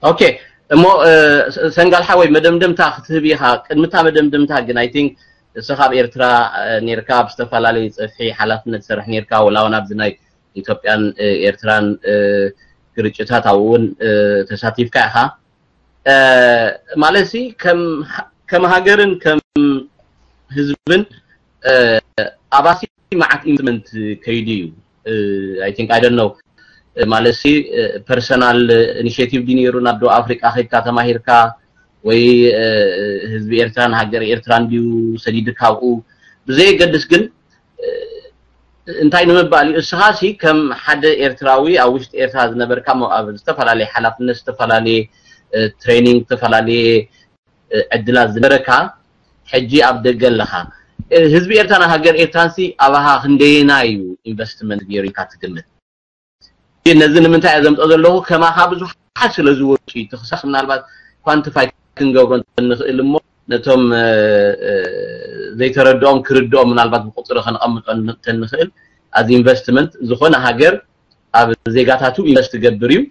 ኦኬ፣ እሞ ሰንጋል ሓወይ፣ መደምደምታ ክትህብ ኢኻ። ቅድሚታ መደምደምታ ግን፣ ኣይ ቲንክ፣ እስኻ ኣብ ኤርትራ ኔርካ፣ ኣብ ዝተፈላለዩ ጽፍሒ ሓላፍነት ትሰርሕ ኔርካ፣ ወላ እውን ኣብዚ ናይ ኢትዮጵያን ኤርትራን ግርጭታት ኣብኡ እውን ተሳቲፍካ ኢኻ። ማለት ሲ ከም ሃገርን ከም ህዝብን ኣባሲ መዓት ኢንቨስትመንት ከይዱ እዩ። I think, I don't know፣ ማለት ሲ ፐርሰናል ኢኒሽቲቭ ድዩ ነይሩ ናብ ደቡብ ኣፍሪቃ ከይድካ ተማሂርካ፣ ወይ ህዝቢ ኤርትራን ሃገር ኤርትራን ድዩ ሰዲድካ ኣብኡ? ብዘየገድስ ግን እንታይ ንምባል እዩ፣ እስኻ ሲ ከም ሓደ ኤርትራዊ ኣብ ውሽጢ ኤርትራ ዝነበርካ፣ ኣብ ዝተፈላለየ ሓላፍነት፣ ዝተፈላለየ ትሬኒንግ፣ ዝተፈላለየ ዕድላት ዝነበረካ፣ ሕጂ ኣብ ደገ ኣለኻ። ህዝቢ ኤርትራን ሃገር ኤርትራን ሲ ኣባኻ ክንደየናይ እዩ ኢንቨስትመንት ገይሩ ኢልካ ትግምት? ነዚ ንምንታይ እየ ዘምፅኦ ዘለኹ? ከማኻ ብዙሓት ስለ ዝወፁ እዩ። እቲ ክሳስ ምናልባት ኳንቲፋይ ክንገብሮ እንተንኽእል እሞ፣ ነቶም ዘይተረድኦም ክርድኦም ምናልባት ብቁፅሪ ከነቐምጦ እንተንኽእል፣ ኣዚ ኢንቨስትመንት ዝኾነ ሃገር ኣብ ዜጋታቱ ኢንቨስት ትገብር እዩ።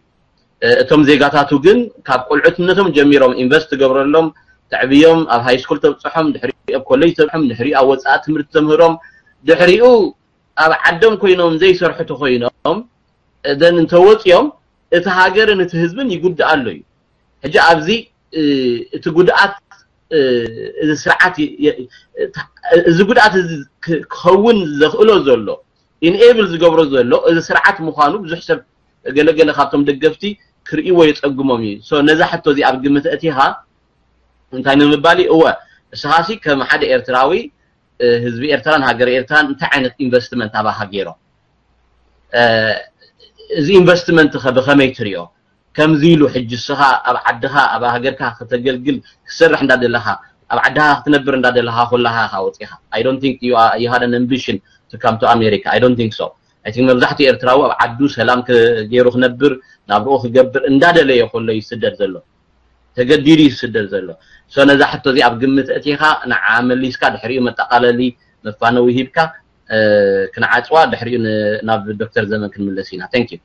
እቶም ዜጋታቱ ግን ካብ ቁልዕትነቶም ጀሚሮም ኢንቨስት ትገብረሎም፣ ተዕብዮም፣ ኣብ ሃይ ስኩል ተብፅሖም፣ ድሕሪኡ ኣብ ኮሌጅ ተብፅሖም፣ ድሕሪኡ ኣብ ወፃኢ ትምህርቲ ተምህሮም፣ ድሕሪኡ ኣብ ዓዶም ኮይኖም ዘይሰርሑ ተኮይኖም፣ then እንተወፅዮም እቲ ሃገርን እቲ ህዝብን ይጉዳእ ኣሎ እዩ። ሕጂ ኣብዚ እቲ ጉድኣት፣ እዚ ስርዓት፣ እዚ ጉድኣት እዚ ክኸውን ዘኽእሎ ዘሎ፣ ኢንኤብል ዝገብሮ ዘሎ እዚ ስርዓት ምዃኑ ብዙሕ ሰብ፣ ገለገለ ካብቶም ደገፍቲ ክርእይዎ የፀግሞም እዩ። ነዛ ሕቶ እዚ ኣብ ግምት ኣእቲኻ እንታይ ንምባል እዩ? እወ፣ እስኻሲ ከም ሓደ ኤርትራዊ፣ ህዝቢ ኤርትራን ሃገር ኤርትራን እንታይ ዓይነት ኢንቨስትመንት ኣባኻ ገይሮም? እዚ ኢንቨስትመንት ኸ ብኸመይ ትሪኦ? ከምዚ ኢሉ ሕጂ እስኻ ኣብ ዓድኻ፣ ኣብ ሃገርካ ከተገልግል፣ ክትሰርሕ እንዳደለኻ፣ ኣብ ዓድኻ ክትነብር እንዳደለኻ ኮላኻ ኢኻ ወፂኻ። I don't think you are, you had an ambition to come to America. I don't think so. I think መብዛሕትኡ ኤርትራዊ ኣብ ዓዱ ሰላም ገይሩ ክነብር፣ ናብርኡ ክገብር እንዳደለየ ከሎ እዩ ዝስደድ ዘሎ። ተገዲዱ እዩ ዝስደድ ዘሎ። So ነዛ ሕቶ እዚ ኣብ ግምት ኣእቲኻ ንዓ መሊስካ፣ ድሕሪኡ መጠቓለሊ መፋነዊ ሂብካ ክንዓፅዋ፣ ድሕሪኡ ናብ ዶክተር ዘመን ክንምለስ ኢና። Thank you።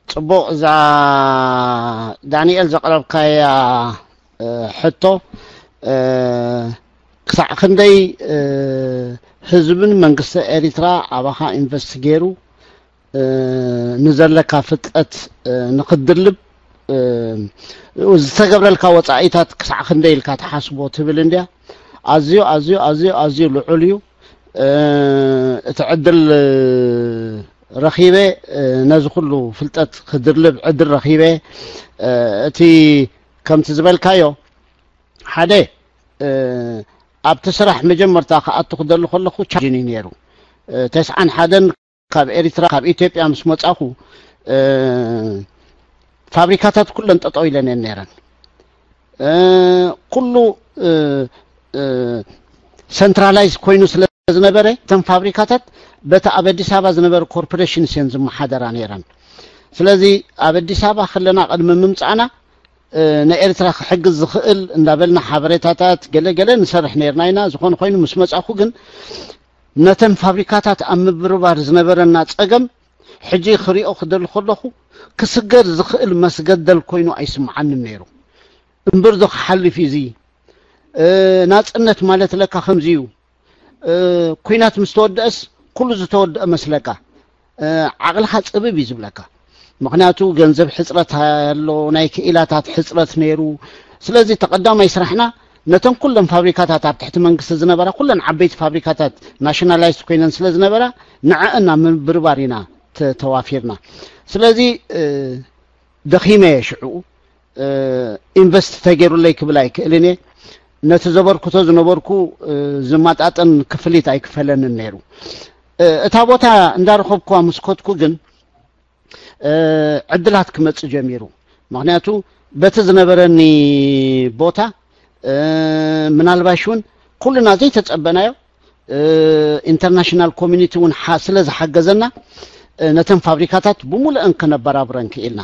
ጽቡቕ፣ እዛ ዳንኤል ዘቕረብካያ ሕቶ ክሳዕ ክንደይ ህዝብን መንግስቲ ኤሪትራ ኣባኻ ኢንቨስት ገይሩ ንዘለካ ፍልጠት ንክትድልብ ዝተገብረልካ ወፃኢታት ክሳዕ ክንደይ ኢልካ ትሓስቦ ትብል እንድያ። ኣዝዩ ኣዝዩ ኣዝዩ ኣዝዩ ልዑል እዩ። እቲ ዕድል ረኺበ፣ ነዚ ኩሉ ፍልጠት ክድርልብ ዕድል ረኺበ። እቲ ከምቲ ዝበልካዮ ሓደ ኣብቲ ስራሕ መጀመርታ ክኣቱ ክደሊ ከለኹ ቻሌንጅ እዩ ነይሩ። ተስዓን ሓደን ካብ ኤሪትራ ካብ ኢትዮጵያ ምስ መጻኹ ፋብሪካታት ኩለን ጠጠው ኢለን እየን ነይረን። ኩሉ ሰንትራላይዝ ኮይኑ ስለ ዝነበረ እተን ፋብሪካታት በቲ ኣብ ኣዲስ ኣበባ ዝነበረ ኮርፖሬሽንስ እየን ዝመሓደራ ነይረን። ስለዚ ኣብ ኣዲስ ኣበባ ከለና ቅድሚ ምምፃእና ንኤርትራ ክሕግዝ ዝኽእል እንዳበልና ሓበሬታታት ገለ ገለ ንሰርሕ ነይርና ኢና። ዝኾነ ኮይኑ ምስ መጻኹ ግን ነተን ፋብሪካታት ኣብ ምብርባር ዝነበረና ጸገም ሕጂ ክሪኦ ክደሊ ከለኹ ክስገር ዝኽእል መስገደል ኮይኑ ኣይስምዓንን ነይሩ። እምብርዶ ክሓልፍ እዩ እዚ ናጽነት ማለት ለካ ከምዚ እዩ። ኩናት ምስ ተወደአስ ኩሉ ዝተወደአ መስለካ። ዓቕልኻ ጽብብ እዩ ዝብለካ። ምኽንያቱ ገንዘብ ሕጽረት ኣሎ፣ ናይ ክኢላታት ሕጽረት ነይሩ። ስለዚ ተቐዳማይ ስራሕና ነተን ኩለን ፋብሪካታት ኣብ ትሕቲ መንግስቲ ዝነበራ ኩለን ዓበይቲ ፋብሪካታት ናሽናላይዝ ኮይነን ስለ ዝነበራ ንዐአን ኣብ ምብርባር ኢና ተዋፊርና። ስለዚ ደኺመ እየ ሽዑ። ኢንቨስት ተገይሩለይ ክብል ኣይክእልን እየ። ነቲ ዘበርክቶ ዝነበርኩ ዝመጣጠን ክፍሊት ኣይክፈለንን ነይሩ። እታ ቦታ እንዳረኸብኩዋ ምስ ከድኩ ግን ዕድላት ክመጽእ ጀሚሩ። ምኽንያቱ በቲ ዝነበረኒ ቦታ ምናልባሽ እውን ኩልና ዘይተጸበናዮ ኢንተርናሽናል ኮሚኒቲ እውን ስለ ዝሓገዘና ነተን ፋብሪካታት ብሙሉአን ከነበራብረን ክኢልና።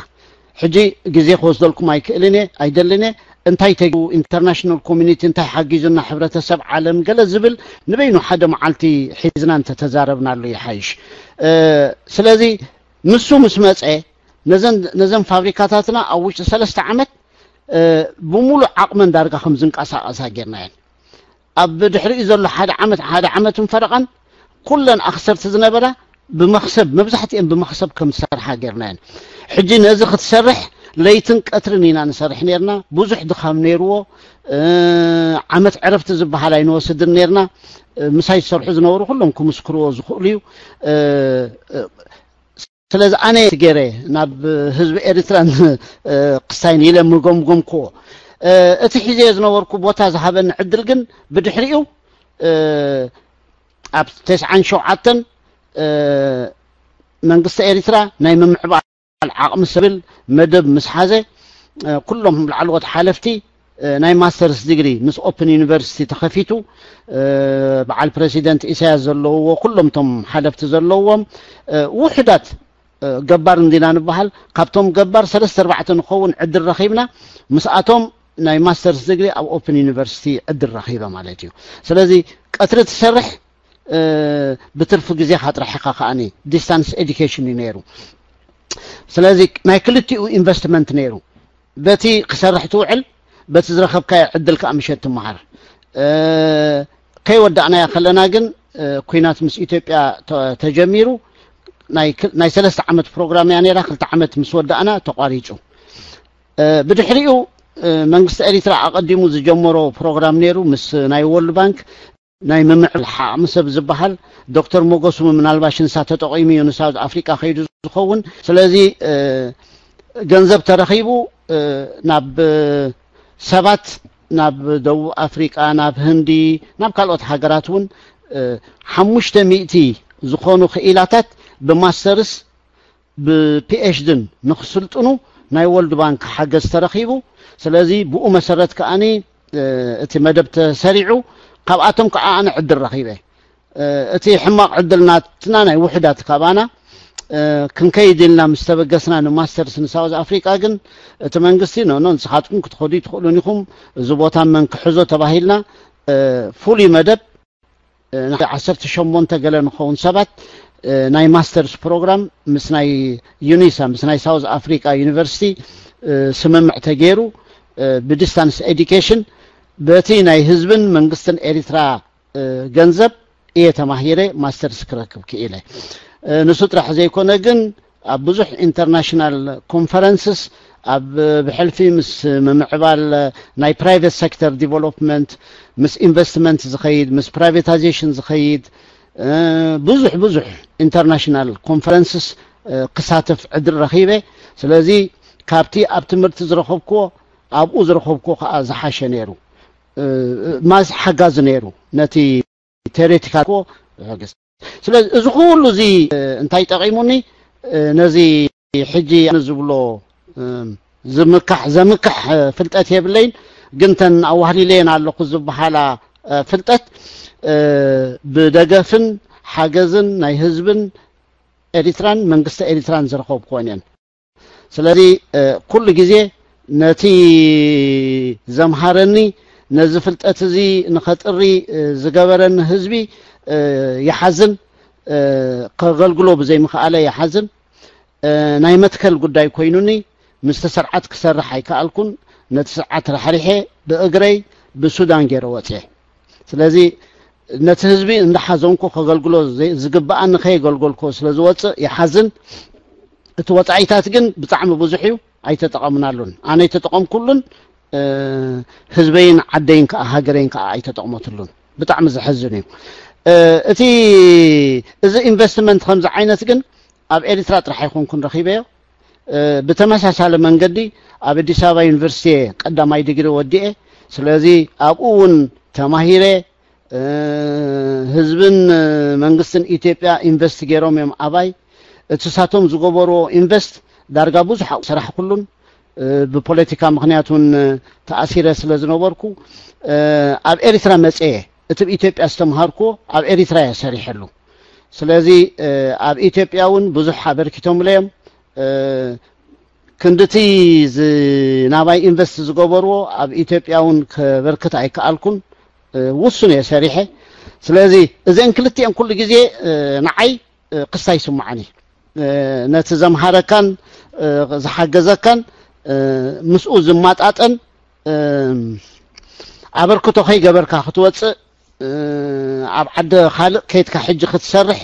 ሕጂ ግዜ ክወስደልኩም ኣይክእልን እየ፣ ኣይደልን እየ። እንታይ ተጊቡ፣ ኢንተርናሽናል ኮሚኒቲ እንታይ ሓጊዙና፣ ሕብረተሰብ ዓለም ገለ ዝብል ንበይኑ ሓደ መዓልቲ ሒዝና እንተተዛረብናሉ ይሓይሽ። ስለዚ ንሱ ምስ መፀ ነዘን ፋብሪካታትና ኣብ ውሽጢ ሰለስተ ዓመት ብሙሉእ ዓቕመን ዳርጋ ከም ዝንቀሳቐሳ ጌርናየን። ኣብ ድሕሪኡ ዘሎ ሓደ ዓመት ሓደ ዓመትን ፈረቓን ኩለን ኣኽሰርቲ ዝነበራ ብመኽሰብ፣ መብዛሕትኤን ብመኽሰብ ከም ዝሰርሓ ጌርናየን። ሕጂ ነዚ ክትሰርሕ ለይትን ቀትርን ኢና ንሰርሕ ኔርና። ብዙሕ ድኻም ነይርዎ። ዓመት ዕረፍቲ ዝበሃል ኣይንወስድን ኔርና። ምሳይ ዝሰርሑ ዝነበሩ ኩሎም ክምስክርዎ ዝኽእሉ እዩ። ስለዚ ኣነ ገይረ ናብ ህዝቢ ኤርትራን ክስታይን ኢለ ምጎምጎምክዎ። እቲ ሒዘ ዝነበርኩ ቦታ ዝሃበኒ ዕድል ግን ብድሕሪኡ ኣብ ተስዓን ሸውዓተን መንግስቲ ኤርትራ ናይ ምምዕባል ዓቕሚ ሰብል መደብ ምስ ሓዘ ኩሎም ላዕለዎት ሓለፍቲ ናይ ማስተርስ ዲግሪ ምስ ኦፕን ዩኒቨርሲቲ ተኸፊቱ በዓል ፕረሲደንት ኢሳያስ ዘለውዎ ኩሎም ቶም ሓለፍቲ ዘለውዎም ውሕዳት ገባር እንዲና ንበሃል ካብቶም ገባር ሰለስተ ኣርባዕተ ንኸውን ዕድል ረኺብና ምስኣቶም ናይ ማስተርስ ዲግሪ ኣብ ኦፕን ዩኒቨርሲቲ ዕድል ረኺበ ማለት እዩ። ስለዚ ቀትሪ ትሰርሕ ብትርፊ ግዜኻ ጥራሕ ኢኻ ከኣኒ ዲስታንስ ኤዲኬሽን እዩ ነይሩ። ስለዚ ናይ ክልቲኡ ኢንቨስትመንት ነይሩ። በቲ ክሰርሕ ትውዕል፣ በቲ ዝረኸብካዮ ዕድል ከዓ ምሸት ትመሃር። ከይወዳእናያ ከለና ግን ኩናት ምስ ኢትዮጵያ ተጀሚሩ ናይ ሰለስተ ዓመት ፕሮግራም እያ ነይራ። ክልተ ዓመት ምስ ወዳእና ተቋሪፁ። ብድሕሪኡ መንግስቲ ኤሪትራ ኣቐዲሙ ዝጀመሮ ፕሮግራም ነይሩ ምስ ናይ ወርልድ ባንክ ናይ ምምዕባል ዓቕሚ ሰብ ዝበሃል ዶክተር ሞገሱ ምናልባሽ ንሳ ተጠቒሙ እዩ ንሳውዝ ኣፍሪቃ ከይዱ ዝኸውን። ስለዚ ገንዘብ ተረኺቡ ናብ ሰባት ናብ ደቡብ ኣፍሪቃ፣ ናብ ህንዲ፣ ናብ ካልኦት ሃገራት እውን ሓሙሽተ ሚእቲ ዝኾኑ ክኢላታት ብማስተርስ ብፒኤችድን ንክስልጥኑ ናይ ወርልድ ባንክ ሓገዝ ተረኺቡ። ስለዚ ብኡ መሰረት ከኣኒ እቲ መደብ ተሰሪዑ ካብኣቶም ከዓ ኣነ ዕድል ረኺበ። እቲ ሕማቕ ዕድል ናትና ናይ ውሕዳት ካባና ክንከይድ ኢልና ምስ ተበገስና ንማስተርስ ንሳውዝ ኣፍሪቃ ግን እቲ መንግስቲ ኖኖ ንስኻትኩም ክትኸዱ ይትኽእሉን ኢኹም፣ እዚ ቦታ መን ክሕዞ ተባሂልና ፍሉይ መደብ ናይ ዓሰርተ ሸሞንተ ገለ ንኸውን ሰባት ናይ ማስተርስ ፕሮግራም ምስ ናይ ዩኒሳ ምስ ናይ ሳውዝ ኣፍሪካ ዩኒቨርሲቲ ስምምዕ ተገይሩ ብዲስታንስ ኤዲኬሽን በቲ ናይ ህዝብን መንግስትን ኤሪትራ ገንዘብ እየ ተማሂረ ማስተርስ ክረክብ ክኢለ። ንሱ ጥራሕ ዘይኮነ ግን ኣብ ብዙሕ ኢንተርናሽናል ኮንፈረንስስ ኣብ ብሕልፊ ምስ ምምዕባል ናይ ፕራይቨት ሴክተር ዲቨሎፕመንት ምስ ኢንቨስትመንት ዝኸይድ ምስ ፕራይቬታይዜሽን ዝኸይድ ብዙሕ ብዙሕ ኢንተርናሽናል ኮንፈረንስስ ክሳተፍ ዕድል ረኺበ። ስለዚ ካብቲ ኣብ ትምህርቲ ዝረኸብክዎ ኣብኡ ዝረኸብክዎ ከዓ ዝሓሸ ነይሩ። ማስ ሓጋዚ ነይሩ ነቲ ቴሬቲካል ኮ ዝሕግዝ። ስለዚ እዚ ኩሉ እዚ እንታይ ጠቒሙኒ? ነዚ ሕጂ ዝብሎ ዝምካሕ ዘምክሕ ፍልጠት የብለይን፣ ግን ተን ኣዋህሊለየን ኣለኹ ዝበሃላ ፍልጠት ብደገፍን ሓገዝን ናይ ህዝብን ኤሪትራን መንግስቲ ኤሪትራን ዝረኸብኩወን እየን። ስለዚ ኩሉ ግዜ ነቲ ዘምሃረኒ ነዚ ፍልጠት እዚ ንኸጥሪ ዝገበረኒ ህዝቢ ይሓዝን፣ ከገልግሎ ብዘይምኽኣለ ይሓዝን። ናይ መትከል ጉዳይ ኮይኑኒ ምስቲ ስርዓት ክሰርሕ ኣይከኣልኩን። ነቲ ስርዓት ራሕሪሐ ብእግረይ ብሱዳን ገይረ ወፅየ። ስለዚ ነቲ ህዝቢ እንዳሓዘንኩ ከገልግሎ ዝግብኣኒ ከየገልገልኩ ስለ ዝወፅእ ይሓዝን። እቲ ወፃኢታት ግን ብጣዕሚ ብዙሕ እዩ፣ ኣይተጠቐምናሉን። ኣነ ኣይተጠቐምኩሉን፣ ህዝበይን ዓደይን ከዓ ሃገረይን ከዓ ኣይተጠቕመትሉን። ብጣዕሚ ዘሕዝን እዩ። እቲ እዚ ኢንቨስትመንት ከምዚ ዓይነት ግን ኣብ ኤሪትራ ጥራሕ ኣይኮንኩን ረኺበዮ። ብተመሳሳሊ መንገዲ ኣብ ኣዲስ ኣበባ ዩኒቨርሲቲ ቀዳማይ ዲግሪ ወዲኤ። ስለዚ ኣብኡ እውን ተማሂረ። ህዝብን መንግስትን ኢትዮጵያ ኢንቨስት ገይሮም እዮም ኣባይ። እቲ ሳቶም ዝገበርዎ ኢንቨስት ዳርጋ ብዙሕ ኣብኡ ሰራሕኩሉን ብፖለቲካ ምክንያት እውን ተኣሲረ ስለ ዝነበርኩ ኣብ ኤሪትራ መፅየ እቲ ብኢትዮጵያ ዝተምሃርኩዎ ኣብ ኤሪትራ እየ ሰሪሐሉ። ስለዚ ኣብ ኢትዮጵያ እውን ብዙሕ ኣበርኪቶምለዮም። ክንድቲ ዝ- ናባይ ኢንቨስት ዝገበርዎ ኣብ ኢትዮጵያ እውን ከበርክት ኣይከኣልኩን። እ፣ ውሱን እየ ሰሪሐ። ስለዚ እዘን ክልቲኤን ኩሉ ግዜ እ፣ ንዓይ እ፣ ክስታ ይስምዓኒ። እ፣ ነቲ ዘምሃረካን እ፣ ዝሓገዘካን እ፣ ምስኡ ዝማጣጠን እ፣ ኣበርክቶ ከይገበርካ ክትወፅእ እ፣ ኣብ ዓዲ ካልእ ከይድካ ሕጂ ክትሰርሕ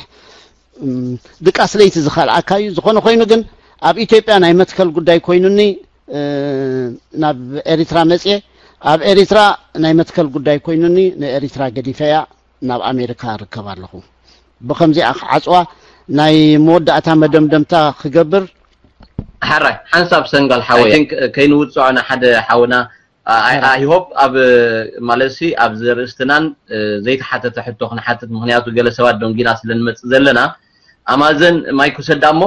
እም፣ ድቃስ ለይቲ ዝኸልኣካ እዩ። ዝኾነ ኮይኑ ግን ኣብ ኢትዮጵያ ናይ መትከል ጉዳይ ኮይኑኒ እ፣ ናብ ኤሪትራ መፅየ። ኣብ ኤሪትራ ናይ መትከል ጉዳይ ኮይኑኒ ንኤሪትራ ገዲፈያ ናብ ኣሜሪካ እርከብ ኣለኹ። ብኸምዚኣ ክዓፅዋ ናይ መወዳእታ መደምደምታ ክገብር። ሓራይ ሓንሳብ ሰንጋል ሓወይ፣ I think ከይንውፅዖ ንሓደ ሓውና I hope ኣብ ማለት ሲ ኣብዚ ርእስትናን ዘይተሓተተ ሕቶ ክንሓትት፣ ምክንያቱ ገለ ሰባት ደንጊና ስለ ንመፅእ ዘለና። ኣማዘን ማይክ ውሰዳ እሞ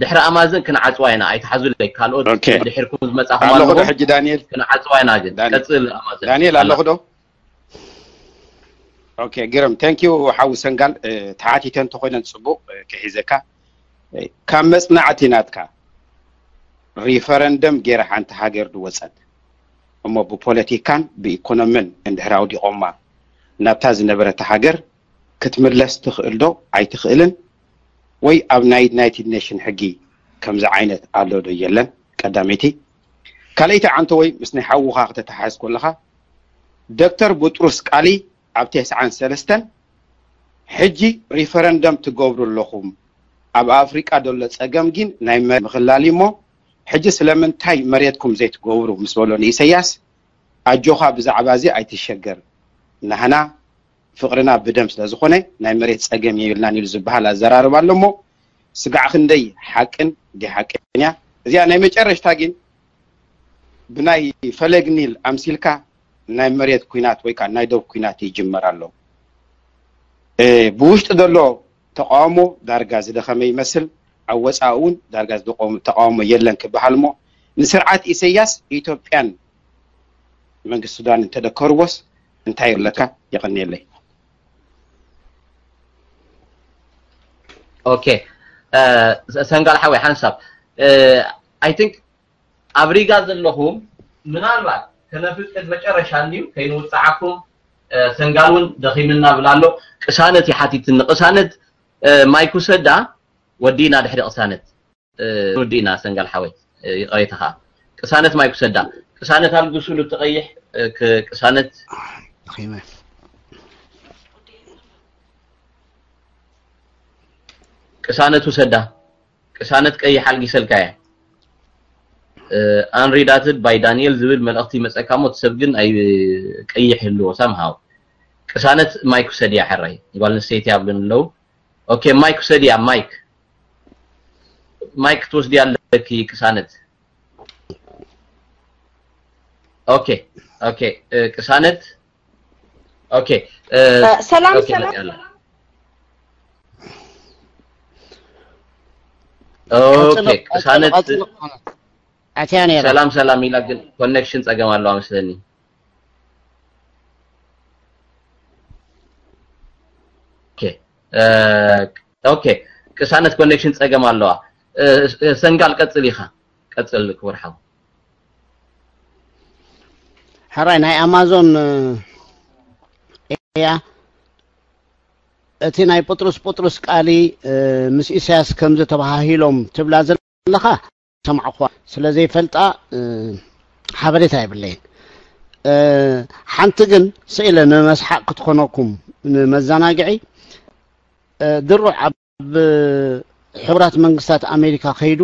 ድሕሪ ኣማዘን ክንዓፅዋ ኢና። ኣይትሓዙለይ፣ ካልኦት ድሕርኩም ዝመፃኹም ኣለኹ ኣለዉ። ሕጂ ዳንኤል ክንዓፅዋ ኢና። ግን ዳንኤል- ቀፅል ኣማዘን። ዳንኤል ኣለኹ ዶ? ኦኬ ግርም፣ thank you ሓዊ ሰንጋል። ተሓቲተ እንተኮይነ ፅቡቅ ክሒዘካ። ካብ መፅናዕቲ ናትካ፣ ሪፈረንደም ገይራ ሓንቲ ሃገር ድወፀት እሞ ብፖለቲካን ብኢኮኖምን እንድሕር ኣውዲቖማ፣ ናብታ ዝነበረታ ሃገር ክትምለስ ትኽእል ዶ ኣይትኽእልን? ወይ ኣብ ናይ ዩናይትድ ኔሽን ሕጊ ከምዚ ዓይነት ኣሎ ዶ የለን? ቀዳመይቲ። ካልኣይቲ ዓንተወይ፣ ምስ ናይ ሓውኻ ክተተሓሕዝ ከለኻ፣ ዶክተር ቡጥሩስ ቃሊ ኣብ ተስዓን ሰለስተን ሕጂ ሪፈረንደም ትገብሩ ኣለኹም፣ ኣብ ኣፍሪቃ ዘሎ ጸገም ግን ናይ መሬት ምኽላል እዩ እሞ፣ ሕጂ ስለምንታይ መሬትኩም ዘይትገብሩ ምስ በሎ ንኢሰያስ፣ ኣጆኻ ብዛዕባ እዚ ኣይትሸገር፣ ናህና ፍቕርና ብደም ስለ ዝኾነ ናይ መሬት ጸገም የብልናን ኢሉ ዝበሃል ኣዘራርባ ኣሎ እሞ፣ ስጋዕ ክንደይ ሓቅን ደይሓቅን እያ። እዚኣ ናይ መጨረሽታ ግን ብናይ ፈለግ ኒል ኣምሲልካ ናይ መሬት ኲናት ወይ ከዓ ናይ ዶብ ኲናት ይጅመር ኣሎ። እ፣ ብውሽጢ ዘሎ ተቃውሞ ዳርጋ ዝደኸመ ይመስል፣ ኣብ ወፃኢ እውን ዳርጋ ዝደቆም- ተቃውሞ የለን ክበሃል እሞ፣ ንስርዓት ኢሰያስ ኢትዮጵያን መንግስቲ ሱዳን እንተደከርዎስ እንታይ ኣለካ? የቐንየለይ። ኦኬ፣ እ፣ ሰንጋል ሓወይ ሓንሳብ፣ እ፣ I think ኣብ ሪጋ ዘለኹም ምናልባት ከነፍቅድ መጨረሻ እንድዩ ከይንውፅዓኩም። እ፣ ሰንጋል እውን ደኺምና ብላ ኣሎ። ቅሳነት ይሓቲትኒ። ቅሳነት፣ እ፣ ማይክ ውሰዳ፣ ወዲእና ድሕሪ ቅሳነት። እ፣ ወዲእና ሰንጋል ሓወይ፣ እ፣ ይቕሬታ ኸዓ። ቅሳነት ማይክ ውሰዳ። ቅሳነት ኣልግሱሉ እቲ ቀይሕ፣ እ፣ ክ- ቅሳነት ደኺመ። ቅሳነት ውሰዳ። ቅሳነት ቀይሕ ኣልጊሰልካ እየ። እ፣ Unreaded by ዳንኤል ዝብል መልእኽቲ ይመፀካ እሞ እቲ ሰብ ግን ኣይ ቀይሕ ይህልዎ ሳምሃው። ቅሳነት ማይክ ውሰድያ ሕራይ። ጓል ኣንስተይቲ ኣብሉን ኣለዉ። ኦኬ ማይክ ውሰድያ ማይክ። ማይክ ክትወስድያ ኣለኪ ቅሳነት። ኦኬ ኦኬ እ፣ ቅሳነት ኦኬ እ፣ ሰላም ኦኬ ሰላም መፅያ ኣላ። ኦኬ ቅሳነት ኣትያ ነይራ። ሰላም ሰላም ኢላ ግን ኮኔክሽን ፀገም ኣለዋ መስለኒ። ኦኬ እ፣ ኦኬ ቅሳነት ኮኔክሽን ፀገም ኣለዋ። እ፣ ሰንጋል ቀፅል ኢኻ፣ ቀፅል ክቡር ሓው። ሕራይ ናይ ኣማዞን እ፣ እያ። እቲ ናይ ጴጥሮስ ጴጥሮስ ቃሊ እ፣ ምስ ኢሳያስ ከምዚ ተባሃሂሎም ትብላ ዘለኻ ሰማዕኳ ስለ ዘይፈልጣ እ፣ ሓበሬታ የብለይን። እ፣ ሓንቲ ግን ስኢለ ንመስሓቅ ክትኾነኩም ንመዘናግዒ እ፣ ድሩዕ ኣብ ሕቡራት መንግስታት ኣሜሪካ ከይዱ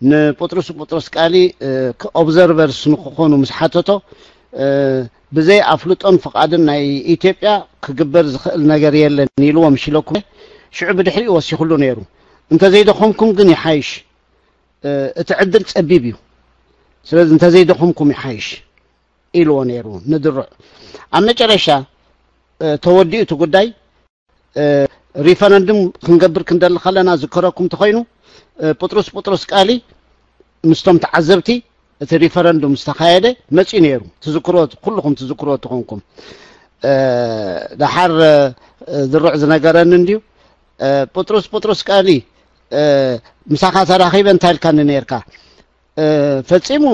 ንጴጥሮስ ጴጥሮስ ቃሊ እ፣ ኦብዘርቨርስ ንክኾኑ ምስ ሓተቶ እ፣ ብዘይ ኣፍልጦን ፍቓድን ናይ ኢትዮጵያ ክግበር ዝኽእል ነገር የለን ኢልዎም ሽለኩም። ሽዑ ብድሕሪኡ ወሲኹሉ ነይሩ። እንተዘይደኸምኩም ግን ይሓይሽ፣ እ፣ እቲ ዕድል ጸቢብ እዩ። ስለዚ እንተዘይደኸምኩም ይሓይሽ ኢልዎ ነይሩ ንድሩዕ። ኣብ መጨረሻ እ፣ ተወዲኡ እቲ ጉዳይ እ፣ ሪፈረንዱም ክንገብር ክንደሊ ከለና ዝከረኩም እንተኾይኑ እ፣ ጴጥሮስ ጴጥሮስ ቃሊ ምስቶም ተዓዘብቲ እቲ ሪፈረንዱም ዝተኻየደ መፂኡ ነይሩ። ትዝክሮ ኩልኹም ትዝክሮ ተኾንኩም እ፣ ደሓር እ፣ ዝሩዕ ዝነገረኒ እንድዩ እ፣ ጴጥሮስ ጴጥሮስ ቃሊ እ፣ ምሳኻ ተራኺበ እንታይ ኢልካኒ ነይርካ? ፈፂሙ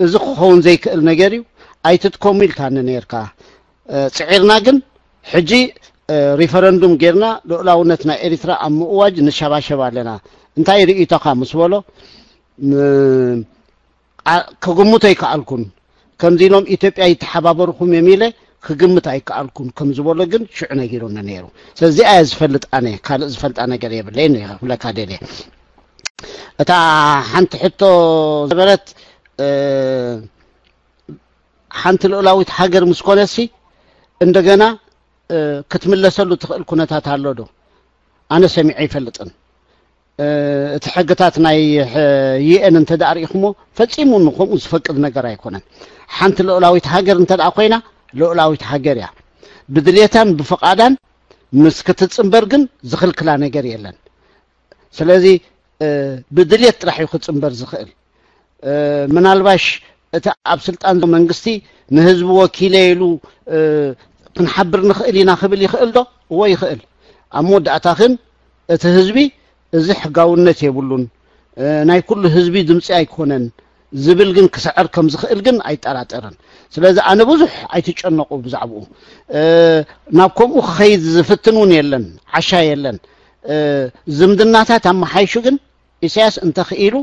እዚ ክኸውን ዘይክእል ነገር እዩ። ኣይትጥቀሙ ኢልካኒ ነርካ። ፅዒርና ግን ሕጂ ሪፈረንዱም ጌርና ልኡላውነት ናይ ኤሪትራ ኣብ ምእዋጅ ንሸባሸብ ኣለና። እንታይ ርእይቶኻ ምስ በሎ፣ ክግምቶ ኣይከኣልኩን። ከምዚ ኢሎም ኢትዮጵያ ይተሓባበርኹም እዮም ኢለ ክግምት ኣይከኣልኩን ከም ዝበሎ ግን ሽዑ ነጊሩኒ ነይሩ። ስለዚ እዚኣ ዝፈልጥ ኣነ፣ ካልእ ዝፈልጣ ነገር የብለይን እየ ክብለካ ደልየ። እታ ሓንቲ ሕቶ ዝበለት ሓንቲ ልኡላዊት ሃገር ምስ ኮነሲ እንደገና ክትምለሰሉ ትኽእል ኩነታት ኣሎ ዶ? ኣነ ሰሚዐ ኣይፈልጥን። እቲ ሕግታት ናይ ዩኤን እንተ ደኣ ርኢኹሞ ፈጺሙ ንኸምኡ ዝፈቅድ ነገር ኣይኮነን። ሓንቲ ልኡላዊት ሃገር እንተ ደኣ ኮይና ልኡላዊት ሃገር እያ። ብድልየታን ብፍቓዳን ምስ ክትጽንበር ግን ዝኽልክላ ነገር የለን። ስለዚ ብድልየት ጥራሕ እዩ ክጽንበር ዝኽእል። ምናልባሽ እቲ ኣብ ስልጣን ዘሎ መንግስቲ ንህዝቢ ወኪለ ኢሉ ክንሓብር ንኽእል ኢና ክብል ይኽእል ዶ? እወ ይኽእል። ኣብ መወዳእታ ግን እቲ ህዝቢ እዚ ሕጋውነት የብሉን፣ ናይ ኩሉ ህዝቢ ድምፂ ኣይኮነን ዝብል ግን ክስዕር ከም ዝኽእል ግን ኣይጠራጠርን። ስለዚ ኣነ ብዙሕ ኣይትጨነቑ ብዛዕባኡ። ናብ ከምኡ ክኸይድ ዝፍትን እውን የለን፣ ዓሻ የለን። ዝምድናታት ኣመሓይሹ ግን ኢሳያስ እንተኽኢሉ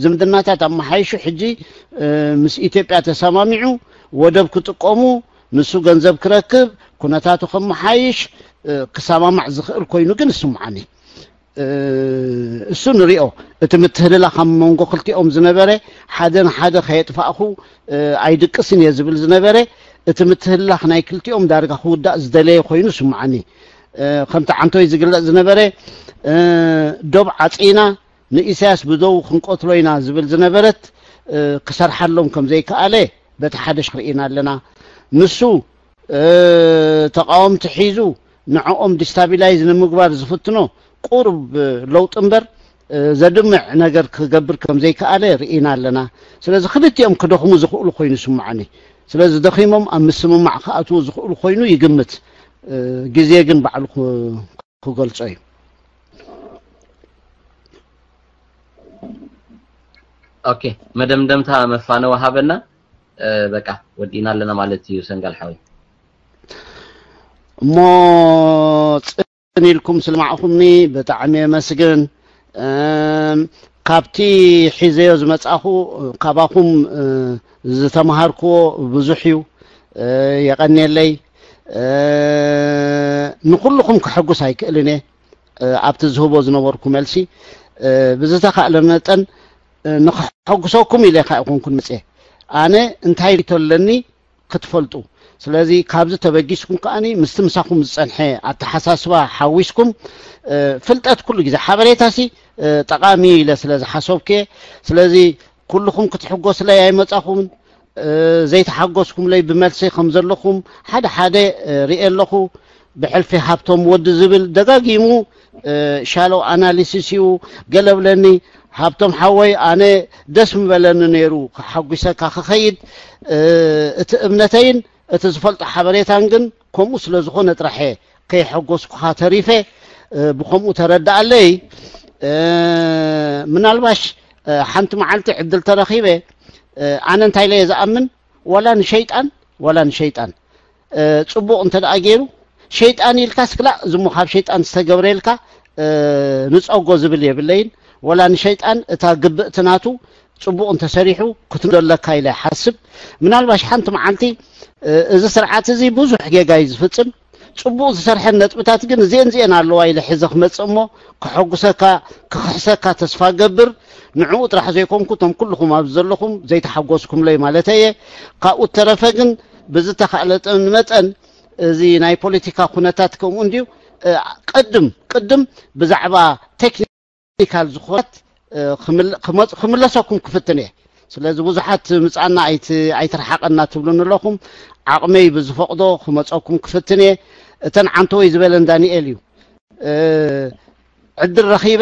ዝምድናታት ኣመሓይሹ ሕጂ ምስ ኢትዮጵያ ተሰማሚዑ ወደብ ክጥቀሙ ንሱ ገንዘብ ክረክብ ኩነታቱ ከመሓይሽ ክሰማማዕ ዝኽእል ኮይኑ ግን ይስምዓኒ። እሱ ንሪኦ እቲ ምትህልላኽ ኣብ መንጎ ክልቲኦም ዝነበረ ሓደ ንሓደ ከየጥፋእኹ ኣይድቅስን እየ ዝብል ዝነበረ እቲ ምትህልላኽ ናይ ክልቲኦም ዳርጋ ክውዳእ ዝደለየ ኮይኑ ይስምዓኒ። ከምቲ ዓንቶይ ዝግለጽ ዝነበረ ዶብ ዓጺና ንኢሳያስ ብደው ክንቀትሎ ኢና ዝብል ዝነበረት ክሰርሓሎም ከም ዘይከኣለ በቲ ሓደ ርኢና ኣለና። ንሱ ተቃወምቲ ሒዙ ንዕኦም ዲስታቢላይዝ ንምግባር ዝፍትኖ ቁሩብ ለውጢ እምበር ዘድምዕ ነገር ክገብር ከም ዘይከኣለ ርኢና ኣለና። ስለዚ ክልቲኦም ክደኽሙ ዝኽእሉ ኮይኑ ይስምዓኒ። ስለዚ ደኺሞም ኣብ ምስምማዕ ክኣትዉ ዝኽእሉ ኮይኑ ይግምት። ግዜ ግን ባዕሉ ክገልጾ እዩ። ኦኬ፣ መደምደምታ መፋነዊ ሃበና። በቃ ወዲእና ኣለና ማለት እዩ ሰንጋል ሓወይ። እሞ ጽን ኢልኩም ስለማዕኹምኒ ብጣዕሚ የመስግን። ካብቲ ሒዘዮ ዝመጻኹ ካባኹም ዝተምሃርክዎ ብዙሕ እዩ። የቐንየለይ። ንኹልኹም ክሕጉስ ኣይክእልን እየ። ኣብቲ ዝህቦ ዝነበርኩ መልሲ ብዝተኻእለ መጠን ንክሐጉሰኩም ኢለ ካ ይኮንኩን መፅየ። ኣነ እንታይ ሪቶ ኣለኒ ክትፈልጡ። ስለዚ ካብዚ ተበጊስኩም ከኣኒ ምስቲ ምሳኹም ዝፀንሐ ኣተሓሳስባ ሓዊስኩም ፍልጠት ኩሉ ግዜ ሓበሬታሲ ጠቓሚ ኢለ ስለ ዝሓሰብኩ እየ። ስለዚ ኩልኹም ክትሕጎስለይ ኣይመፃኹምን። ዘይተሓጎስኩምለይ ብመልሰይ ከም ዘለኹም ሓደ ሓደ ርኤ ኣለኹ። ብሕልፊ ሃብቶም ወዲ ዝብል ደጋጊሙ ሻሎ ኣናሊሲስ እዩ ገለብለኒ። ሃብቶም ሓወይ ኣነ ደስ ምበለኒ ነይሩ ክሓጒሰካ ክኸይድ። እቲ እምነተይን እቲ ዝፈልጦ ሓበሬታን ግን ከምኡ ስለ ዝኾነ ጥራሕ እየ ከይሐጎስኩኻ ተሪፈ። ብኸምኡ ተረድኣለይ። ምናልባሽ ሓንቲ መዓልቲ ዕድል ተረኺበ ኣነ እንታይ ኢለ እየ ዝኣምን፣ ዋላ ንሸይጣን ዋላ ንሸይጣን ፅቡቕ እንተ ደኣ ገይሩ፣ ሸይጣን ኢልካ ስክላ ዝሞ ካብ ሸይጣን ዝተገብረ ኢልካ ንፀጎ ዝብል የብለይን። ዋላ ንሸይጣን እታ ግብእቲ ናቱ ፅቡቕ እንተሰሪሑ ክትምዶ ኣለካ ኢለ ይሓስብ። ምናልባሽ ሓንቲ መዓልቲ እዚ ስርዓት እዚ ብዙሕ ጌጋ እዩ ዝፍፅም። ፅቡቕ ዝሰርሐን ነጥብታት ግን እዚአን እዚአን ኣለዋ ኢለ ሒዘ ክመፅእ እሞ ከሐጉሰካ ክኽሕሰካ ተስፋ ገብር። ንዕኡ ጥራሕ ዘይኮንኩ እቶም ኩልኹም ኣብዚ ዘለኹም ዘይተሓጎስኩምለይ ማለት እየ። ካብኡ እተረፈ ግን ብዝተኻእለ መጠን እዚ ናይ ፖለቲካ ኩነታት ከምኡ እንድዩ። ቅድም ቅድም ብዛዕባ ቴክኒካል ዝኾነት ክምለሰኩም ክፍትን እየ። ስለዚ ብዙሓት ምፃና ኣይትርሓቐና ትብሉኒ ኣለኹም። ዓቕመይ ብዝፈቕዶ ክመፀኩም ክፍትን እየ። እተን ዓንተወይ ዝበለን ዳንኤል እዩ። ዕድል ረኺበ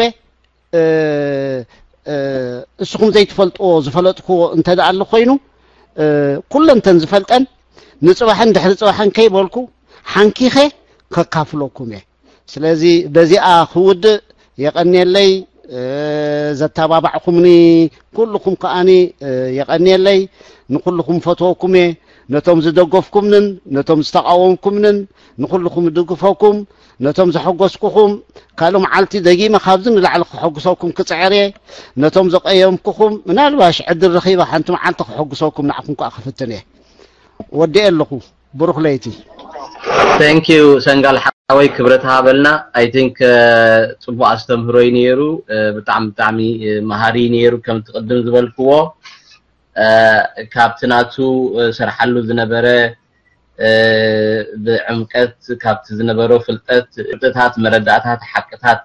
እስኹም ዘይትፈልጥዎ ዝፈለጥክዎ እንተ ደኣ ኣሎ ኮይኑ ኩለንተን ዝፈልጠን ንፅባሕን ድሕሪ ፅባሕን ከይበልኩ ሓንኪኸ ከካፍለኩም እየ። ስለዚ በዚኣ ክውድእ የቐንየለይ። ዘተባባዕኩምኒ ኩልኹም ከኣኒ የቐንየለይ። ንኩልኹም ፈትወኩም እየ። ነቶም ዝደገፍኩምንን ነቶም ዝተቃወምኩምንን ንኩልኹም እድግፈኩም። ነቶም ዘሐጎስኩኹም ካልእ መዓልቲ ደጊመ ካብዚ ንላዕሊ ክሐጉሰኩም ክጽዕር እየ። ነቶም ዘቀየምኩኹም ምናልባሽ ዕድል ረኺበ ሓንቲ መዓልቲ ክሐጉሰኩም ንዓኹም ከኣ ክፍትን እየ። ወዲኤ ኣለኹ። ብሩኽ ለይቲ። Thank you ሰንጋል ሓወይ፣ ክብረት ሃበልና። I think ጽቡቕ ኣስተምህሮ እዩ ነይሩ። ብጣዕሚ ብጣዕሚ መሃሪ እዩ ነይሩ። ከምቲ ቅድም ዝበልክዎ ካብቲ ናቱ ሰርሓሉ ዝነበረ ብዕምቀት ካብቲ ዝነበሮ ፍልጠት፣ ፍልጠታት፣ መረዳእታት፣ ሓቅታት፣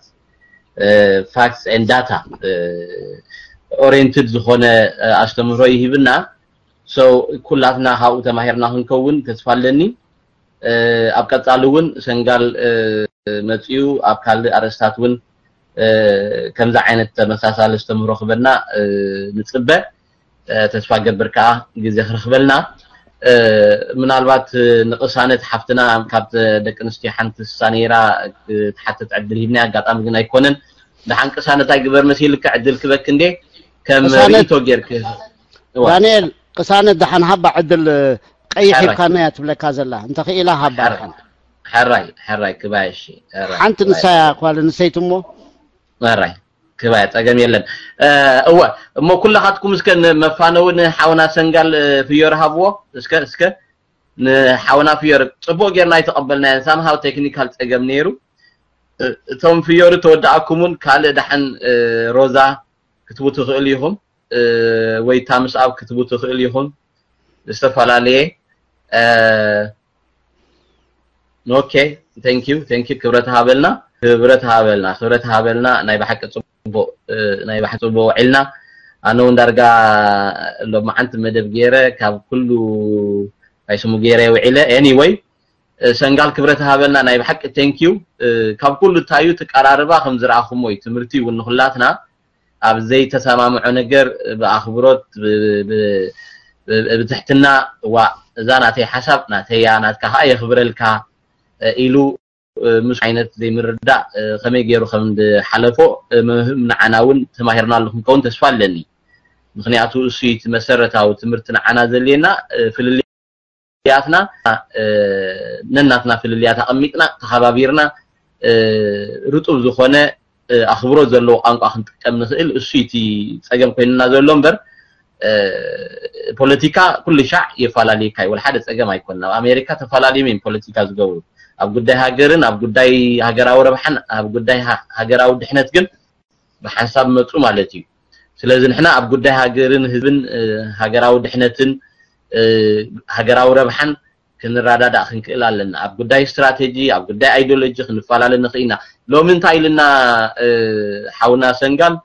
facts and data oriented ዝኾነ ኣስተምህሮ ይሂብና። So ኩላትና ካብኡ ተማሂርና ክንከውን ተስፋ ኣለኒ። ኣብ ቀጻሊ እውን ሰንጋል መጺኡ ኣብ ካልእ ኣርእስታት እውን ከምዚ ዓይነት ተመሳሳሊ ኣስተምህሮ ክበና ንጽበ። ተስፋ ገብር ከኣ ግዜ ክረኽበልና። ምናልባት ንቅሳነት ሓፍትና ካብ ደቂ ኣንስትዮ ሓንቲ ንሳ ነይራ ክትሓትት ዕድል ሂብና፣ ኣጋጣሚ ግን ኣይኮነን። ደሓን ቅሳነት ኣይግበር መሲልካ ዕድል ክበክ እንዴ ከም ቅሳነት ርእይቶ ጌርክ። እዋ። ዳንኤል፣ ቅሳነት ደሓን ሃባ ዕድል፣ ቀይሕ ሕራይ። ሂብካና እያ ትብለካ ዘላ። እንተ ክኢላ ሃባ ደሓን። ሕራይ ሕራይ ክባየሺ። ሕራይ ሓንቲ ንሳ እያ ኳል ንሰይቲ እሞ። ሕራይ ክባየ ጸገም የለን። እወ፣ እሞ ኩላኻትኩም እስከ ንመፋነዊ ንሓውና ሰንጋል ፍዮር ሃብዎ። እስከ እስከ ንሓውና ፍዮር ጽቡቕ ጌርና ኣይተቐበልናዮን። ሳምሃው ቴክኒካል ጸገም ነይሩ። እቶም ፍዮር ተወዳኣኩምን ካልእ ደሓን ሮዛ ክትቡ ትኽእል ኢኹም ወይ ታምስ ኣብ ክትቡ ትኽእል ኢኹም። ዝተፈላለየ ኦኬ። Thank you, thank you። ክብረት ሃበልና፣ ክብረት ሃበልና፣ ክብረት ሃበልና። ናይ ብሓቂ ጽቡቕ፣ ናይ ብሓቂ ጽቡቕ ውዒልና። ኣነ እውን ዳርጋ ሎማዓንቲ መደብ ገይረ ካብ ኩሉ ናይ ስሙ ገይረ ውዒለ። Anyway ሰንጋል ክብረት ሃበልና፣ ናይ ብሓቂ thank you። ካብ ኩሉ እንታይ እዩ ትቀራርባ ከም ዝረኣኹሞ እዩ ትምህርቲ እውን ንኹላትና። ኣብ ዘይተሰማምዖ ነገር ብኣኽብሮት ብትሕትና፣ ዋ እዛ ናተይ ሓሳብ ናተያ ናትካ ከዓ የኽብረልካ ኢሉ ምስ ዓይነት ዘይምርዳእ ከመይ ገይሩ ከም ዝሓለፎ ምህም ንዓና እውን ተማሂርናሉ ክንከውን ተስፋ ኣለኒ። ምክንያቱ እሱ እቲ መሰረታዊ ትምህርቲ ንዓና ዘልየና ፍልልይ ፍልልያትና ነናትና ፍልልያት ኣቐሚጥና ተኸባቢርና ርጡብ ዝኾነ ኣኽብሮት ዘለዎ ቋንቋ ክንጥቀም ንኽእል። እሱ እቲ ጸገም ኮይንና ዘሎ እምበር ፖለቲካ ኩሉ ሻዕ የፈላለየካ እዩ። ወላ ሓደ ጸገም ኣይኮነን። ኣብ ኣሜሪካ ተፈላለዮም እዮም ፖለቲካ ዝገብሩ። ኣብ ጉዳይ ሃገርን ኣብ ጉዳይ ሃገራዊ ረብሓን ኣብ ጉዳይ ሃገራዊ ድሕነት ግን ብሓንሳብ መፁ ማለት እዩ። ስለዚ ንሕና ኣብ ጉዳይ ሃገርን ህዝብን ሃገራዊ ድሕነትን ሃገራዊ ረብሓን ክንረዳዳእ ክንክእል ኣለና። ኣብ ጉዳይ ስትራቴጂ፣ ኣብ ጉዳይ ኣይዲዮሎጂ ክንፈላለ ንኽእል ኢና። ሎሚ እንታይ ኢልና ሓውና ሰንጋል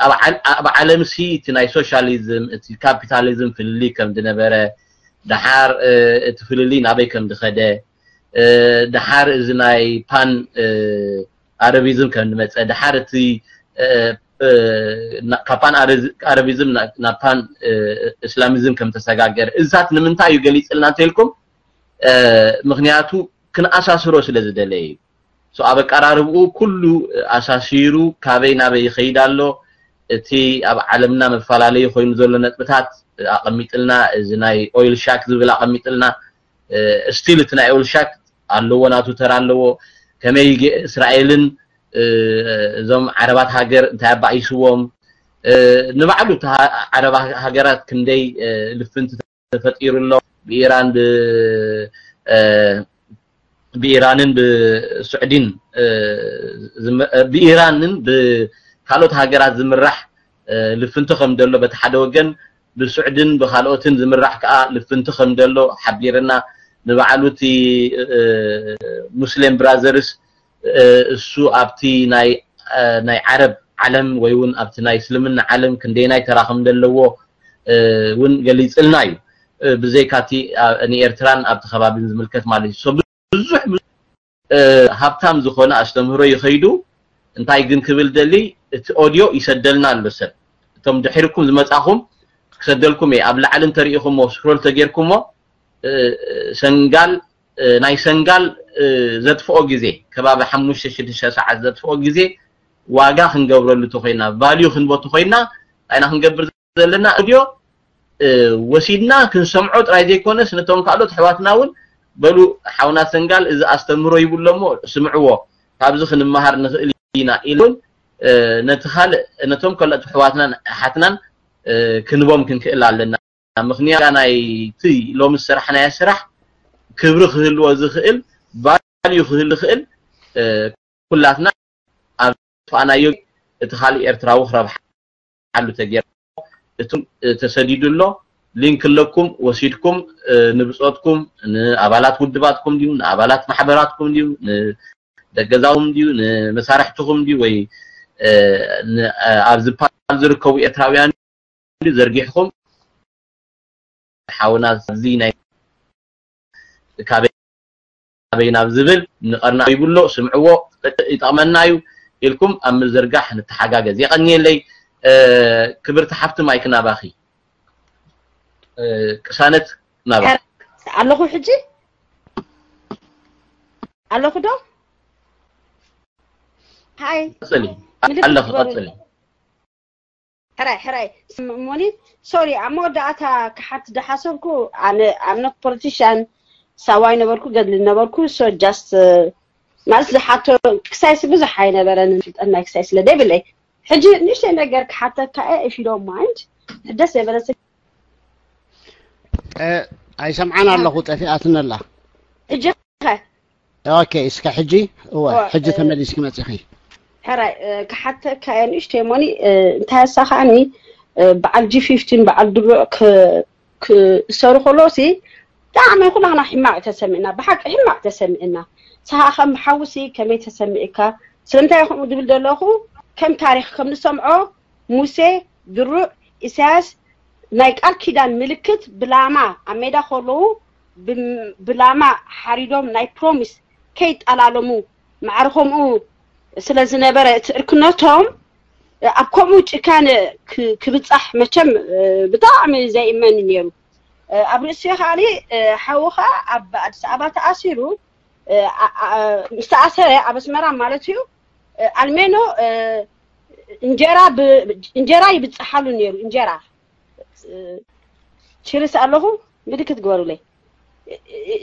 ኣብ ዓለም ሲ እቲ ናይ ሶሻሊዝም እቲ ካፒታሊዝም ፍልልይ ከም ዝነበረ፣ ደሓር እቲ ፍልልይ ናበይ ከም ዝኸደ፣ ደሓር እዚ ናይ ፓን ኣረቢዝም ከም ዝመፀ፣ ደሓር እቲ ካብ ፓን ኣረቢዝም ናብ ፓን እስላሚዝም ከም ተሰጋገረ፣ እዚታት ንምንታይ እዩ ገሊፅልና እንተልኩም፣ ምክንያቱ ክንኣሳስሮ ስለ ዝደለየ እዩ። ኣብ ኣቀራርብኡ ኩሉ ኣሳሲሩ ካበይ ናበይ ይኸይድ ኣሎ፣ እቲ ኣብ ዓለምና መፈላለዩ ኮይኑ ዘሎ ነጥብታት ኣቐሚጥልና፣ እዚ ናይ ኦይል ሻክ ዝብል ኣቐሚጥልና፣ ስቲል እቲ ናይ ኦይል ሻክ ኣለዎ፣ ናቱ ተራ ኣለዎ። ከመይ እስራኤልን እዞም ዓረባት ሃገር እንታይ ኣባኢስዎም፣ ንባዕሉ ዓረብ ሃገራት ክንደይ ልፍንቲ ተፈጢሩ ኣሎ። ብኢራን ብኢራንን ብስዑዲን ብኢራንን ብካልኦት ሃገራት ዝምራሕ ልፍንቲ ከም ዘሎ በቲ ሓደ ወገን፣ ብስዑድን ብካልኦትን ዝምራሕ ከዓ ልፍንቲ ከም ዘሎ ሓቢርና፣ ንባዕሉ እቲ ሙስሊም ብራዘርስ እሱ ኣብቲ ናይ ናይ ዓረብ ዓለም ወይ እውን ኣብቲ ናይ እስልምና ዓለም ክንደይናይ ተራ ከም ዘለዎ እውን ገሊፅልና እዩ። ብዘይካቲ ንኤርትራን ኣብቲ ከባቢን ዝምልከት ማለት እዩ። ብዙሕ ሃብታም ዝኾነ ኣስተምህሮ ይኸይዱ። እንታይ ግን ክብል ደሊ፣ እቲ ኦድዮ ይሰደልና ኣሎ ሰብ። እቶም ድሕርኩም ዝመጻኹም ክሰደልኩም እየ። ኣብ ላዕሊ እንተሪኢኹሞ፣ ስክሮል ተጌርኩሞ፣ ሰንጋል፣ ናይ ሰንጋል ዘጥፍኦ ግዜ፣ ከባቢ ሓሙሽተ ሽዱሽተ ሰዓት ዘጥፍኦ ግዜ ዋጋ ክንገብረሉ ተኮይና፣ ቫልዩ ክንቦ ተኮይና፣ ኣይና ክንገብር ዘለና ኦድዮ ወሲድና ክንሰምዖ ጥራይ ዘይኮነስ፣ ነቶም ካልኦት ኣሕዋትና እውን በሉ፣ ሓውና ሰንጋል እዚ ኣስተምህሮ ይብሎ እሞ ስምዕዎ፣ ካብዚ ክንመሃር ንኽእል ኢና ኢሉ እውን ነቲ ካልእ፣ ነቶም ካልኦት ኣሕዋትናን ኣሓትናን ክንቦም ክንክእል ኣለና። ምኽንያት ናይቲ ሎሚ ዝሰራሕናዮ ስራሕ ክብሪ ክህልዎ ዝኽእል፣ ቫልዩ ክህል ዝኽእል፣ ኩላትና ኣብ ጥፋእናዮ፣ እቲ ካልእ ኤርትራዊ ክረብሓሉ ተገይሩ። እቱም ተሰዲዱ ኣሎ፣ ሊንክ ኣለኩም፣ ወሲድኩም ንብጾትኩም፣ ንኣባላት ውድባትኩም ድዩ፣ ንኣባላት ማሕበራትኩም ድዩ፣ ንደገዛውም ድዩ፣ ንመሳርሕትኹም ድዩ፣ ወይ ኣብዚ ፓል ዝርከቡ ኤርትራውያን ዘርጊሕኩም፣ ሓውና እዚ ናይ ካበይ ናብ ዝብል ንቐርና ይብሎ፣ ስምዕዎ፣ ይጠቕመና እዩ ኢልኩም ኣብ ምዝርጋሕ ንተሓጋገዝ። የቐንየለይ። ክብርቲ ሓፍቲ፣ ማይክ ናባኺ። ቅሳነት ናባኺ። ኣለኹ ሕጂ? ኣለኹ ዶ? ሃይ። ቀጽሊ። ምልክት ኣለኺ፣ ግበሩ። ቀጽሊ። ሕራይ ሕራይ። እሞኒ፣ ሶሪ፣ ኣብ መወዳእታ ክሓት ዝሓሰብኩ፣ ኣነ፣ I'm not politician፣ ሳዋይ ነበርኩ፣ ገድሊ ነበርኩ። So just ማለት ዝሓቶ ክሳይሲ ብዙሕ ኣይነበረን፣ ፍልጠት ናይ ክሳይ ስለ ደይብለይ። ሕጂ ንእሽተይ ነገር ክሓተካ እየ፣ if you don't mind። ሕደስ የበለስ። ኣይሰምዓን ኣለኹ፣ ጠፊኣትኒ ኣላ። ሕጂ ኸ? ኦኬ፣ እስከ ሕጂ። እወ፣ ሕጂ ተመሊስኪ መጺኺ። ሕራይ ክሓተካ እየ ንእሽተይ ሞኒ። እንታይ ኣሳ ከዓኒ፣ በዓል ጂ ፊፍቲን፣ በዓል ድሩዕ ክእሰሩ ከለውሲ ብጣዕሚ ኩላህና ሕማቕ ተሰሚዕና፣ ብሓቂ ሕማቕ ተሰሚዕና። ሰሃ ከም ሓውሲ ከመይ ተሰሚዕካ? ስለምንታይ ከምኡ ድብል ዘለኹ፣ ከም ታሪኽ ከም ንሰምዖ፣ ሙሴ፣ ድሩዕ፣ ኢሳያስ ናይ ቃል ኪዳን ምልክት ብላማ ኣብ ሜዳ ከለዉ ብላማ ሓሪዶም ናይ ፕሮሚስ ከይጠላለሙ ማዕረ ከምኡ ስለ ዝነበረ እቲ ዕርክነቶም ኣብ ከምኡ ጭካነ ክብፃሕ መቸም ብጣዕሚ ዘይእመን ነይሩ። ኣብ ርእሲ ከዓኒ ሓዉ ከዓ ኣብ ኣዲስ ኣበባ ተኣሲሩ ምስ ተኣሰረ ኣብ ኣስመራ ማለት እዩ ኣልሜኖ እንጀራ እንጀራ ይብፅሓሉ ነይሩ። እንጀራ ችርስ ኣለኹ ምልክት ግበሩለይ።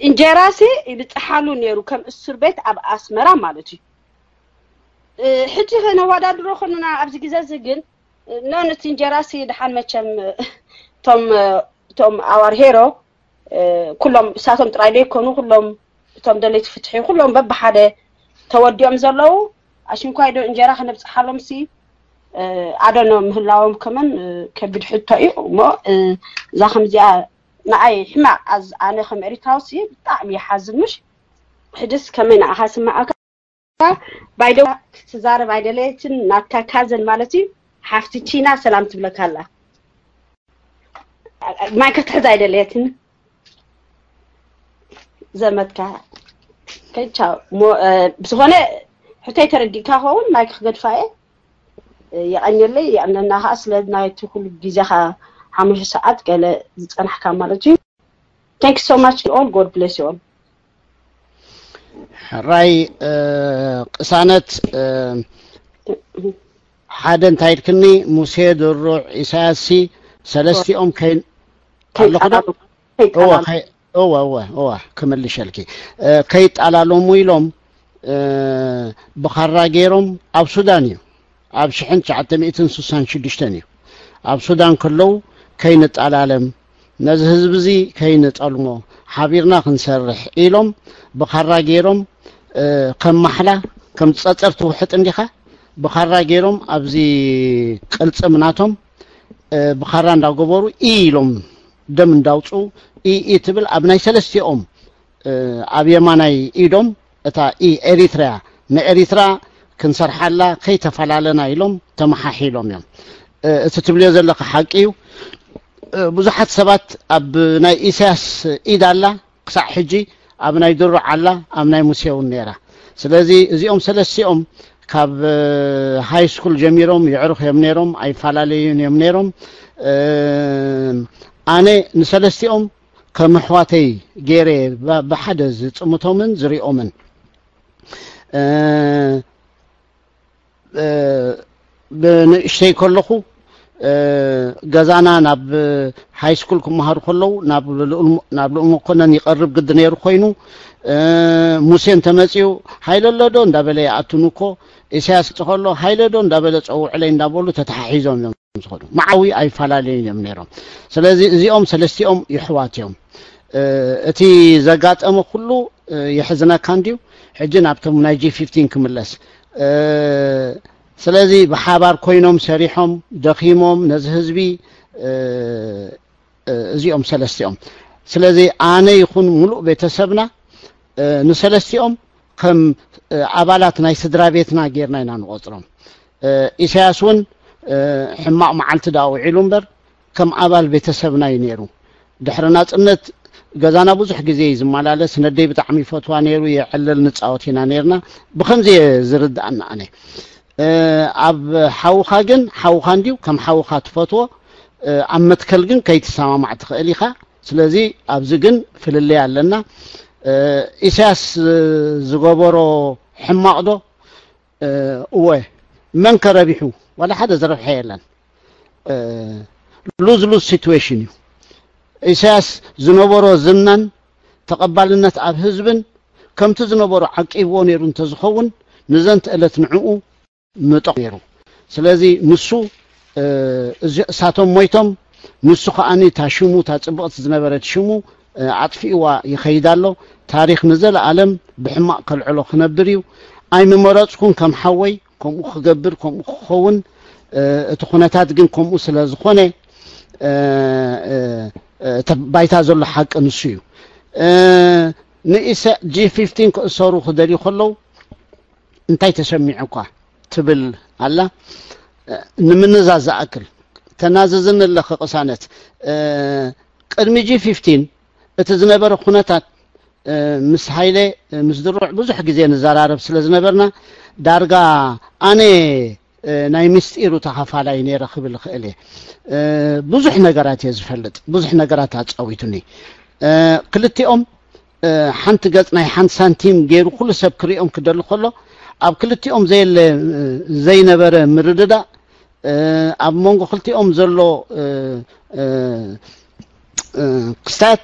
እንጀራ ሲ ይብፅሓሉ ነይሩ ከም እስር ቤት ኣብ ኣስመራ ማለት እዩ። ሕጂ ከነወዳድሮ ከለና ኣብዚ ግዜ እዚ ግን ኖ ነቲ እንጀራ ሲ ድሓን መቸም እቶም እቶም ኣዋር ሄሮ ኩሎም እሳቶም ጥራይ ዘይኮኑ ኩሎም እቶም ደለይቲ ፍትሒ ኩሎም በብሓደ ተወዲኦም ዘለዉ ኣሽንኳይ ዶ እንጀራ ከነብፅሓሎም ሲ ኣደኖ ምህላዎም ከመን ከቢድ ሕቶ እዩ እሞ እዛ ከምዚኣ ንኣይ ሕማቕ ኣነ ከም ኤሪትራዊ ሲ ብጣዕሚ ይሓዝን ምሽ ሕድስ ከመይ ንኣኻ ስማዓካ ባይደ ክትዛረብ ኣይደለየትን ናትካ ካዘን ማለት እዩ ሓፍቲ ቺና ሰላም ትብለካ ኣላ ማይ ክትሕዝ ኣይደለየትን ዘመትካ ከቻው ብዝኾነ ሕቶይ ተረዲእካ ከውን ማይ ክገድፋ እየ የቐንየለይ የቐነና ከዓ ስለ ናይቲ ኩሉ ግዜኻ ሓሙሽተ ሰዓት ገለ ዝፀናሕካ ማለት እዩ thank you so much all god bless you all ሕራይ ቅሳነት ሓደ እንታይ ኢልክኒ ሙሴ ድሩዕ ኢሳያስ ሲ ሰለስቲኦም ከይ ኣለኹ ዶ እወ እወ እወ እወ ክምልሸልኪ ከይጣላለሙ ኢሎም ብኻራ ገይሮም ኣብ ሱዳን እዩ ኣብ ሽሕን ትሽዓተ ሚእትን ስሳን ሽዱሽተን እዩ ኣብ ሱዳን ከለዉ ከይንጣላለም ነዚ ህዝቢ እዚ ከይንጠልሞ ሓቢርና ክንሰርሕ ኢሎም ብኻራ ገይሮም ከም ማሕላ ከም ጸጸር ትውሕጥ እንዲኻ ብኻራ ገይሮም ኣብዚ ቅልጽም ናቶም ብኻራ እንዳገበሩ ኢ ኢሎም ደም እንዳውፁ ኢ ኢ ትብል ኣብ ናይ ሰለስቲኦም ኣብ የማናይ ኢዶም እታ ኢ ኤሪትሪያ ንኤሪትራ ክንሰርሓላ ከይተፈላለና ኢሎም ተመሓሒሎም እዮም። እቲ ትብልዮ ዘለኻ ሓቂ እዩ። ብዙሓት ሰባት ኣብ ናይ ኢሳያስ ኢድ ኣላ ክሳዕ ሕጂ ኣብ ናይ ድሩዕ ኣላ ኣብ ናይ ሙሴ እውን ነይራ። ስለዚ እዚኦም ሰለስቲኦም ካብ ሃይ ስኩል ጀሚሮም የዕሩኽ እዮም ነይሮም ኣይፈላለዩን እዮም ነይሮም። ኣነ ንሰለስቲኦም ከም ኣሕዋተይ ገይረ ብሓደ ዝፅምቶምን ዝሪኦምን ብንእሽተይ ከለኹ ገዛና ናብ ሃይ ስኩል ክመሃሩ ከለዉ ናብ ልኡል መኮነን ይቐርብ ግዲ ነይሩ ኮይኑ፣ ሙሴ እንተመፅኡ ሃይለ ኣሎ ዶ እንዳበለ ይኣትኑ እኮ፣ ኢሳያስ ክመፅእ ከሎ ሃይለ ዶ እንዳበለ ፀውዕለይ እንዳበሉ ተተሓሒዞም እዮም ዝኸዱ። መዓዊ ኣይፈላለዩን እዮም ነይሮም። ስለዚ እዚኦም ሰለስቲኦም ይሕዋት እዮም። እቲ ዘጋጠመ ኩሉ የሕዝነካ እንድዩ። ሕጂ ናብቶም ናይ ጂ ፊፍቲን ክምለስ። ስለዚ ብሓባር ኮይኖም ሰሪሖም ደኺሞም ነዚ ህዝቢ እዚኦም ሰለስቲኦም። ስለዚ ኣነ ይኹን ሙሉእ ቤተሰብና ንሰለስቲኦም ከም ኣባላት ናይ ስድራ ቤትና ጌርና ኢና ንቆፅሮም። ኢሳያስ እውን ሕማቕ መዓልቲ ዳ ውዒሉ እምበር ከም ኣባል ቤተሰብና እዩ ነይሩ። ድሕሪ ናፅነት ገዛና ብዙሕ ግዜ እዩ ዝመላለስ። ነደይ ብጣዕሚ ይፈትዋ ነይሩ። የዕልል ንፃወት ኢና ነይርና። ብከምዚ እየ ዝርድኣና ኣነ። ኣብ ሓውኻ ግን ሓውኻ እንድዩ ከም ሓውኻ ትፈትዎ። ኣብ መትከል ግን ከይትሰማማዕ ትኽእል ኢኻ። ስለዚ ኣብዚ ግን ፍልልይ ኣለና። ኢሳያስ ዝገበሮ ሕማቕ ዶ? እወ። መን ከረቢሑ? ዋላ ሓደ ዝረብሐ የለን። ሉዝ ሉዝ ሲትዌሽን እዩ። ኢሳያስ ዝነበሮ ዝናን ተቐባልነት ኣብ ህዝብን ከምቲ ዝነበሮ ዓቂብዎ ነይሩ እንተዝኸውን ንዘንተ ዕለት ንዕኡ ምጠቕ ነይሩ። ስለዚ ንሱ እሳቶም ሞይቶም ንሱ ከዓኒ እታ ሽሙ እታ ፅብቕቲ ዝነበረት ሽሙ ኣጥፊእዋ ይኸይድ ኣሎ። ታሪኽ ንዘለኣለም ብሕማቕ ከልዕሎ ክነብር እዩ። ኣይምመረፅኩን ከም ሓወይ ከምኡ ክገብር ከምኡ ክኸውን። እቲ ኩነታት ግን ከምኡ ስለ ዝኾነ እቲ ባይታ ዘሎ ሓቂ ንሱ እዩ። ንኢሰ ጂ ፊፍቲን ክእሰሩ ክደልዩ ከለዉ እንታይ ተሰሚዑኳ ትብል ኣላ። ንምንዛዝ ዝኣክል ተናዝዝኒ ኣለኺ ቅሳነት። ቅድሚ ጂ ፊፍቲን እቲ ዝነበረ ኩነታት ምስ ሃይለ ምስ ድሩዕ ብዙሕ ግዜ ንዘራረብ ስለ ዝነበርና ዳርጋ ኣነ ናይ ምስጢሩ ተኻፋላይ ነይረ ክብል እኽእል እየ። ብዙሕ ነገራት እየ ዝፈልጥ፣ ብዙሕ ነገራት ኣፃዊቱኒ። ክልቲኦም ሓንቲ ገፅ ናይ ሓንቲ ሳንቲም ገይሩ ኩሉ ሰብ ክሪኦም ክደሊ ከሎ ኣብ ክልቲኦም ዘየለ ዘይነበረ ምርድዳእ ኣብ መንጎ ክልቲኦም ዘሎ ክስታት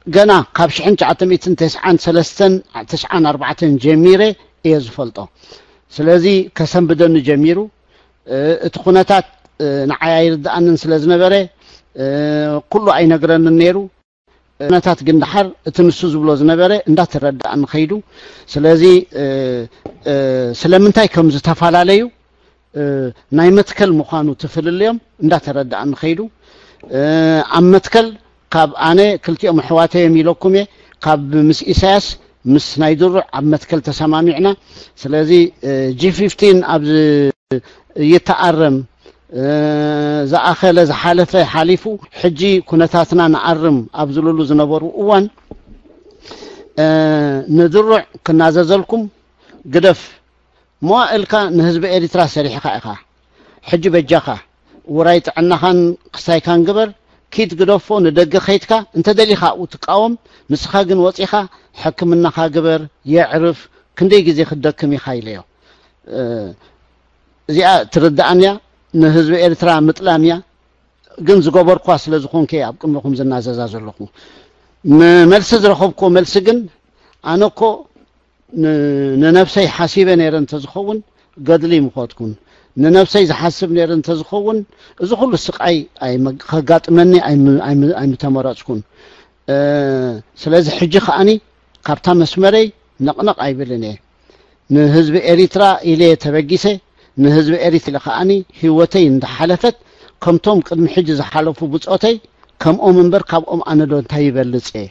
ገና ካብ ሽሕን ትሽዓተ ሚእትን ተስዓን ሰለስተን ተስዓን ኣርባዕተን ጀሚረ እየ ዝፈልጦ። ስለዚ ከሰንብደኒ ጀሚሩ። እቲ ኩነታት ንዓይ ኣይርድኣንን ስለ ዝነበረ ኩሉ ኣይነግረንን ነይሩ። ኩነታት ግን ደሓር እቲ ንሱ ዝብሎ ዝነበረ እንዳተረዳእኒ ከይዱ። ስለዚ ስለምንታይ ከም ዝተፈላለዩ ናይ መትከል ምዃኑ ትፍልልዮም እንዳተረዳእኒ ከይዱ። ኣብ መትከል ካብ ኣነ ክልቲኦም ኣሕዋተይ እዮም ኢለኩም እየ። ካብ ምስ ኢሳያስ ምስ ናይ ድሩዕ ኣብ መትከል ተሰማሚዕና። ስለዚ ጂ ፊፍቲን ኣብ ይተኣረም ዝኣኸለ ዝሓለፈ ሓሊፉ ሕጂ ኩነታትና ንኣርም ኣብ ዝብልሉ ዝነበሩ እዋን ንድሩዕ ክናዘዘልኩም ግደፍ። መዋእልካ ንህዝቢ ኤሪትራ ሰሪሕኻ ኢኻ። ሕጂ በጃኻ ውራይ ጥዕናኻን ክስታይካን ግበር። ኪድ ግደፎ፣ ንደገ ከይድካ እንተ ደሊኻ ኣብኡ ትቃወም። ንስኻ ግን ወጺኻ ሕክምናኻ ግበር፣ የዕርፍ። ክንደይ ግዜ ክትደክም ኢኻ ኢለዮ። እዚኣ ትርድኣን እያ፣ ንህዝቢ ኤርትራ ምጥላም እያ። ግን ዝገበርኳ ስለ ዝኾንከ ኣብ ቅድመኹም ዝናዘዛ ዘለኹ። ንመልሲ ዝረኸብኩዎ መልሲ ግን ኣነ እኮ ንነብሰይ ሓሲበ ነይረ እንተዝኸውን ገድሊ ምኾትኩን። ንነብሰይ ዝሓስብ ነይረ እንተዝኸውን እዚ ኩሉ ስቃይ ከጋጥመኒ ኣይምተመረፅኩን። ስለዚ ሕጂ ከዓኒ ካብታ መስመረይ ነቕነቕ ኣይብልን እየ። ንህዝቢ ኤሪትራ ኢለ ተበጊሰ፣ ንህዝቢ ኤሪትራ ኢለ ከዓኒ ህይወተይ እንዳሓለፈት ከምቶም ቅድሚ ሕጂ ዝሓለፉ ብጾተይ ከምኦም እምበር ካብኦም ኣነ ዶ እንታይ ይበልጽ እየ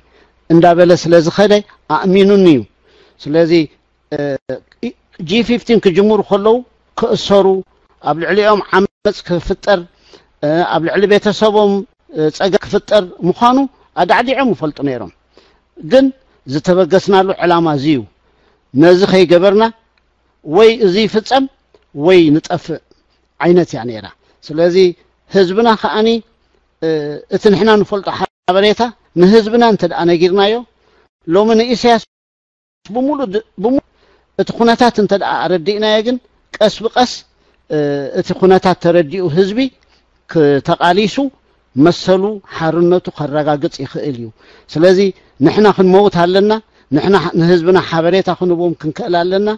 እንዳበለ ስለ ዝኸደ ኣእሚኑኒ እዩ። ስለዚ ጂ ፊፍቲን ክጅምሩ ከለዉ ክእሰሩ፣ ኣብ ልዕሊኦም ዓመፅ ክፍጠር፣ ኣብ ልዕሊ ቤተሰቦም ፀገም ክፍጠር ምዃኑ ኣዳዕዲዖም ይፈልጡ ነይሮም። ግን ዝተበገስናሉ ዕላማ እዚ እዩ። ነዚ ከይገበርና ወይ እዚ ይፍፀም ወይ ንጠፍእ ዓይነት እያ ነይራ። ስለዚ ህዝብና ከዓኒ እቲ ንሕና ንፈልጦ ሓበሬታ ንህዝብና እንተ ደኣ ነጊርናዮ፣ ሎሚ ንኢሳያስ ብምሉእ እቲ ኩነታት እንተ ደኣ ኣረዲእናዮ ግን ቀስ ብቀስ እቲ ኩነታት ተረዲኡ ህዝቢ ተቓሊሱ መሰሉ ሓርነቱ ከረጋግጽ ይኽእል እዩ። ስለዚ ንሕና ክንመውት ኣለና፣ ንሕና ንህዝብና ሓበሬታ ክንቦም ክንክእል ኣለና።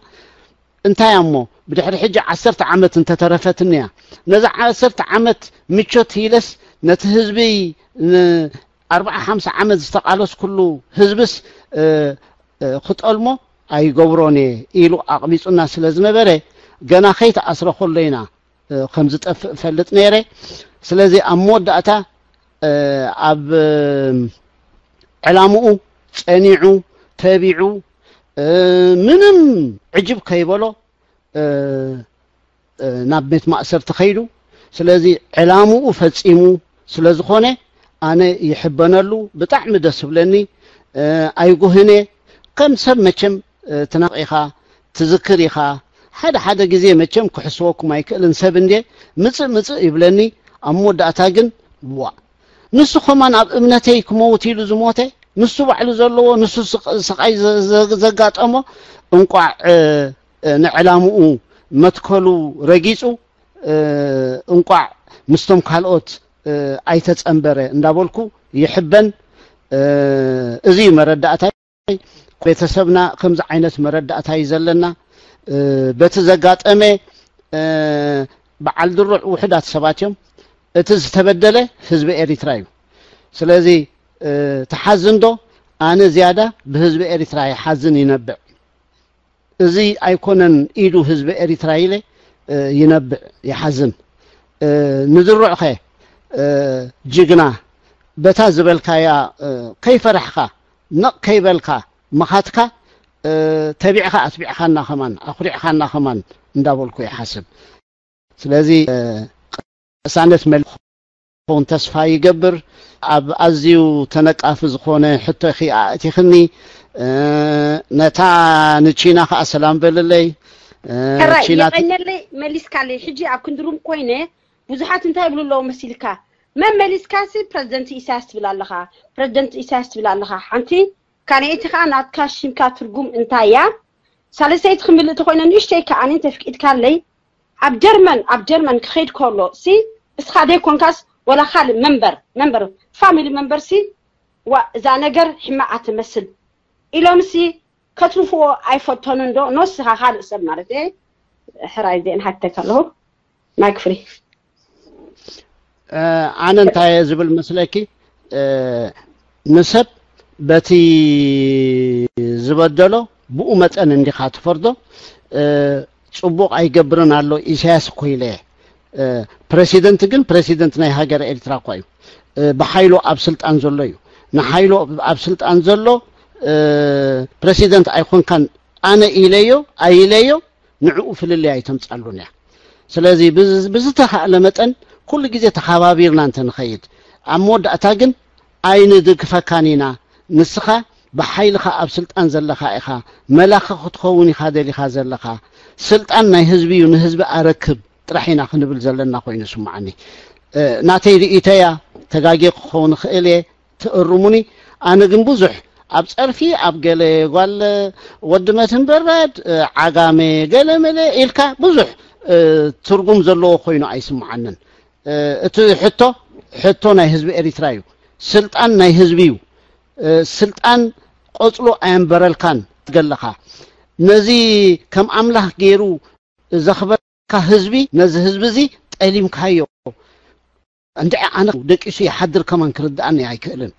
እንታይ እሞ ብድሕሪ ሕጂ ዓሰርተ ዓመት እንተተረፈትንያ ነዛ ዓሰርተ ዓመት ምቾት ኢለስ ነቲ ህዝቢ ን ኣርባዓ ሓምሳ ዓመት ዝተቓለስኩሉ ህዝብስ ክጠልሞ ኣይገብሮን እየ ኢሉ ኣቕቢጹና ስለ ዝነበረ ገና ከይተኣስረ ከሎ ኢና ከም ዝጠፍእ እፈልጥ ነይረ። ስለዚ ኣብ መወዳእታ ኣብ ዕላምኡ ጸኒዑ ተቢዑ ምንም ዕጅብ ከይበሎ ናብ ቤት ማእሰርቲ ከይዱ። ስለዚ ዕላምኡ ፈጺሙ ስለ ዝኾነ ኣነ ይሕበነሉ፣ ብጣዕሚ ደስ ዝብለኒ ኣይጉህነ። ከም ሰብ መቸም ትናቕ ኢኻ ትዝክር ኢኻ። ሓደ ሓደ ግዜ መቸም ክሕስወኩም ኣይክእልን ሰብ እንዴ ምጽእ ምጽእ ይብለኒ። ኣብ መወዳእታ ግን ዋእ ንሱ ከማን ኣብ እምነተይ ክመውት ኢሉ ዝሞተ ንሱ ባዕሉ ዘለዎ ንሱ ስቕ- ስቓይ ዘ- ዘ- ዘጋጠሞ እንቋዕ እ፣ እ፣ ንዕላምኡ መትከሉ ረጊጹ እ፣ እንቋዕ ምስቶም ካልኦት እ፣ ኣይተጸንበረ እንዳበልኩ ይሕበን። እ፣ እዚ እዩ መረዳእታይ። ቤተሰብና ከምዚ ዓይነት መረዳእታ እዩ ዘለና። እ፣ በቲ ዘጋጠመ እ፣ በዓል ድሩዕ ውሑዳት ሰባት እዮም። እቲ ዝተበደለ ህዝቢ ኤሪትራ እዩ። ስለዚ እ፣ ትሓዝን ዶ? ኣነ ዝያዳ ብህዝቢ ኤሪትራ ይሓዝን ይነብዕ። እዚ ኣይኮነን ኢዱ ህዝቢ ኤሪትራ ኢለ እ፣ ይነብዕ ይሓዝን። እ፣ ንድሩዕኸ እ፣ ጅግና በታ ዝበልካያ እ፣ ከይፈራሕካ ነቕ ከይበልካ ምኻትካ እ፣ ተቢዕኻ ኣትቢዕኻና ከማን ኣኹሪዕኻና ከማን እንዳበልኩ ይሓስብ። ስለዚ እ፣ ቅሳነት መል ክኸውን ተስፋ ይገብር። ኣብ ኣዝዩ ተነቃፊ ዝኾነ ሕቶ ኢኺ ኣእቲኽኒ። እ፣ ነታ ንቺና ከኣ ሰላም በልለይ። እ፣ ሕራይ ቺና የቐነለይ መሊስካለይ። ሕጂ ኣብ ክንድሩም ኮይነ ብዙሓት እንታይ ይብሉ ኣለዉ መሲልካ? መመሊስካሲ ፕረዚደንት ኢሳያስ ትብል ኣለኻ፣ ፕረዚደንት ኢሳያስ ትብል ኣለኻ። ሓንቲ ካልኣይቲ ከኣ ናትካ ሽምካ ትርጉም እንታይ እያ? ሳልሰይቲ ክምልእ ተኾይነ ንእሽተይ ከኣ ኣነ ተፍቂድካለይ ኣብ ጀርመን ኣብ ጀርመን ክኸይድ ከሎ ሲ እስኻ ደይ ኮንካስ ወላ ካልእ መንበር መንበር ፋሚሊ መንበር ሲ ዋ እዛ ነገር ሕማቕ ትመስል ኢሎም ሲ ከትርፍዎ ኣይፈተኑን ዶ? ንስኻ ካልእ ሰብ ማለት እየ። ሕራይ ዜን ሓተካ ኣለኹ። ማይክ ፍሪ። ኣነ እንታይ እየ ዝብል መስለኪ፣ ንሰብ በቲ ዝበደሎ ብኡ መጠን እንዲኻ ትፈርዶ። ጽቡቕ ኣይገብርን ኣሎ ኢሳያስ እኮ ኢለ። ፕረሲደንት ግን ፕረሲደንት ናይ ሃገር ኤርትራ እኳ እዩ። ብሓይሉ ኣብ ስልጣን ዘሎ እዩ። ንሓይሉ ኣብ ስልጣን ዘሎ ፕረሲደንት ኣይኮንካን ኣነ ኢለዮ ኣይለዮ ንዕኡ ፍልልይ ኣይተምጻሉን እያ። ስለዚ ብዝተኻእለ መጠን ኩሉ ግዜ ተኻባቢርና እንተንኸይድ ኣብ መወዳእታ ግን ኣይንድግፈካን ኢና። ንስኻ ብሓይልኻ ኣብ ስልጣን ዘለኻ ኢኻ፣ መላኺ ክትኸውን ኢኻ ደሊኻ ዘለኻ። ስልጣን ናይ ህዝቢ እዩ፣ ንህዝቢ ኣረክብ ጥራሕ ኢና ክንብል ዘለና ኮይኑ ይስምዓኒ። ናተይ ርእይቶያ ተጋጌ ክኸውን ይኽእል እየ። ትእርሙኒ። ኣነ ግን ብዙሕ ኣብ ጸርፊ ኣብ ገለ ጓል ወዲ መትንበራድ ዓጋመ ገለ መለ ኢልካ ብዙሕ ትርጉም ዘለዎ ኮይኑ ኣይስምዓንን። እቲ ሕቶ ሕቶ ናይ ህዝቢ ኤሪትራ እዩ። ስልጣን ናይ ህዝቢ እዩ። ስልጣን ቆጽሎ ኣየንበረልካን ገለኻ ነዚ ከም ኣምላኽ ገይሩ ዘኽበረካ ህዝቢ ነዚ ህዝቢ እዚ ጠሊምካዮ። እንድዒ ኣነ ደቂሱ ይሓድር ከማን ክርድኣኒ ኣይክእልን።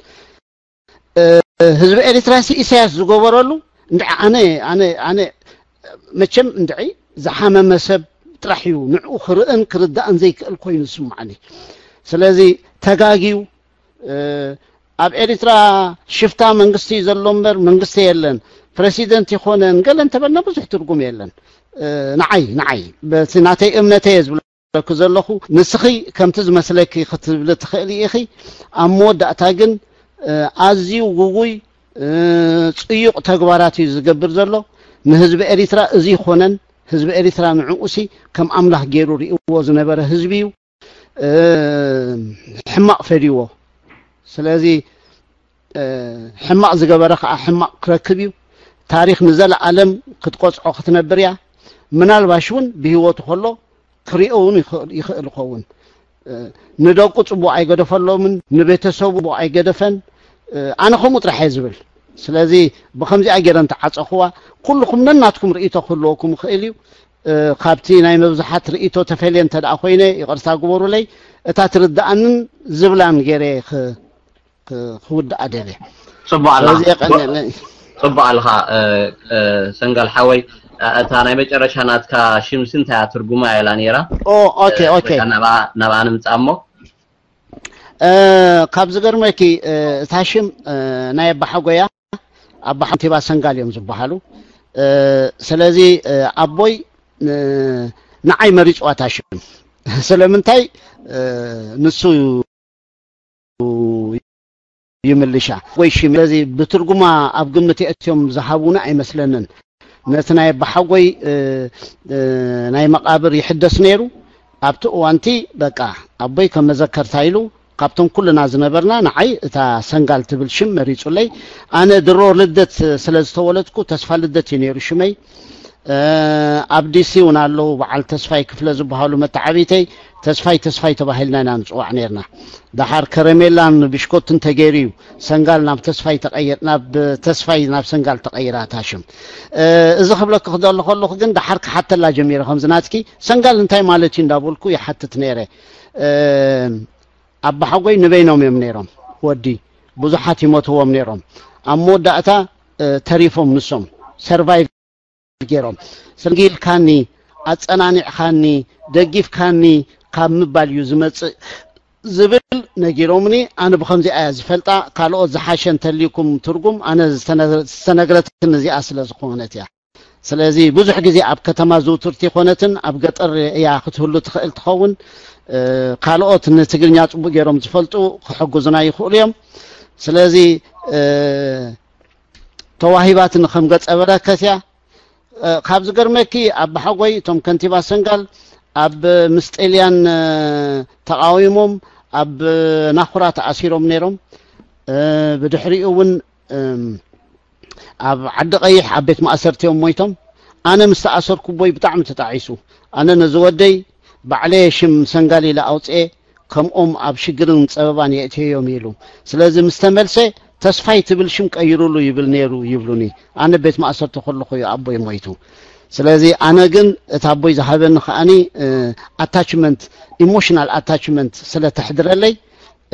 ህዝቢ ኤሪትራ ሲ ኢሳያስ ዝገበረሉ እንድዒ ኣነ ኣነ ኣነ መቸም እንድዒ ዝሓመመ ሰብ ጥራሕ እዩ ንዕኡ ክርእን ክርዳእን ዘይክእል ኮይኑ ዝስምዓኒ። ስለዚ ተጋግዩ ኣብ ኤሪትራ ሽፍታ መንግስቲ ዘሎ እምበር መንግስቲ የለን ፕረሲደንት ይኾነን ገለ እንተበልና ብዙሕ ትርጉም የለን። ንዓይ ንዓይ በቲ ናተይ እምነተይ እየ ዝብለኩ ዘለኹ። ንስኺ ከምቲ ዝመስለኪ ክትብሊ ትኽእሊ ኢኺ። ኣብ መወዳእታ ግን ኣዝዩ ጉጉይ ጽዩቕ ተግባራት እዩ ዝገብር ዘሎ። ንህዝቢ ኤሪትራ እዚ ይኾነን ህዝቢ ኤሪትራ ንዕኡሲ ከም ኣምላኽ ገይሩ ርእይዎ ዝነበረ ህዝቢ እዩ። ሕማቕ ፈድይዎ። ስለዚ ሕማቕ ዝገበረ ከዓ ሕማቕ ክረክብ እዩ። ታሪኽ ንዘለኣለም ክትቆፅዖ ክትነብር እያ። ምናልባሽ እውን ብህይወቱ ከሎ ክሪኦ እውን ይኽእል ይኽእል ይኸውን። እ፣ ንደቁ ጽቡቕ ኣይገደፈሎምን፣ ንቤተሰቡ ጽቡቕ ኣይገደፈን። እ፣ ኣነ ከምኡ ጥራሕ እየ ዝብል። ስለዚ ብኸምዚኣ ገይረ እንተዓጸኽዋ፣ ኩልኹም ነናትኩም ርእይቶ ክህልወኩም ይኽእል እዩ። እ፣ ካብቲ ናይ መብዛሓት ርእይቶ ተፈልየ እንተ ደኣ ኮይነ፣ ይቕርታ ግበሩለይ። እታ ትርድኣንን ዝብላን ገይረ ክ-፣ ክ-፣ ክውድኣ ደልየ። ጽቡቕ ኣለኻ። ስለዚ የቐንየለይ። ጽቡቕ ኣለኻ፣ እ፣ እ፣ ሰንጋል ሓወይ። እ፣ እታ ናይ መጨረሻ ናትካ ሽምሲ እንታይ እያ ትርጉማ ኢላ ነይራ? ኦ፣ ኦኬ፣ እ፣ ኦኬ። በቃ ናብኣ፣ ናብኣ ንምጻእ እሞ። እ፣ ካብ ዝገርመኪ፣ እ፣ እታ ሽም፣ እ፣ ናይ ኣባሓጎያ ኣባ ሓንቲባ ሰንጋል እዮም ዝበሃሉ። እ፣ ስለዚ፣ እ፣ ኣቦይ፣ እ፣ ንዓይ መሪጽዋ እታ ሽም። ስለምንታይ? እ፣ ንሱ ይምልሻ ወይ ሽም። ስለዚ ብትርጉማ ኣብ ግምት የእትዮም ዝሃቡና ኣይመስለንን። ነቲ ናይ ኣባሓጎይ፣ እ፣ እ፣ ናይ መቓብር ይሕደስ ነይሩ። ኣብቲ እዋንቲ በቃ ኣቦይ ከም መዘከርታ ኢሉ ካብቶም ኩልና ዝነበርና ንዓይ እታ ሰንጋል ትብል ሽም መሪጹለይ። ኣነ ድሮ ልደት ስለ ዝተወለድኩ ተስፋ ልደት እዩ ነይሩ ሽመይ። እ፣ ኣብ ዲሲ እውን ኣለዉ በዓል ተስፋይ ክፍለ ዝበሃሉ መተዓቢተይ ተስፋይ ተስፋይ ተባሂልና ኢና ንጽዋዕ ነይርና። ደሓር ከረሜላን ብሽኮትን ተገይሩ እዩ ሰንጋል ናብ ተስፋይ ተቐይር-፣ ናብ ተስፋይ ናብ ሰንጋል ተቐይራ እታ ሽም። እ፣ እዚ ክብለኪ ክደሊ ከለኹ ግን ደሓር ክሓተላ ጀሚረ ከምዚ ናትኪ ሰንጋል እንታይ ማለት እዩ እንዳበልኩ ይሓትት ነይረ። እ፣ ኣባሓጎይ ንበይኖም እዮም ነይሮም። ወዲ ብዙሓት ይሞትዎም ነይሮም። ኣብ መወዳእታ፣ እ፣ ተሪፎም ንሶም ሰርቫይቭ ገይሮም። ሰንጊልካኒ፣ ኣጸናኒዕካኒ፣ ደጊፍካኒ ካብ ምባል እዩ ዝመጽእ ዝብል ነጊሮምኒ። ኣነ ብኸምዚኣ እያ ዝፈልጣ። ካልኦት ዝሓሸ እንተልዩኩም ትርጉም፣ ኣነ ዝተነ-፣ ዝተነግረትኒ እዚኣ ስለ ዝኾነት እያ። ስለዚ ብዙሕ ግዜ ኣብ ከተማ ዝውትርቲ ይኾነትን ኣብ ገጠር እያ ክትህሉ ትኽእል ትኸውን። እ፣ ካልኦት ንትግርኛ ጽቡቕ ገይሮም ዝፈልጡ ክሕግዙና ይኽእሉ እዮም። ስለዚ፣ እ፣ ተዋሂባትኒ ከም ገጸ በረከት እያ። እ፣ ካብ ዝገርመኪ ኣባሓጎይ እቶም ከንቲባ ሰንጋል ኣብ ምስ ጣልያን፣ እ፣ ተቓዊሞም ኣብ ናኹራ ተኣሲሮም ነይሮም። እ፣ ብድሕሪኡ እውን፣ እም፣ ኣብ ዓዲ ቀይሕ ኣብ ቤት ማእሰርቲ እዮም ሞይቶም። ኣነ ምስ ተኣሰርኩ ኣቦይ ብጣዕሚ ተጣዒሱ። ኣነ ነዚ ወደይ ባዕለየ ሽም ሰንጋል ኢለ ኣውፅኤ፣ ከምኦም ኣብ ሽግርን ፀበባን የእትየዮም ኢሉ። ስለዚ ምስ ተመልሰ ተስፋይ ትብል ሽም ቀይሩሉ ይብል ነይሩ ይብሉኒ። ኣነ ቤት ማእሰርቲ ከለኹ እዩ ኣቦይ ሞይቱ። ስለዚ ኣነ ግን እቲ ኣቦይ ዝሃበኒ ከኣኒ፣ እ፣ ኣታችመንት፣ ኢሞሽናል ኣታችመንት ስለ ተሕድረለይ፣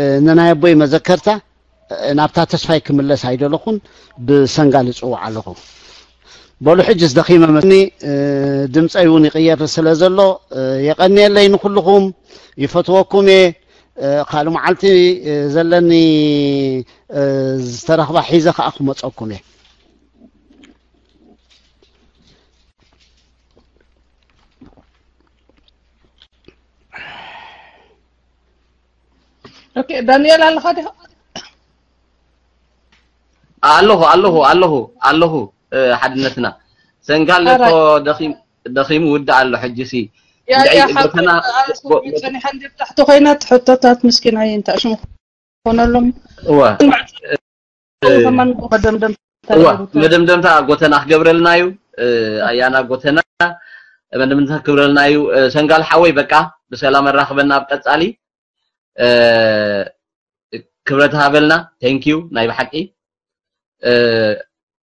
እ፣ ንናይ ኣቦይ መዘከርታ፣ እ፣ ናብታ ተስፋይ ክምለስ ኣይደለኹን፣ ብሰንጋል እጽውዕ ኣለኹ። በሉ ሕጅስ ደኺመ መስኒ፣ እ፣ ድምፀይ እውን ይቕየር ስለ ዘሎ፣ እ፣ የቐንየለይ ንኹልኹም፣ ይፈትወኩም እየ። እ፣ ካልእ መዓልቲ፣ እ፣ ዘለኒ፣ እ፣ ዝተረኽባ ሒዘ ከኣ ክመፀኩም እየ። ኦኬ፣ ዳንኤል ኣለኻ ዲኻ? ኣለኹ፣ ኣለኹ፣ ኣለኹ፣ ኣለኹ። እ፣ ሓድነትና ሰንጋል እኮ ደኺም-፣ ደኺሙ ውድእ ኣሎ። ሕጂሲ ያ፣ እንድዒ ያ፣ ካብ ጎተና ኣርእስቲ ጎ-፣ ጎ-፣ ጸኒሓ እንድሕር ትሕቲ ኮይና፣ እቲ ሕቶታት ምስኪን ኣየንታእሽሙ ክኾነሎም። እወ፣ ግን መዓት እ፣ መደምደምታ እወ፣ ገይሩ። መደምደምታ ጎተና ክገብረልና እዩ። እ፣ ኣያና ጎተና መደምደምታ ክገብረልና እዩ። እ፣ ሰንጋል ሓወይ፣ በቃ ብሰላም ኣራኽበና ኣብ ቀጻሊ። እ፣ ክብረት ሃበልና። ቴንክ ዩ ናይ ብሓቂ። እ፣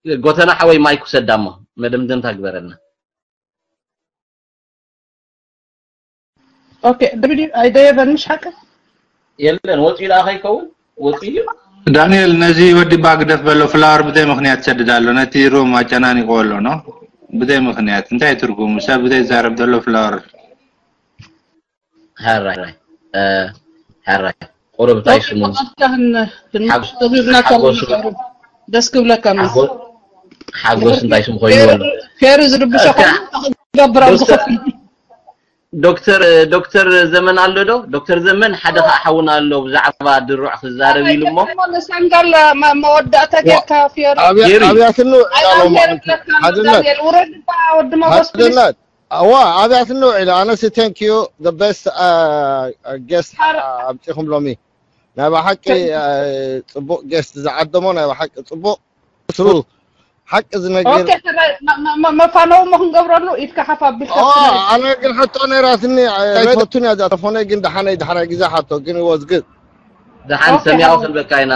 ጎተና ሓወይ፣ ማይክ ውሰዳ እሞ መደምደምታ ግበረልና። ኦኬ፣ ደብዲ ኣይደየበን፣ ምሽ ሓቂ? የለን፣ ወፂኡ ደኣ ከይከውን ወፂኡ እዩ። ዳንኤል፣ ነዚ ወዲ ባግደፍ በሎ። ፍላወር ብዘይ ምኽንያት ይሰድድ ኣሎ። ነቲ ሩም ኣጨናኒቆ ኣሎ ነው። ብዘይ ምኽንያት እንታይ ትርጉሙ? ሰብ ብዘይ ዛረብ ዘሎ ፍላወር። ሕራይ፣ እ፣ ሕራይ። ቁሩብ እንታይ ስሙ? ሓጎስ፣ ደስ ክብለካ። ሓጎስ እንታይ ስሙ ኮይኑ ኣሎ? ፌር ዝርብሾ ኮይኑ ክገብር ኣብ ዶክተር፣ ዝኾነ። ዶክተር፣ ዶክተር ዘመን ኣሎ ዶ? ዶክተር ዘመን ሓደ ኸዓ ሓውና ኣሎ ብዛዕባ ድሩዕ ክዛረብ ኢሉ እሞ። ሰንጋል መ-፣ መወዳእታ ጌርካ ፌር። ኣብያ-፣ ጌሪ። ኣብያትኒ ውዒላ ሎሚ። ሓድነት። ውረድ እባ ወዲ መጎስ፣ ፕሊዝ። ሓድነት። እዋ፣ ኣብያትኒ ውዒላ። ኣነሲ thank you, the best, uh, uh, guest, uh, ኣምጺኹም ሎሚ። ናይ ብሓቂ፣ uh፣ ጽቡቕ ጌስት ዝዓደሞ፣ ናይ ብሓቂ ጽቡቕ። ትሩ። ሓቂ ዝነግር ኦኬ፣ ሕራይ፣ መ- መ- መ- መፋነዊ እሞ ክንገብረሉ ኢድካ ሓፍ ኣቢልካ ኦ ትብል። ኣነ ግን ሕቶ ነይራትኒ ኣይፈቱን እያ እዛ ተፎነ ግን ደሓነይ ደሓራይ ግዜ ሓቶ ግን ወዝግድ ደሓን ኦኬ፣ ሰሚያዊ ሓ- ክንበካ ኢና።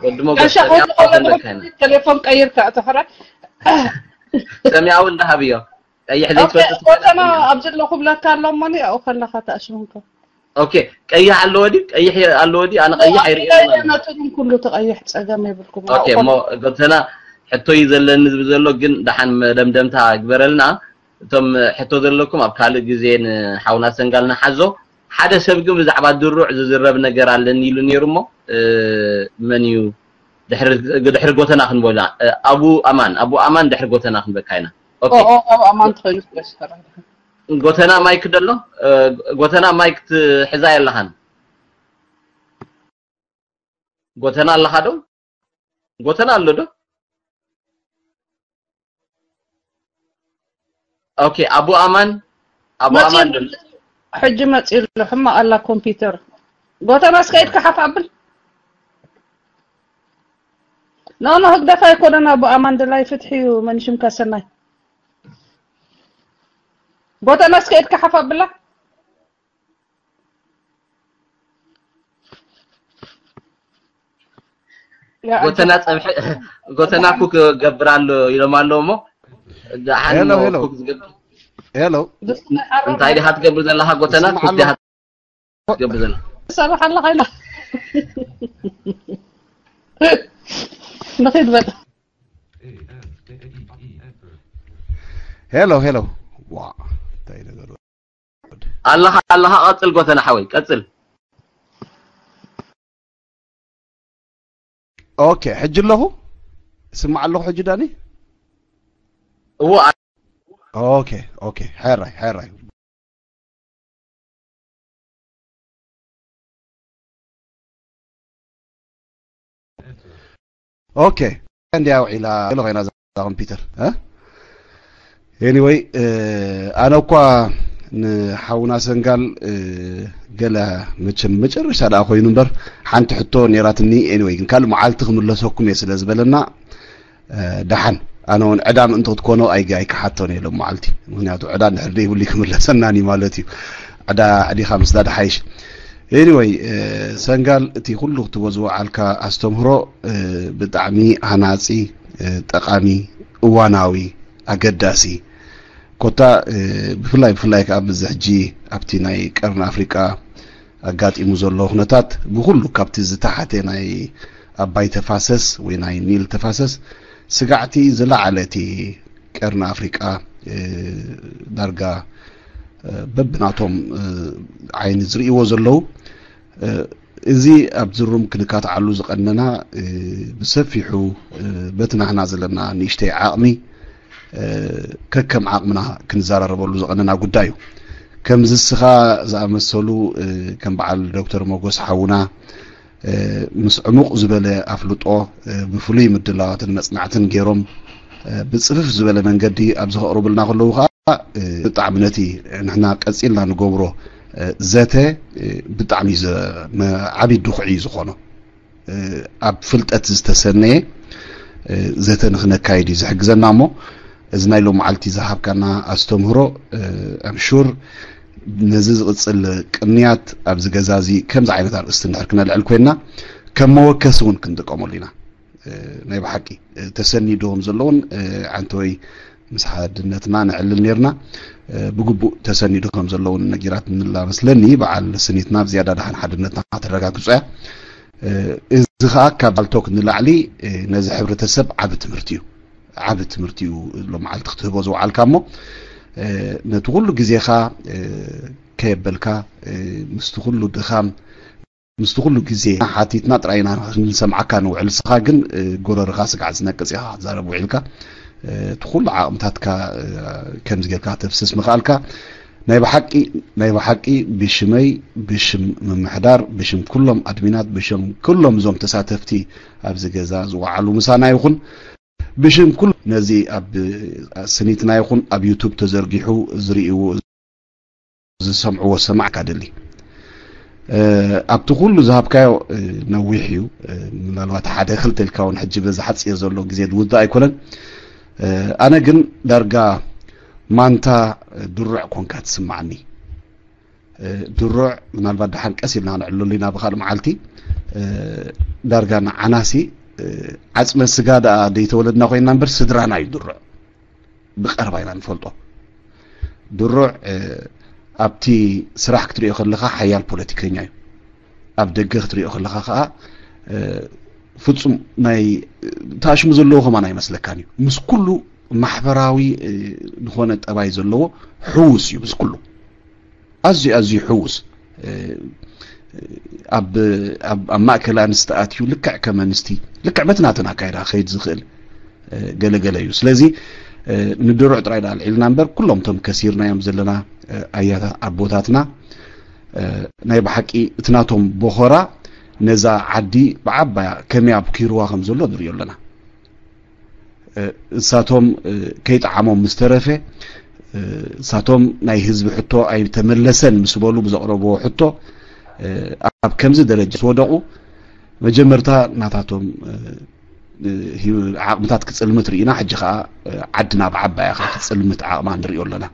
ወዲ ሞገስ ጋሻ ሰሚያዊ ከይትቆረጥ ክንበካ ኢና። ቴሌፎን ቀይርካ እቶ ሕራይ። ሰሚያዊ እንዳ ሃብዮ ቀይሕ ኦኬ፣ ዘይትፈልጥ ጎተና ኣብዚ ኣለኹ ብለካ ኣሎ እሞኒ ኣብኡ ከለኻ ተኣሽምንከ ኦኬ ቀይሕ ኣለዎ ድዩ? ቀይሕ ኣለዎ ድዩ? ኣነ ቀይሕ ኣይርእየን ኣለኹ። ነቱን ኩሉ ተቐይሕ ጸገም የብልኩም ኦኬ እሞ ጎተና ሕቶ እዩ ዘለኒ ዝብል ዘሎ ግን ደሓን መደምደምታ ግበረልና። እቶም ሕቶ ዘለኩም ኣብ ካልእ ግዜ ንሓውና ሰንጋል ንሓዞ። ሓደ ሰብ ግን ብዛዕባ ድሩዕ ዝዝረብ ነገር ኣለኒ ኢሉ ነይሩ እሞ እ፣ መን እዩ ድሕሪ ድሕሪ ጎተና ክንበላ እ፣ ኣቡ ኣማን ኣቡ ኣማን ድሕሪ ጎተና ክንበካ ኢና። ኦኬ ኣብ ኣማን ትኸይኑ ስለ ዝፈራ ጎተና ማይክ ደሎ እ፣ ጎተና ማይክ ትሕዛ የለኻን። ጎተና ኣለኻ ዶ? ጎተና ኣሎ ዶ? ኦኬ ኣቡ ኣማን ኣቡ ኣማን መጺኡ ሕጂ መጺኡ ኣሎ። ሕማቕ ኣላ ኮምፒውተር። ጎተና እስከ ኢድካ ሓፍ ኣብል። ኖ ኖ፣ ህግደፍ ኣይኮነን ኣቡ ኣማን፣ ደላይ ፍትሒ እዩ። መን ሽምካ ሰናይ? ጎተና እስከ ኢድካ ሓፍ ኣብላ። ያ ጎተና ጸብሒ ጎተና ኩክ ገብር ኣሎ ኢሎም ኣለዉ እሞ ደሓን ሄሎ፣ እሞ ሄሎ። ኩክ ዝገብር ሄሎ እንታይ ዲኻ ትገብር ዘለኻ ጎተና ይስማዕ ኩክ ኣሎ። ዲኻ ትገብር ዘለኻ ሰራሕ ኣለኻ ኢላ። ንኺድ በል። ሄሎ ሄሎ ዋ እንታይ ነገሩ ኣለኻ ኣለኻ ቀጽል ጎተና ሓወይ ቀጽል። ኦኬ ሕጂ ኣለኹ ስማዕ ኣለኹ ሕጂ ዳኒ እዎ ኦኬ ኦኬ ሕራይ ሕራይ ኦኬ እንዲያ ውዒላ ገለ ኮይና እዛ ኮምፒውተር እ? ኤኒወይ ኣነ እኳ ንሓውና ሰንጋል እ፣ ገለ መቸም መጨረሻ ደኣ ኮይኑ እምበር ሓንቲ ሕቶ ነይራትኒ። ኤኒወይ ግን ካልእ መዓልቲ ክምለሰኩም እየ ስለ ዝበለና እ፣ ደሓን ኣነ እውን ዕዳ ምእንቲ ክትኮኖ ኣይገ ኣይክሓቶን እየ ሎም መዓልቲ። ምክንያቱ ዕዳ እንድሕር ደይብሉ ክምለሰናን እዩ ማለት እዩ። ዕዳ ዕዲኻ ምስዳድ ሓይሽ። ኤኒወይ ሰንጋል እቲ ኩሉ ክትቦ ዝወዓልካ ኣስተምህሮ እ፣ ብጣዕሚ ሃናፂ እ፣ ጠቓሚ እዋናዊ ኣገዳሲ ኮታ እ፣ ብፍላይ ብፍላይ ከዓ ብዚ ሕጂ ኣብቲ ናይ ቀርኒ ኣፍሪቃ ኣጋጢሙ ዘሎ ኩነታት ብኩሉ ካብቲ ዝተሓተ ናይ ኣባይ ተፋሰስ ወይ ናይ ኒል ተፋሰስ ስጋዕቲ ዝለዓለ እቲ ቀርኒ ኣፍሪቃ እ፣ ዳርጋ እ፣ በብናቶም እ፣ ዓይኒ ዝርእይዎ ዘለዉ እ፣ እዚ ኣብዚ ሩም ክንካትዓሉ ዝቐነና እ፣ ብሰፊሑ እ፣ በቲ ናህና ዘለና ንእሽተይ ዓቕሚ እ፣ ከከም ዓቕምና ክንዘራረበሉ ዝቐነና ጉዳይ እዩ። ከምዚ እስኻ ዝኣመሰሉ እ፣ ከም በዓል ዶክተር ሞጎስ ሓውና እ፣ ምስ ዕሙቕ ዝበለ ኣፍልጦ እ፣ ብፍሉይ ምድላዋትን መጽናዕትን ገይሮም እ፣ ብጽፍፍ ዝበለ መንገዲ ኣብዚ ከቕርቡልና ከለዉ ከዓ እ፣ ብጣዕሚ ነቲ ንሕና ቀጺልና ንገብሮ እ፣ ዘተ እ፣ ብጣዕሚ ዘ- መ- ዓብዪ ድኹዒ እዩ ዝኾኖ እ፣ ኣብ ፍልጠት ዝተሰነየ እ፣ ዘተ ንክነካይድ እዩ ዝሕግዘና እሞ እዚ ናይ ሎም መዓልቲ ዝሃብካና ኣስተምህሮ ኣምሹር ነዚ ዝቕፅል ቅንያት ኣብዚ ገዛ እዚ ከምዚ ዓይነት ኣርእስቲ እንድሕር ክነልዕል ኮይንና ከም መወከሲ እውን ክንጥቀመሉ ኢና። እ፣ ናይ ብሓቂ እ፣ ተሰኒዱ ከም ዘለውን እ፣ ዓንተወይ ምስ ሓድነትና ነዕልል ነርና እ፣ ብግቡእ ተሰኒዱ ከም ዘለውን ነጊራትንላ መስለኒ። በዓል ስኒትና ብዝያዳ ደሓን ሓድነትና ከተረጋግጾ እያ። እ፣ እዚ ከዓ ካብ ባልቶክ ንላዕሊ እ፣ ነዚ ሕብረተሰብ ዓቢ ትምህርቲ እዩ። ዓቢ ትምህርቲ እዩ ሎም መዓልቲ ክትህቦ ዝወዓልካ እሞ እ፣ ነቲ ኩሉ ግዜኻ እ፣ ከየበልካ እ፣ ምስቲ ኩሉ ድኻም ምስቲ ኩሉ ግዜ ሓቲትና ጥራይ ኢና ክንሰምዓካ ንውዕል። ንስኻ ግን እ፣ ጎረርኻ ስጋዕ ዝነቅጽ ኢኻ ክትዛረብ ውዒልካ። እ፣ እቲ ኩሉ ዓቕምታትካ እ፣ ከምዚ ጌርካ ከተፍስስ ምኽኣልካ ናይ ብሓቂ ናይ ብሓቂ ብሽመይ ብሽም ምምሕዳር ብሽም ኩሎም ኣድሚናት ብሽም ኩሎም እዞም ተሳተፍቲ ኣብዚ ገዛ ዝወዓሉ ምሳና ይኹን ብሽም ኩሉ ነዚ ኣብ ስኒትና ይኹን ኣብ ዩቱብ ተዘርጊሑ ዝርእይዎ ዝሰምዕዎ ሰማዕካ ደሊ ኣብቲ ኩሉ ዝሃብካዮ ነዊሕ እዩ። ምናልባት ሓደ ክልተ ኢልካ እውን ሕጂ በዚ ሓፂር ዘሎ ግዜ ዝውዳእ ኣይኮነን። ኣነ ግን ዳርጋ ማንታ ድሩዕ ኮንካ ትስማዓኒ። ድሩዕ ምናልባት ደሓን ቀስ ኢልና ነዕልሉ ኢና ብካልእ መዓልቲ። ዳርጋ ንዓናሲ ዓፅመ ስጋ ደኣ ደይተወለድና ኮይና እምበር ስድራና እዩ ድሩዕ። ብቐረባ ኢና ንፈልጦ። ድሩዕ ኣብቲ ስራሕ ክትሪኦ ከለኻ ሓያል ፖለቲከኛ እዩ። ኣብ ደገ ክትሪኦ ከለኻ ከዓ ፍፁም ናይ ተኣሽሙ ዘለዎ ከማን ኣይመስለካን እዩ። ምስ ኩሉ ማሕበራዊ ዝኾነ ጠባይ ዘለዎ ሕዉስ እዩ። ምስ ኩሉ ኣዝዩ ኣዝዩ ሕዉስ። ኣብ ኣብ ማእከል ኣንስቲ ኣትዩ ልክዕ ከም ኣንስቲ ልክዕ በቲ ናተን ኣካይዳ ክኸይድ ዝኽእል ገለገለ እዩ። ስለዚ ንድሩዕ ጥራይ ደኣ ኣልዒልና እምበር ኩሎም እቶም ከሲርናዮም ዘለና ኣያታት ኣቦታትና ናይ ብሓቂ እቲ ናቶም ቦኸራ ነዛ ዓዲ ብዓባያ ከመይ ኣብኪርዋ ከም ዘሎ ንሪኦ ኣለና። እሳቶም ከይጠዓሞም ምስ ተረፈ እሳቶም ናይ ህዝቢ ሕቶ ኣይተመለሰን ምስ በሉ ብዘቕረብዎ ሕቶ ኣብ ከምዚ ደረጃ ምስ ወደቑ መጀመርታ ናታቶም ዓቕምታት ክፅልምት ርኢና። ሕጂ ከዓ ዓድና ብዓባያ ከዓ ክፅልምት ዓቕማ ንሪኦ ኣለና።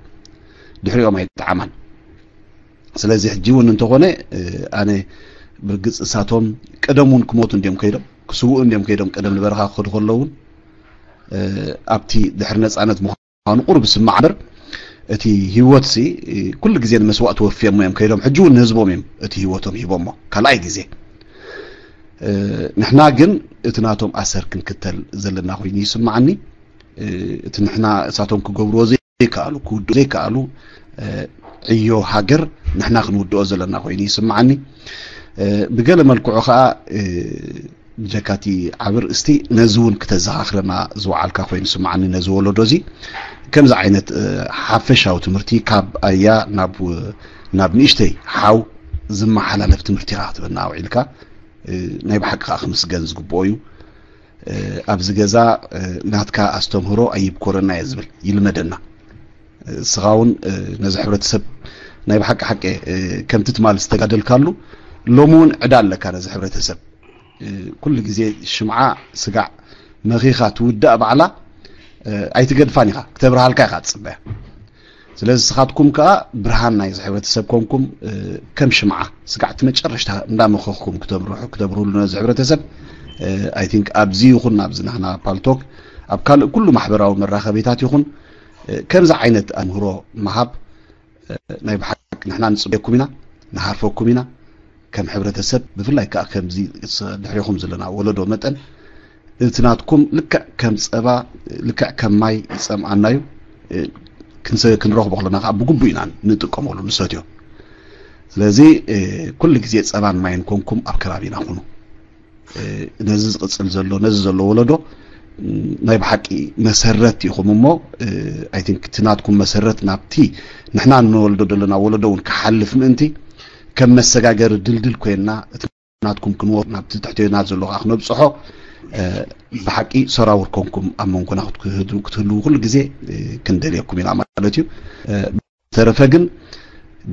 ድሕሪኦም ኣይጠዓማን። ስለዚ ሕጂ እውን እንተኾነ ኣነ ብርግፅ እሳቶም ቀደም እውን ክሞቱ እንዲዮም ከይዶም ክስውኡ እንዲዮም ከይዶም ቀደም ንበረኻ ክኸዱ ከለውን ኣብቲ ድሕሪ ነፃነት ምዃኑ ቁሩብ ዝስማዕ እምበር እቲ ህይወትሲ ኩሉ ግዜ ንመስዋእቲ ወፍዮሞ እዮም ከይዶም። ሕጂ እውን ንህዝቦም እዮም እቲ ህይወቶም ሂቦሞ ካልኣይ ግዜ። ንሕና ግን እቲ ናቶም ኣሰር ክንክተል ዘለና ኮይኑ ይስማዓኒ። እቲ ንሕና እሳቶም ክገብርዎ ዘይከኣሉ ክውድኡ ዘይከኣሉ ዕዮ ሃገር ንሕና ክንውድኦ ዘለና ኮይኑ ይስማዓኒ። ብገለ መልክዑ ከዓ ብጀካቲ ዓብር እስቲ ነዚ እውን ክተዘኻኽረና ዝወዓልካ ኮይኑ ይስማዓኒ። ነዚ ወለዶ እዚ ከምዚ ዓይነት ሓፈሻዊ ትምህርቲ ካብ ኣያ ናብ ናብ ንእሽተይ ሓው ዝመሓላለፍ ትምህርቲ ኢኻ ክትበና ኣውዒልካ። ናይ ብሓቂ ከዓ ክምስገን ዝግብኦ እዩ። ኣብዚ ገዛ ናትካ ኣስተምህሮ ኣይብኮረና እየ ዝብል ይልመደና። እስኻ እውን ነዚ ሕብረተሰብ ናይ ብሓቂ ሓቂ ከምቲ ትማል ዝተጋደልካሉ ሎሚ እውን ዕዳ ኣለካ ነዚ ሕብረተሰብ። ኩሉ ግዜ ሽምዓ ስጋዕ መኺኻ ትውዳእ ባዕላ ኣይትገድፋን ኢኻ፣ ክተብርሃልካ ኢኻ ትፅበያ። ስለዚ ንስኻትኩም ከዓ ብርሃን ናይዚ ሕብረተሰብ ኮንኩም ከም ሽምዓ ስጋዕቲ መጨረሽታ እንዳመኸኽኩም ክተብርሑ ክተብርህሉ ነዚ ሕብረተሰብ። ኣይ ቲንክ ኣብዚ ይኹን ኣብዚ ናህና ፓልቶክ ኣብ ካልእ ኩሉ ማሕበራዊ መራኸቢታት ይኹን ከምዚ ዓይነት ኣምህሮ ምሃብ ናይ ብሓቂ ንሕና ንፅበየኩም ኢና፣ ንሃርፈኩም ኢና። ከም ሕብረተሰብ ብፍላይ ከዓ ከምዚ ድሕሪኹም ዘለና ወለዶ መጠን እቲ ናትኩም ልክዕ ከም ፀባ ልክዕ ከም ማይ ይፀምኣና እዩ። ክንረኽቦ ከለና ከዓ ብግቡእ ኢና ንጥቀመሉ ንሰትዮ። ስለዚ ኩሉ ግዜ ፀባን ማይን ኮንኩም ኣብ ከባቢና ኩኑ። ነዚ ዝቕፅል ዘሎ ነዚ ዘሎ ወለዶ ናይ ብሓቂ መሰረት ኢኹም እሞ ኣይ ቲንክ እቲ ናትኩም መሰረት ናብቲ ንሕና ንወልዶ ዘለና ወለዶ እውን ክሓልፍ ምእንቲ ከም መሰጋገሪ ድልድል ኮይንና እቲ ናትኩም ክንወ ናብቲ ትሕቴና ዘሎ ከዓ ክነብፅሖ ብሓቂ ሰራውር ኮንኩም ኣብ መንጎና ክትህልው ኩሉ ግዜ ክንደልየኩም ኢና ማለት እዩ። ተረፈ ግን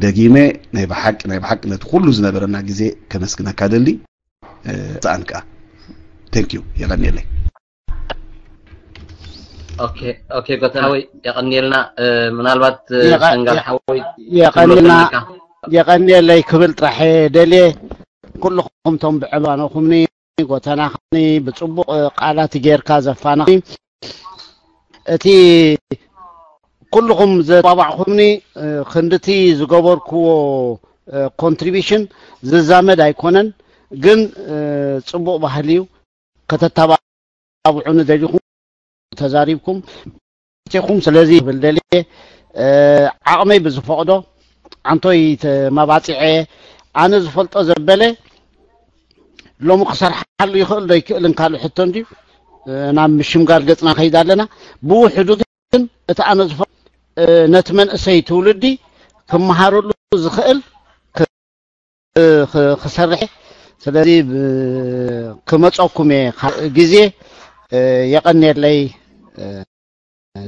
ደጊመ ናይ ብሓቂ ናይ ብሓቂ ነቲ ኩሉ ዝነበረና ግዜ ከመስግነካ ደሊ። ሰኣን ከዓ ቴንክ ዩ የቐንየለይ። ኦኬ ኦኬ ጎተናወይ የቐንየልና። ምናልባት ሰንጋል ሓወይ የቐንየልና። የቐንየለይ ክብል ጥራሕ ደልየ ኩልኹም ቶም ብዕባኖኹምኒ ጎተናኽኒ ብፅቡቕ ቃላት ጌርካ ዘፋናኽኒ እቲ ኩልኹም ዘተባባዕኹምኒ ክንድቲ ዝገበርክዎ ኮንትሪቢሽን ዝዛመድ ኣይኮነን፣ ግን ፅቡቕ ባህሊ እዩ። ከተተባብዑኒ ደሊኹም ተዛሪብኩም ኹም ስለዚ ብል ደልየ ዓቕመይ ብዝፈቕዶ ዓንቶይ ተማባፂዐ ኣነ ዝፈልጦ ዘበለ ሎሚ ክሰርሓሉ ይኽእል ዶ ይክእልን ካልእ ሕቶ እንድዩ። ናብ ምሽምጋል ገፅና ከይድ ኣለና። ብውሕዱ ግን እቲ ኣነ ዝፈ ነቲ መንእሰይ ትውልዲ ክመሃረሉ ዝኽእል ክሰርሕ። ስለዚ ክመፀኩም እየ ካልእ ግዜ። የቐንየለይ፣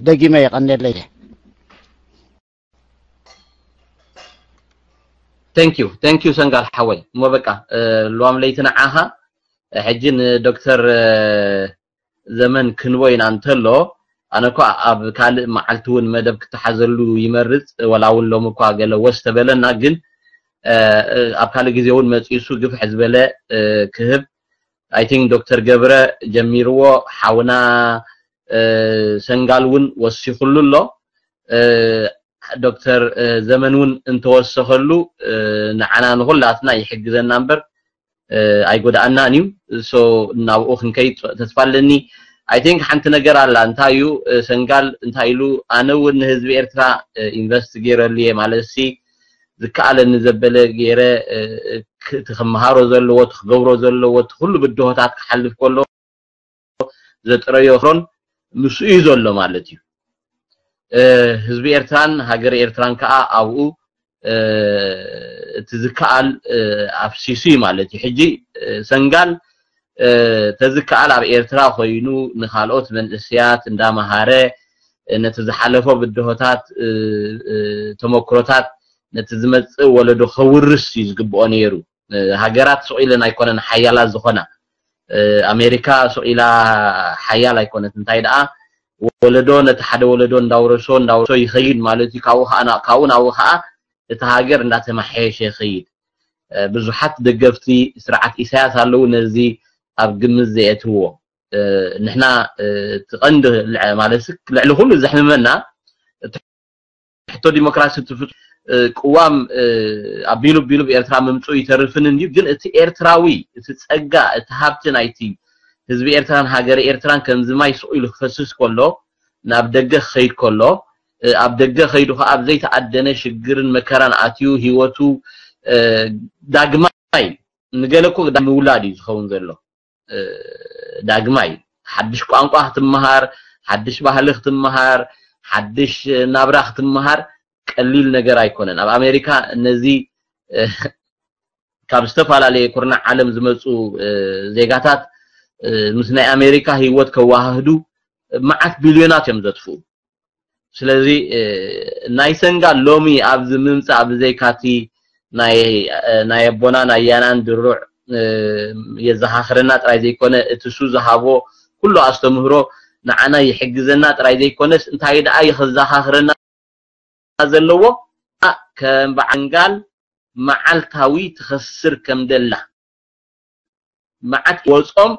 ደጊመ የቐንየለይ። Thank you, thank you ሰንጋል ሓወይ። እሞ በቃ፣ እ፣ ሎሚ ለይቲ ንዓኻ፣ እ፣ ሕጂ ንዶክተር፣ እ፣ ዘመን ክንቦ ኢና እንተሎ፣ ኣነ እኳ ኣብ ካልእ መዓልቲ እውን መደብ ክተሓዘሉ ይመርጽ፣ ወላ እውን ሎሚ እኳ ገለ ወስ ተበለና፣ ግን፣ እ፣ እ፣ ኣብ ካልእ ግዜ እውን መጺሱ ግፍሕ ዝበለ፣ እ፣ ክህብ፣ I think ዶክተር ገብረ ጀሚርዎ፣ ሓውና፣ እ፣ ሰንጋል እውን ወሲኹሉ ኣሎ። እ፣ ዶክተር፣ እ፣ ዘመን እውን እንተወሰኸሉ፣ እ፣ ንዓና ንኹላትና ይሕግዘና እምበር፣ እ፣ ኣይጎዳኣናን እዩ። So ናብኡ ክንከይድ ተስፋ ኣለኒ። I think ሓንቲ ነገር ኣላ። እንታይ እዩ፣ እ፣ ሰንጋል እንታይ ኢሉ፣ ኣነ እውን ንህዝቢ ኤርትራ፣ እ፣ ኢንቨስት ገይረሉ እየ፣ ማለት ሲ ዝከኣለኒ ዘበለ ገይረ፣ እ፣ ክ-፣ እቲ ክመሃሮ ዘለዎ፣ እቲ ክገብሮ ዘለዎ፣ እቲ ኩሉ ብድሆታት ክሓልፍ ከሎ ዘጥረዮ ክሮን ምስኡ እዩ ዘሎ ማለት እዩ። እ፣ ህዝቢ ኤርትራን ሃገር ኤርትራን ከኣ ኣብኡ፣ እ፣ እቲ ዝከኣል፣ እ፣ ኣፍሲሱ እዩ ማለት እዩ። ሕጂ፣ እ፣ ሰንጋል፣ እ፣ ተዝከኣል ኣብ ኤርትራ ኮይኑ ንኻልኦት መንእሰያት እንዳመሃረ፣ እ፣ ነቲ ዝሓለፎ ብድሆታት፣ እ፣ እ፣ ተመክሮታት ነቲ ዝመጽእ ወለዶ ከውርስ እዩ ዝግብኦ ነይሩ። እ፣ ሃገራት ስቕ ኢለን ኣይኮነን ሓያላት ዝኾና። እ፣ ኣሜሪካ ስቕ ኢላ ሓያል ኣይኮነት። እንታይ ደኣ፣ ወለዶ ነቲ ሓደ ወለዶ እንዳውረሶ፣ እንዳውረሶ ይኸይድ ማለት እዩ። ካብኡ ኸኣ ና-፣ ካብኡ ናብኡ ኸኣ እቲ ሃገር እንዳተመሓየሸ ይኸይድ። እ፣ ብዙሓት ደገፍቲ ስርዓት ኢሳያስ ኣለዉ ነዚ ኣብ ግምት ዘየእትዎ። እ፣ ንሕና፣ እ፣ እቲ ቀንዲ ልዕ-፣ ማለት ልዕሊ ኩሉ ዘሕምመና፣ እቲ ሕቶ ዲሞክራሲ፣ እቲ ፍጹም፣ እ፣ ቅዋም፣ እ፣ ኣቢሉ ኣቢሉ ብኤርትራ ምምጽኡ ይተርፍን እንድዩ። ግን እቲ ኤርትራዊ፣ እቲ ጸጋ፣ እቲ ሃብቲ ናይቲ ህዝቢ ኤርትራን ሃገረ ኤርትራን ከምዚ ማይ ስቕ ኢሉ ክፈስስ ከሎ፣ ናብ ደገ ክኸይድ ከሎ፣ እ፣ ኣብ ደገ ከይዱ ኸኣ ኣብ ዘይተኣደነ ሽግርን መከራን ኣትዩ፣ ህይወቱ፣ እ፣ ዳግማይ፣ ንገለ እኮ ዳ-፣ ምውላድ እዩ ዝኸውን ዘሎ። እ፣ ዳግማይ ሓድሽ ቋንቋ ክትመሃር፣ ሓድሽ ባህሊ ክትመሃር፣ ሓድሽ ናብራ ክትመሃር ቀሊል ነገር ኣይኮነን። ኣብ ኣሜሪካ ነዚ፣ እ፣ ካብ ዝተፈላለየ ኩርናዕ ዓለም ዝመጹ፣ እ፣ ዜጋታት፣ እ፣ ምስ ናይ ኣሜሪካ ህይወት ከወሃህዱ መዓት ቢልዮናት እዮም ዘጥፍኡ። ስለዚ፣ እ፣ ናይ ሰንጋል ሎሚ ኣብዚ ምምጻእ ብዘይካቲ ናይ፣ እ፣ ናይ ኣቦና ናይ ያናን ድሩዕ፣ እ፣ የዘኻኽረና ጥራይ ዘይኮነ፣ እቲ እሱ ዝሃቦ ኩሉ ኣስተምህሮ ንዓና ይሕግዘና ጥራይ ዘይኮነስ፣ እንታይ ደኣ ይኸዘኻኽረና ዘለዎ፣ ከም በዓል ሰንጋል መዓልታዊ ትኸስር ከም ደላ፣ መዓት ወጾም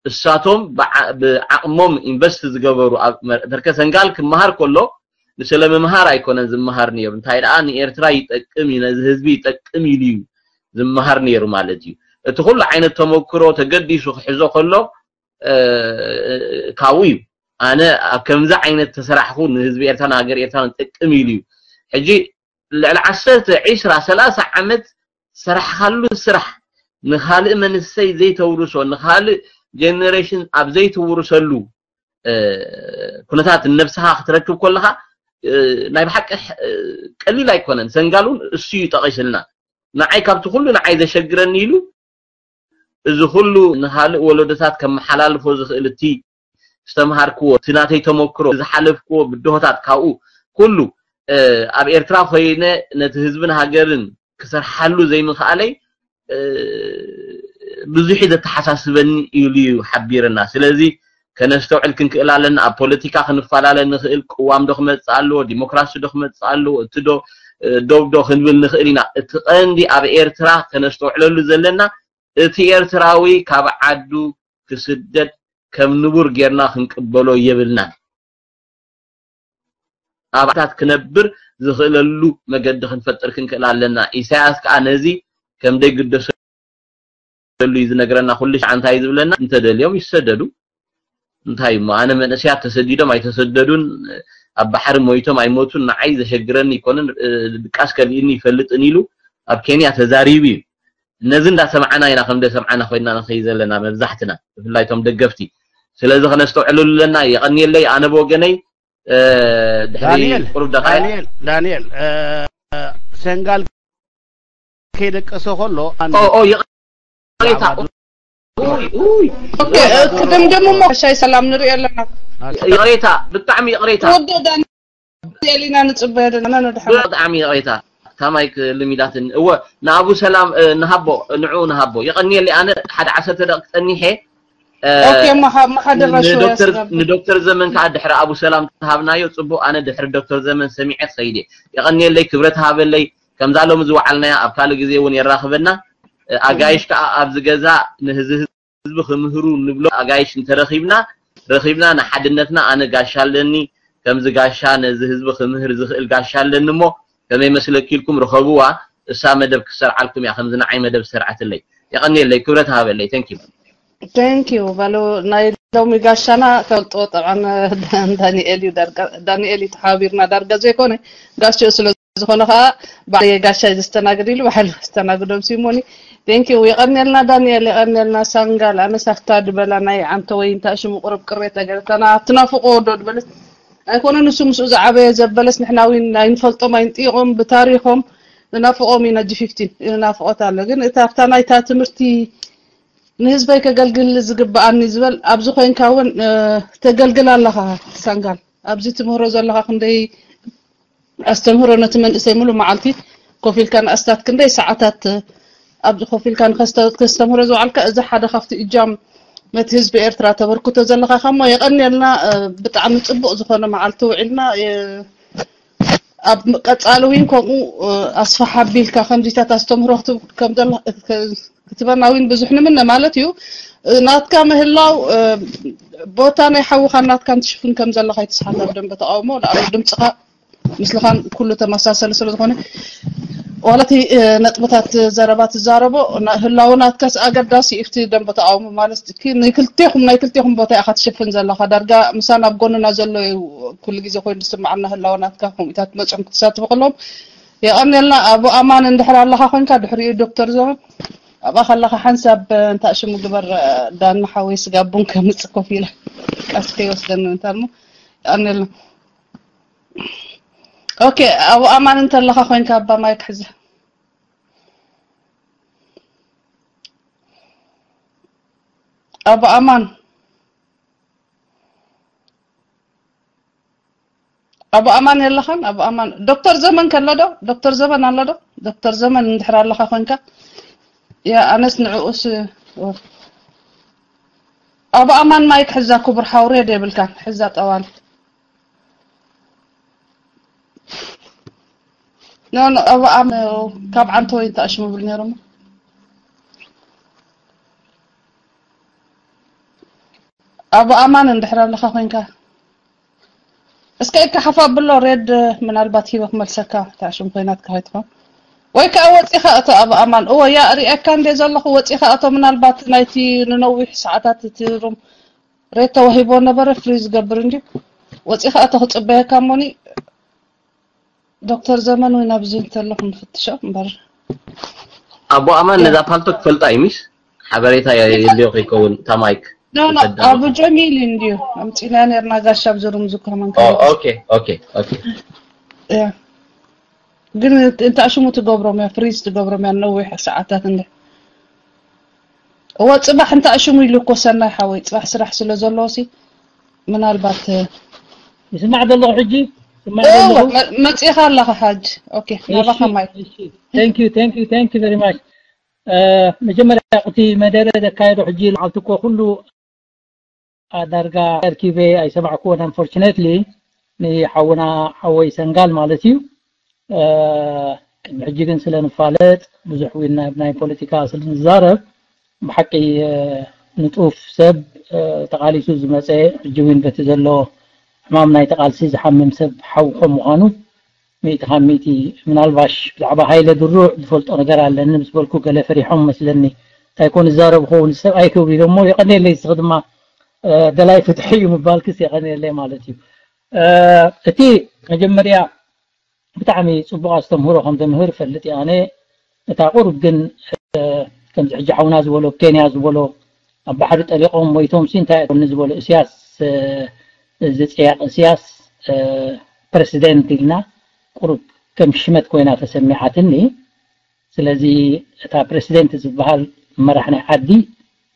እሳቶም ብዓ-፣ ብዓቕሞም ኢንቨስት ዝገበሩ ኣብ መ-፣ ተርከ ሰንጋል ክመሃር ከሎ ንስለ ምምሃር ኣይኮነን ዝመሃር ነይሩ። እንታይ ደኣ ንኤርትራ ይጠቅም እዩ፣ ነዚ ህዝቢ ይጠቅም ኢሉ እዩ ዝመሃር ነይሩ ማለት እዩ። እቲ ኩሉ ዓይነት ተመክሮ ተገዲሱ ክሕዞ ከሎ፣ እ፣ ካብኡ እዩ። ኣነ ኣብ ከምዚ ዓይነት ተሰራሕኩ ንህዝቢ ኤርትራን ሃገር ኤርትራን ጠቅም ኢሉ እዩ። ሕጂ ልዕሊ ዓሰርተ፣ ዕስራ፣ ሰላሳ ዓመት ሰራሕካሉ ስራሕ ንኻልእ መንሰይ ዘይተውርሶ፣ ንኻልእ ጀነሬሽን ኣብ ዘይትውርሰሉ፣ እ፣ ኩነታት ነብስኻ ክትረክብ ከለኻ፣ እ፣ ናይ ብሓቂ፣ እ፣ ቀሊል ኣይኮነን። ሰንጋል እውን እሱ እዩ ጠቒስልና። ንዓይ ካብቲ ኩሉ ንዓይ ዘሸግረኒ ኢሉ፣ እዚ ኩሉ ንኻልእ ወለዶታት ከመሓላልፎ ዝኽእል እቲ ዝተምሃርክዎ፣ እቲ ናተይ ተመክሮ፣ ዝሓለፍክዎ ብድሆታት ካብኡ ኩሉ፣ እ፣ ኣብ ኤርትራ ኮይነ ነቲ ህዝብን ሃገርን ክሰርሓሉ ዘይምኽኣለይ፣ እ፣ ብዙሕ እዩ ዘተሓሳስበኒ ኢሉ እዩ ሓቢርና። ስለዚ ከነስተውዕል ክንክእል ኣለና። ኣብ ፖለቲካ ክንፈላለ ንኽእል፣ ቅዋም ዶ ክመጽእ ኣለዎ፣ ዲሞክራሲ ዶ ክመጽእ ኣለዎ፣ እቲ ዶ፣ እ፣ ዶብ ዶ ክንብል ንኽእል ኢና። እቲ ቀንዲ ኣብ ኤርትራ ከነስተውዕለሉ ዘለና፣ እቲ ኤርትራዊ ካብ ዓዱ ክስደድ ከም ንቡር ጌርና ክንቅበሎ የብልናን። ኣብታት ክነብር ዝኽእለሉ መገዲ ክንፈጥር ክንክእል ኣለና። ኢሳያስ ከኣ ነዚ ከም ዘይግደሰሉ እዩ ዝነግረና። ኩሉ ሻዕ እንታይ እዩ ዝብለና? እንተደልዮም ይሰደዱ። እንታይ እሞ፣ ኣነ መንእሰያት ተሰዲዶም ኣይተሰደዱን፣ ኣብ ባሕሪ ሞይቶም ኣይሞቱን ንዓይ ዘሸግረኒ ኣይኮነን፣ እ፣ ድቃስ ከሊእኒ ይፈልጥን ኢሉ ኣብ ኬንያ ተዛሪቡ እዩ። ነዚ እንዳሰማዕና ኢና፣ ከም ደሰምዓና ኮይና ንኸይ ዘለና መብዛሕትና፣ ብፍላይ እቶም ደገፍቲ። ስለዚ ከነስተውዕለሉ ኣለና። የቐንየለይ፣ ኣነ ብወገነይ፣ እ፣ ድሕሪ ዳንኤል፣ ቁሩብ ደቃይቕ ዳንኤል፣ ዳንኤል፣ እ፣ ሰንጋል ከይደቀሰ ከሎ፣ ኣን-፣ ኦ፣ ኦ፣ ይቕሬታ። ብዛዕባ ኡይ፣ ኡይ። ኦኬ፣ እ፣ ክድምድሙ እሞ፣ ሻይ ሰላም ንሪኦ ኣለና። ይቕሬታ፣ ብጣዕሚ ይቕሬታ። ወዲ ዳንኤል ኢና ንጽበዮ ዘለና፣ ንድሓን። ብጣዕሚ ይቕሬታ። ታማይክ ልሚዳትን እወ ንኣቡ ሰላም ንሃቦ ንዑ ንሃቦ የቐንየለይ ኣነ ሓደ ዓሰርተ ደቂ ጸኒሐ ኦኬ ማሓደረሹ ንዶክተር ዘመን ከዓ ድሕሪ ኣቡ ሰላም ተሃብናዮ ጽቡቅ ኣነ ድሕሪ ዶክተር ዘመን ሰሚዐ ክኸይድ እየ የቐንየለይ ክብረት ሃበለይ ከምዛ ሎሚ ዝወዓልናያ ኣብ ካልእ ግዜ እውን የራኽበና ኣጋይሽ ከዓ ኣብዚ ገዛ ንህዚ ህዝቢ ክምህሩ ንብሎ ኣጋይሽ እንተረኺብና ረኺብና ንሓድነትና ኣነ ጋሻ ኣለኒ ከምዚ ጋሻ ነዚ ህዝቢ ክምህር ዝኽእል ጋሻ ኣለኒ እሞ ከመይ መስለኪ ኢልኩም ርኸብዋ እሳ መደብ ክሰርዓልኩም እያ ከምዚ ንዓይ መደብ ዝሰርዓትለይ የቐንየለይ ክብረት ሃበለይ thank you thank you በሉ ናይ ሎሚ ጋሻና ፈልጦ ጠብዓን ዳንኤል እዩ ዳንኤል እዩ ተሓቢርና ዳርጋ ዘይኮነ ጋሽኡ ስለ ዝኾነ ከዓ ባዕለየ ጋሻ ዘስተናግድ ኢሉ ባዕሉ ኣስተናግዶም ሲሞኒ thank you የቐንየልና ዳንኤል የቐንየልና ሳንጋል ኣነስ ኣብታ ድበላ ናይ ዓንተ ወይ እንታይ ሽሙ ቁርብ ቅሬታ ገለታና ትናፍቆ ዶ ድበለት ኣይኮነ ንሱ ምስኡ ዝዓበየ ዘበለስ ንሕና እውን ኣይንፈልጦም ኣይንጥይቆም ብታሪኾም ንናፍቆም ኢና ጂ ፊፍቲን ናፍቆት ኣሎ ግን እታ ኣብታ ናይታ ትምህርቲ ንህዝበይ ከገልግል ዝግበኣኒ ዝበል ኣብዚ ኮይንካ እውን ተገልግል ኣለኻ ሳንጋል ኣብዚ ትምህሮ ዘለኻ ክንደይ ኣስተምህሮ ነቲ መንእሰይ ሙሉ መዓልቲ ኮፍ ኢልካ ንኣስታት ክንደይ ሰዓታት ኣብዚ ኮፍ ኢልካ ንከስተምህሮ ዝውዓልካ እዚ ሓደ ካብቲ እጃም ነቲ ህዝቢ ኤርትራ ተበርክቶ ዘለኻ ከሞ የቐንየልና ብጣዕሚ ፅቡቕ ዝኾነ መዓልቲ ውዒልና ኣብ ቀፃሊ እውን ከምኡ ኣስፋሕ ኣቢልካ ከምዚታት ኣስተምህሮ ክትበና እውን ብዙሕ ንምነ ማለት እዩ ናትካ ምህላው ቦታ ናይ ሓውኻን ናትካን ትሽፍን ከም ዘለካ ይትስሓት ኣብ ደንበ ተቃውሞ ንኣብ ድምፅኻ ምስልኻን ኩሉ ተመሳሰሊ ስለ ዝኾነ ዋላ እቲ ነጥብታት ዘረባ ትዛረቦ ህላው ናትካስ ኣገዳሲ እዩ እቲ ደንበ ተቃውሞ ማለት ንክልቴኹም ናይ ክልቴኹም ቦታ ኢኻ ትሽፍን ዘለኻ ዳርጋ ምሳን ኣብ ጎንና ዘሎ እዩ ኩሉ ግዜ ኮይኑ ዝስምዓና ህላው ናትካ ከምኡታት መፅኦም ክትሳትፉ ከለዎም የቐንየልና ኣቡ ኣማን እንድሕር ኣለኻ ኮንካ ድሕሪኡ ዶክተር ዘመን ኣብኣ ከለኻ ሓንሳብ እንታይ ሽሙ ግበር ዳኒ ሓወይ ስጋ ቡን ከምጽእ ኮፍ ኢለ ቃስ ከይወስደኒ እንታልሞ የቐንየልና ኦኬ ኣቡ ኣማን እንተለኻ ኮይንካ ኣባ ማይክ ሕዚ ኣቡ ኣማን ኣቡ ኣማን የለኻን ኣቡ ኣማን ዶክተር ዘመን ከሎ ዶ ዶክተር ዘመን ኣሎ ዶ ዶክተር ዘመን እንድሕር ኣለኻ ኮንካ ያ ኣነስ ንዕኡስ ኣቡ ኣማን ማይክ ሕዛ ክቡር ሓው ሬድ የብልካን ሕዛ ጠዋል ኖ ኖ ኣቡ ኣም ካብ ዓንተ ወይ ተኣሽሙ ብል ነይሮም ኣቡ ኣማን እንድሕር ኣለኻ ኮይንካ እስከ እካ ሓፍ ኣብሎ ሬድ ምናልባት ሂበ ክመልሰካ ታሽም ኮይናትካ ከይትኾን ወይ ከዓ ወፂኻ እቶ ኣብ ኣማን እወ ያ ሪኣካ እንደ ዘለኹ ወፂኻ እቶ ምናልባት ናይቲ ንነዊሕ ሰዓታት እቲ ሩም ሬድ ተዋሂቦ ነበረ ፍሪ ዝገብር እንዲ ወፂኻ እቶ ክፅበየካ እሞኒ ዶክተር ዘመን ወይ ናብዚ እንተለኹ ንፍትሾ እምበር ኣቦ ኣማን ነዛ ፓልቶክ ፈልጣ እዩ ሚስ ሓበሬታ የድልዮ ከይከውን እታ ማይክ ኖ ኖ ኣቡ ጀሚል እንድዩ ኣምፂና ነርና ጋሻ ኣብዚ ሩም ዝኮመን ኦኬ ኦኬ ኦኬ ግን እንተ ሽሙ ትገብሮም እያ ፍሪዝ ትገብሮም እያ ነዊሕ ሰዓታት እንደ እዋ ፅባሕ እንተ ሽሙ ኢሉ እኮ ሰናይ ሓወይ ፅባሕ ስራሕ ስለ ዘለዎ ሲ ምናልባት ይስማዕ ዘለኹ ሕጂ ይስማዕ ዘለኹ መፂኻ ኣለኻ ሓጅ ኦኬ ናባኻ ማይ thank you thank you thank you very much መጀመርያ እቲ መደረ ዘካየዶ ሕጂ መዓልቲ እኮ ኩሉ ዳርጋ ኣርኪበ ኣይሰማዕኩዎን unfortunately ንሓውና ሓወይ ሰንጋል ማለት እዩ ቅድሚ ሕጂ ግን ስለ ንፋለጥ ብዙሕ እውን ናይ ፖለቲካ ስለ ንዛረብ ብሓቂ ንጡፍ ሰብ ተቓሊሱ ዝመፀ ሕጂ እውን በቲ ዘሎ ሕማም ናይ ተቓልሲ ዝሓምም ሰብ ሓው ከም ምዃኑ ሚእቲ ካብ ሚእቲ ምናልባሽ ብዛዕባ ሃይለ ድሩዕ ዝፈልጦ ነገር ኣለኒ ምስ በልኩ ገለ ፈሪሖም መስለኒ እንታይ ኮን ዝዛረቡ ኸውን ሰብ ኣይክብሉ ኢሎሞ የቐንየለይ ንስኺ ድማ ደላይ ፍትሒ እዩ ምባልክስ የቐንየለይ ማለት እዩ እቲ መጀመርያ ብጣዕሚ ፅቡቅ ኣስተምህሮ ከም ተምህር ፈልጥ ኣነ እታ ቁሩብ ግን ከምዚ ሕጂ ሓውና ዝበሎ ኬንያ ዝበሎ ኣብ ባሕሪ ጠሊቆም ሞይቶም ሲ እንታይ እኮ ዝበሎ እስያስ ዝፅየቅ እስያስ ፕረሲደንት ኢልና ቁሩብ ከም ሽመት ኮይና ተሰሚዓትኒ ስለዚ እታ ፕረሲደንት ዝበሃል መራሕ ናይ ዓዲ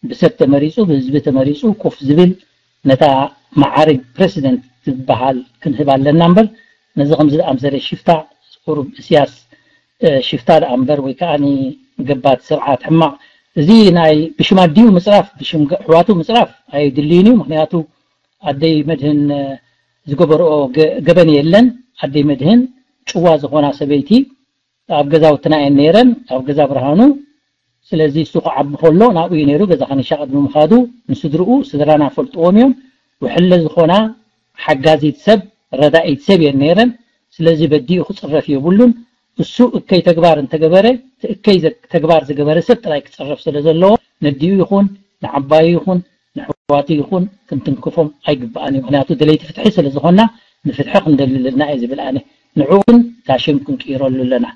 ብሰብ ተመሪፁ ብህዝቢ ተመሪፁ ኮፍ ዝብል ነታ መዓርግ ፕረሲደንት ትበሃል ክንህብ ኣለና እምበር ነዚ ከምዚ ዝኣምሰለ ሽፍታ ቁሩብ እስያስ ሽፍታ ደኣ እምበር ወይ ከዓኒ ገባቲ ስርዓት ሕማቕ። እዚ ናይ ብሽም ኣዲኡ ምፅራፍ፣ ብሽም ኣሕዋቱ ምፅራፍ ኣየድልይን እዩ። ምክንያቱ ኣደይ መድህን ዝገበርኦ ገበን የለን። ኣደይ መድህን ጭዋ ዝኾና ሰበይቲ ኣብ ገዛውትና እየን ነይረን፣ ኣብ ገዛ ብርሃኑ። ስለዚ እሱ ክዓቢ ከሎ ናብኡ እዩ ነይሩ፣ ገዛ ከኒሻ ቅድሚ ምኻዱ ንስድርኡ፣ ስድራና ፈልጥዎም እዮም። ውሕለ ዝኾና ሓጋዚት ሰብ፣ ረዳኢት ሰብ እየን ነይረን። ስለዚ በዲኡ ክፅረፍ የብሉን። እሱ እከይ ተግባር እንተገበረ፣ እቲ እከይ ተግባር ዝገበረ ሰብ ጥራይ ክፅረፍ ስለ ዘለዎ፣ ነዲኡ ይኹን ንዓባዩ ይኹን ንሕዋቱ ይኹን ክንትንክፎም ኣይግባእን እዩ። ምክንያቱ ደለይቲ ፍትሒ ስለ ዝኾና ንፍትሒ ክንደልለና እየ ዝብል ኣነ። ንዕኡ ግን ታሽም ክንቅይረሉ ኣለና።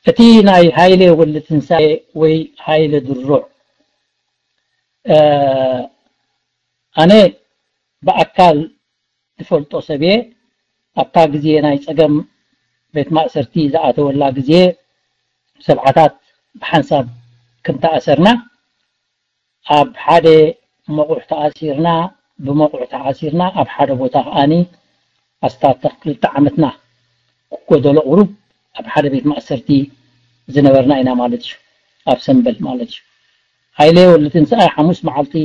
እቲ ናይ ሃይለ ወልደ ትንሳኤ ወይ ሃይለ ድሩዕ ኣነ ብኣካል ዝፈልጦ ሰብየ ኣብታ ግዜ ናይ ጸገም ቤት ማእሰርቲ ዝኣተወላ ግዜ ሰብዓታት ብሓንሳብ ክንተኣሰርና ኣብ ሓደ መቑሕ ተኣሲርና ብመቑሕ ተኣሲርና ኣብ ሓደ ቦታ ከኣኒ ኣስታት ክልተ ዓመትና ክጎደሎ ቁሩብ ኣብ ሓደ ቤት ማእሰርቲ ዝነበርና ኢና ማለት እዩ። ኣብ ሰንበል ማለት እዩ። ሃይለ ወልደ ትንሳኤ ሓሙስ መዓልቲ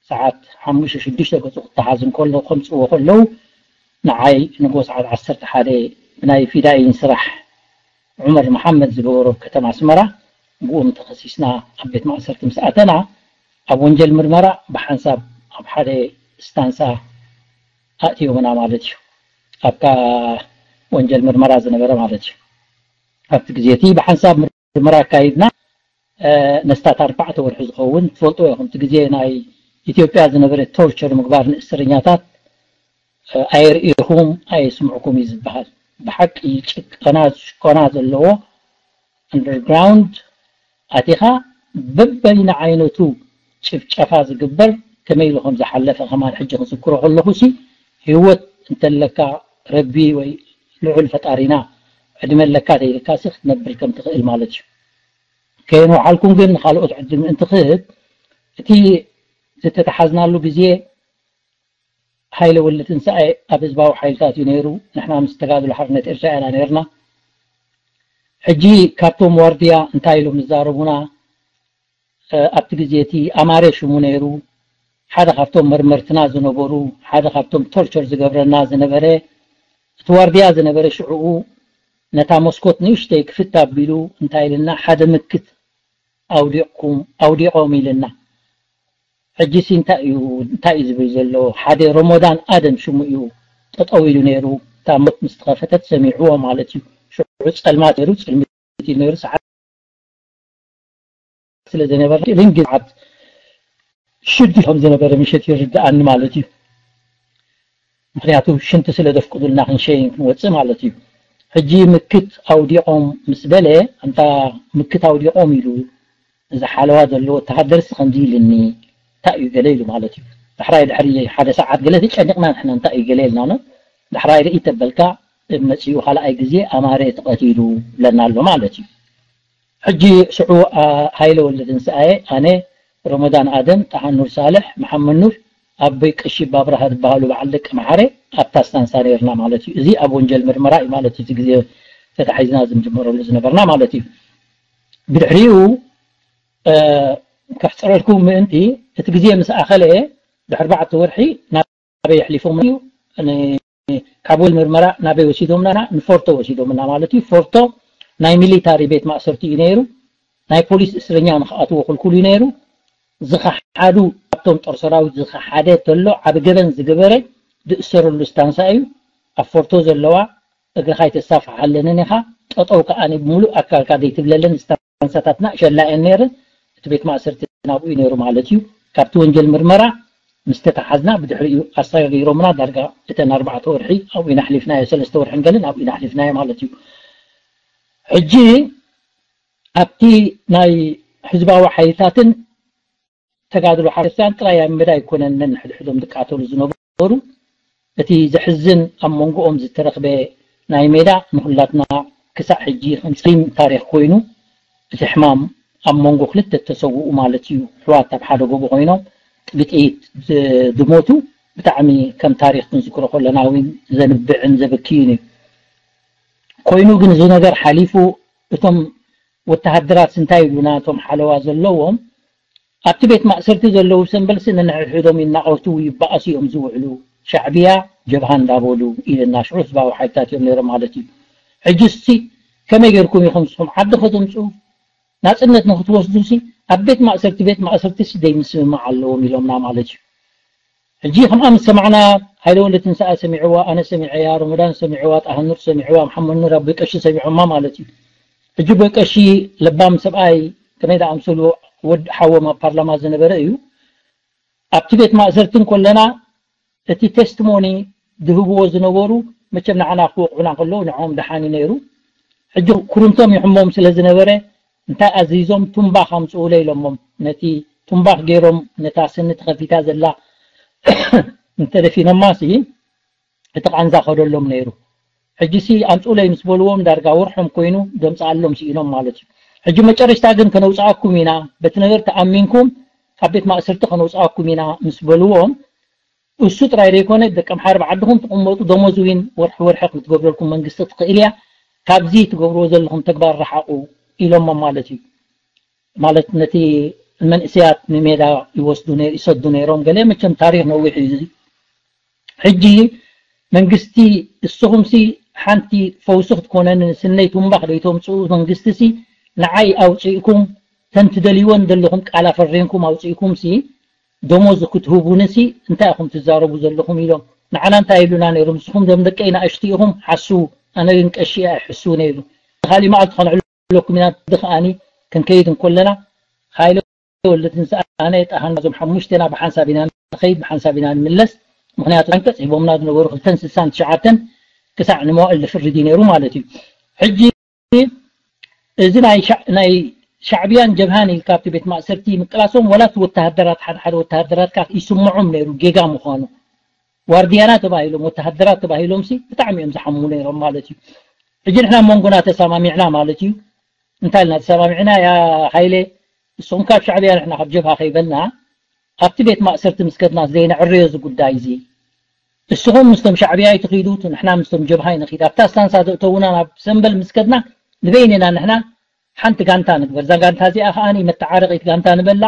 ሰዓት ሓሙሽተ ሽዱሽተ ገጹ ክተሓዝ እንከሎ ከምጽዎ ከለዉ ንዓይ ንጎ ሰዓት ዓሰርተ ሓደ ብናይ ፊዳይን ስራሕ ዑመር መሓመድ ዝገበሮ ከተማ ኣስመራ ብኡም ተኸሲስና ኣብ ቤት ማእሰርቲ ምስ ኣተና ኣብ ወንጀል ምርመራ ብሓንሳብ ኣብ ሓደ ስታንሳ ኣእትዮምና ማለት እዩ። ኣብታ ወንጀል ምርመራ ዝነበረ ማለት እዩ። ኣብቲ ግዜ እቲ ብሓንሳብ ምርመራ ኣካይድና ነስታት ኣርባዕተ ወርሒ ዝኸውን ትፈልጥዎ ኢኹም። እቲ ግዜ ናይ ኢትዮጵያ ዝነበረ ቶርቸር ምግባር ንእስረኛታት ኣየርእኹም ኣየስምዕኩም እዩ ዝበሃል። ብሓቂ ጭቀና ሽኮና ዘለዎ ኣንደርግራውንድ ኣቲኻ በበይነ ዓይነቱ ጭፍጨፋ ዝግበር ከመይ ኢሉ ከም ዝሓለፈ ከማን ሕጂ ክዝክሮ ከለኹ ሲ ህይወት እንተለካ ረቢ ወይ ልዑል ፈጣሪና ዕድመ ኣለካ ተይልካ ሲ ክትነብር ከም ትኽእል ማለት እዩ። ከየንውሓልኩም ግን ንኻልኦት ዕድል ምእንቲ ክህብ እቲ ዝተተሓዝናሉ ግዜ ሃይለ ወልደ ትንሳኤ ኣብ ህዝባዊ ሓይልታት እዩ ነይሩ። ንሕና ምስ ተጋድሎ ሓርነት ኤርትራ ኢና ነይርና። ሕጂ ካብቶም ዋርድያ እንታይ ኢሎም ዝዛረቡና ኣብቲ ግዜ እቲ ኣማረ ሽሙ ነይሩ ሓደ ካብቶም መርመርትና ዝነበሩ ሓደ ካብቶም ቶርቸር ዝገብረና ዝነበረ እቲ ዋርድያ ዝነበረ ሽዕኡ ነታ መስኮት ንእሽተይ ክፍት ኣቢሉ እንታይ ኢልና ሓደ ምክት ኣውዲቕኩም ኣውዲቖም ኢልና ሕጂ ሲ እንታይ እዩ እንታይ እዩ ዝብል ዘሎ ሓደ ሮሞዳን ኣደም ሽሙ እዩ ጠጠው ኢሉ ነይሩ እታ ሞት ምስ ተኸፈተት ሰሚዕዎ ማለት እዩ ሽዑ ጸልማት ነይሩ ጽልሚት እዩ ነይሩ ሰዓት ስለ ዝነበረ ልንግዓት ሽዱ ከም ዝነበረ ምሸት ይርድኣኒ ማለት እዩ ምክንያቱ ሽንቲ ስለ ደፍቅዱልና ክንሸይን ክንወፅእ ማለት እዩ ሕጂ ምክት ኣውዲቖም ምስ በለ ኣንታ ምክት ኣውዲቖም ኢሉ እዚ ሓለዋ ዘሎ ወተሃደርስ ከምዚ ኢልኒ እንታይ እዩ ገለ ኢሉ ማለት እዩ ዳሕራይ ድሕሪ ሓደ ሰዓት ገለ ተጨኒቕና ንሕና እንታይ እዩ ገለ ኢልና ዳሕራይ ርኢ ተበልካ መፂኡ ካልኣይ ግዜ ኣማረ ተቐቲሉ ብለና ኣሎ ማለት እዩ ሕጂ ሽዑ ሃይለ ወልደ ትንሳኤ ኣነ ረመዳን ኣደም ጣሃኑር ሳልሕ መሓመድ ኑር ኣቦይ ቀሺ ባብርሃ ዝበሃሉ በዓል ደቂ መሓረ ኣብታ ስታንሳ ነርና ማለት እዩ እዚ ኣብ ወንጀል ምርመራ እዩ ማለት እዩ ግዜ ተታሒዝና ዝምጅመረሉ ዝነበርና ማለት እዩ ብድሕሪኡ ከሕፅረልኩም ምእንቲ እቲ ግዜ ምስ ኣኸለ ድሕሪ ኣርባዕተ ወርሒ ናበይ ኣሕሊፎም እዩ ካብ ወል ምርመራ ናበይ ወሲዶምና ንፎርቶ ወሲዶምና ማለት እዩ ፎርቶ ናይ ሚሊታሪ ቤት ማእሰርቲ እዩ ነይሩ ናይ ፖሊስ እስረኛ ንክኣትዎ ክልኩል እዩ ነይሩ ዝኸሓዱ ካብቶም ጦር ሰራዊት ዝኸሓደ ተሎ ዓብ ገበን ዝገበረ ዝእሰረሉ ስታንሳ እዩ ኣብ ፎርቶ ዘለዋ እግርኻ ይተሳፍሓለንን ኢኻ ጠጠው ከኣ ብምሉእ ኣካልካ ዘይትብለለን ስታንሳታትና ሸላ እየን ነይረን እቲ ቤት ማእሰርቲ ናብኡ እዩ ነይሩ ማለት እዩ ካብቲ ወንጀል ምርመራ ምስ ተተሓዝና ብድሕሪኡ ኣሳጊሮምና ዳርጋ እተን ኣርባዕተ ወርሒ ኣብኡ ኢና ኣሕሊፍናዮ ሰለስተ ወርሕን ገለን ኣብኡ ኢና ኣሕሊፍናዮ ማለት እዩ ሕጂ ኣብቲ ናይ ህዝባዊ ሓይልታትን ተጋድሎ ሓረስያን ጥራይ ኣብ ሜዳ ኣይኮነን ነንሕድሕዶም ዝቃተሉ ዝነበሩ እቲ ዘሕዝን ኣብ መንጎኦም ዝተረኽበ ናይ ሜዳ ንኹላትና ክሳዕ ሕጂ ከም ጸሊም ታሪኽ ኮይኑ እቲ ሕማም ኣብ መንጎ ክልተ እተሰውኡ ማለት እዩ ሕዋት ኣብ ሓደ ጎቦ ኮይኖም ብጥይት ዝሞቱ ብጣዕሚ ከም ታሪኽ ክንዝክሮ ከለና እውን ዘንብዕን ዘበክይን እዩ ኮይኑ ግን እዚ ነገር ሓሊፉ እቶም ወተሃደራት እንታይ ይብሉና፣ እቶም ሓለዋ ዘለዎም ኣብቲ ቤት ማእሰርቲ ዘለዉ ሰምበልሲ ነንሕድሕዶም ይናቐቱ ይበኣሱ እዮም ዝውዕሉ። ሻዕብያ ጀብሃ እንዳበሉ ኢልና ሽዑ ህዝባዊ ሓይልታት እዮም ነይሮም ማለት እዩ። ሕጂ እስቲ ከመይ ጌርኩም ኢኹም ንስኹም ዓዲ ከተምፅኡ ናፅነት ንክትወስዱ ሲ ኣብ ቤት ማእሰርቲ ቤት ማእሰርቲ ሲ ደይምስምማዕ ኣለዎም ኢሎምና ማለት እዩ። ሕጂ ከምኣ ምስ ሰማዕና ሃይለ ወልደ ትንሳኤ ሰሚዕዋ፣ ኣነ ሰሚዐያ፣ ሮመዳን ሰሚዕዋ፣ ጣህኑር ሰሚዕዋ፣ መሓመድ ኑር ኣቦይ ቀሺ ሰሚዖማ ማለት እዩ። ሕጂ ኣቦይ ቀሺ ለባም ሰብኣይ ከመይ ዝኣምሰሉ ወዲ ሓዎም ኣብ ፓርላማ ዝነበረ እዩ። ኣብቲ ቤት ማእሰርቲ እንከለና እቲ ቴስቲሞኒ ዝህብዎ ዝነበሩ መቸም ንዓና ክወቕዑና ከለዉ ንዕኦም ደሓን እዩ ነይሩ። ሕጂ ኩርምቶም ይሕሞም ስለ ዝነበረ እንታይ ኣዚዞም ቱምባኽ ኣምፅኡለ ኢሎሞም። ነቲ ቱምባኽ ገይሮም ነታ ስኒ ተኸፊታ ዘላ እንተደፊኖማ ሲ እቲ ቃንዛ ከደሎም ነይሩ። ሕጂ ሲ ኣምፅኡለይ ምስ በልዎም ዳርጋ ወርሖም ኮይኑ ደምፅኣሎም ስኢኖም ማለት እዩ። ሕጂ መጨረሽታ ግን ከነውፅኣኩም ኢና፣ በቲ ነገር ተኣሚንኩም ካብ ቤት ማእሰርቲ ከነውፅኣኩም ኢና ምስ በልዎም እሱ ጥራይ ዘይኮነ ደቂ ኣምሓሩ ብዓድኹም ትቕመጡ ደሞዝ እውን ወርሒ ወርሒ ክትገብረልኩም መንግስቲ ትኽእል እያ። ካብዚ ትገብርዎ ዘለኹም ተግባር ረሓቑ ኢሎሞም ማለት እዩ። ማለት ነቲ መንእሰያት ንሜዳ ይወስዱ ነይ- ይሰዱ ነይሮም። ገለ መቸም ታሪኽ ነዊሕ እዩ እዚ። ሕጂ መንግስቲ እስኹምሲ ሓንቲ ፈውሲ ክትኮነኒ ስነይ ቱምባኽ ደይተምፅኡ መንግስቲ ሲ ንዓይ ኣውፅእኩም ተን ትደልይወን ዘለኹም ቃል ኣፈሬንኩም ኣውፅእኩም ሲ ደሞዝ ክትህቡኒ ሲ እንታይ ኢኹም ትዛረቡ ዘለኹም ኢሎም ንዓና እንታይ ይብሉና ነይሮም። ንስኹም ዞም ደቀይ ንኣሽቱ ኢኹም ሓስዉ፣ ኣነ ግን ቀሺ እየ ኣይሕስውን እየ ኢሉ። ካሊእ መዓልቲ ከነዕልለኩም ኢና። እዚ ከዓኒ ክንከይድ እንኮለና ሃይለ ወልደ ትንሳኤ ኣነ ጣሃና እዞም ሓሙሽተና ብሓንሳብ ኢና ንኸይድ ብሓንሳብ ኢና ንምለስ። ምክንያቱ ዓንቀፅ ሂቦምና ዝነበሩ ክልተን ስሳን ትሽዓተን ክሳዕ ንመዋእል ዝፍርድ እዩ ነይሩ ማለት እዩ። ሕጂ እዚ ናይ ሻዕ- ናይ ሻዕብያን ጀብሃን ኢልካ ኣብቲ ቤት ማእሰርቲ ምቅላሶም ዋላ እቲ ወተሃደራት ሓደ ሓደ ወተሃደራት ካብ ይስምዖም ነይሩ ጌጋ ምዃኑ። ዋርድያና ተባሂሎም ወተሃደራት ተባሂሎም ሲ ብጣዕሚ እዮም ዝሓሙ ነይሮም ማለት እዩ። ሕጂ ንሕና ኣብ መንጎና ተሰማሚዕና ማለት እዩ። እንታይ ኢልና ተሰማሚዕና? ያ ሃይለ ንስኹም ካብ ሻዕብያ ንሕና ካብ ጀብሃ ከይበልና ኣብቲ ቤት ማእሰርቲ ምስ ከድና ዘይነዕርዮ እዚ ጉዳይ እዚ እስኹም ምስቶም ሻዕብያ ኣይትኺዱ ንሕና ምስቶም ጀብሃ ይንኺድ ኣብታ ስታንሳ ዘእተውና ናብ ሰምበል ምስ ከድና ንበይንና ንሕና ሓንቲ ጋንታ ንግበር። እዛ ጋንታ እዚኣ ከዓኒ መተዓረቒት ጋንታ ንበላ።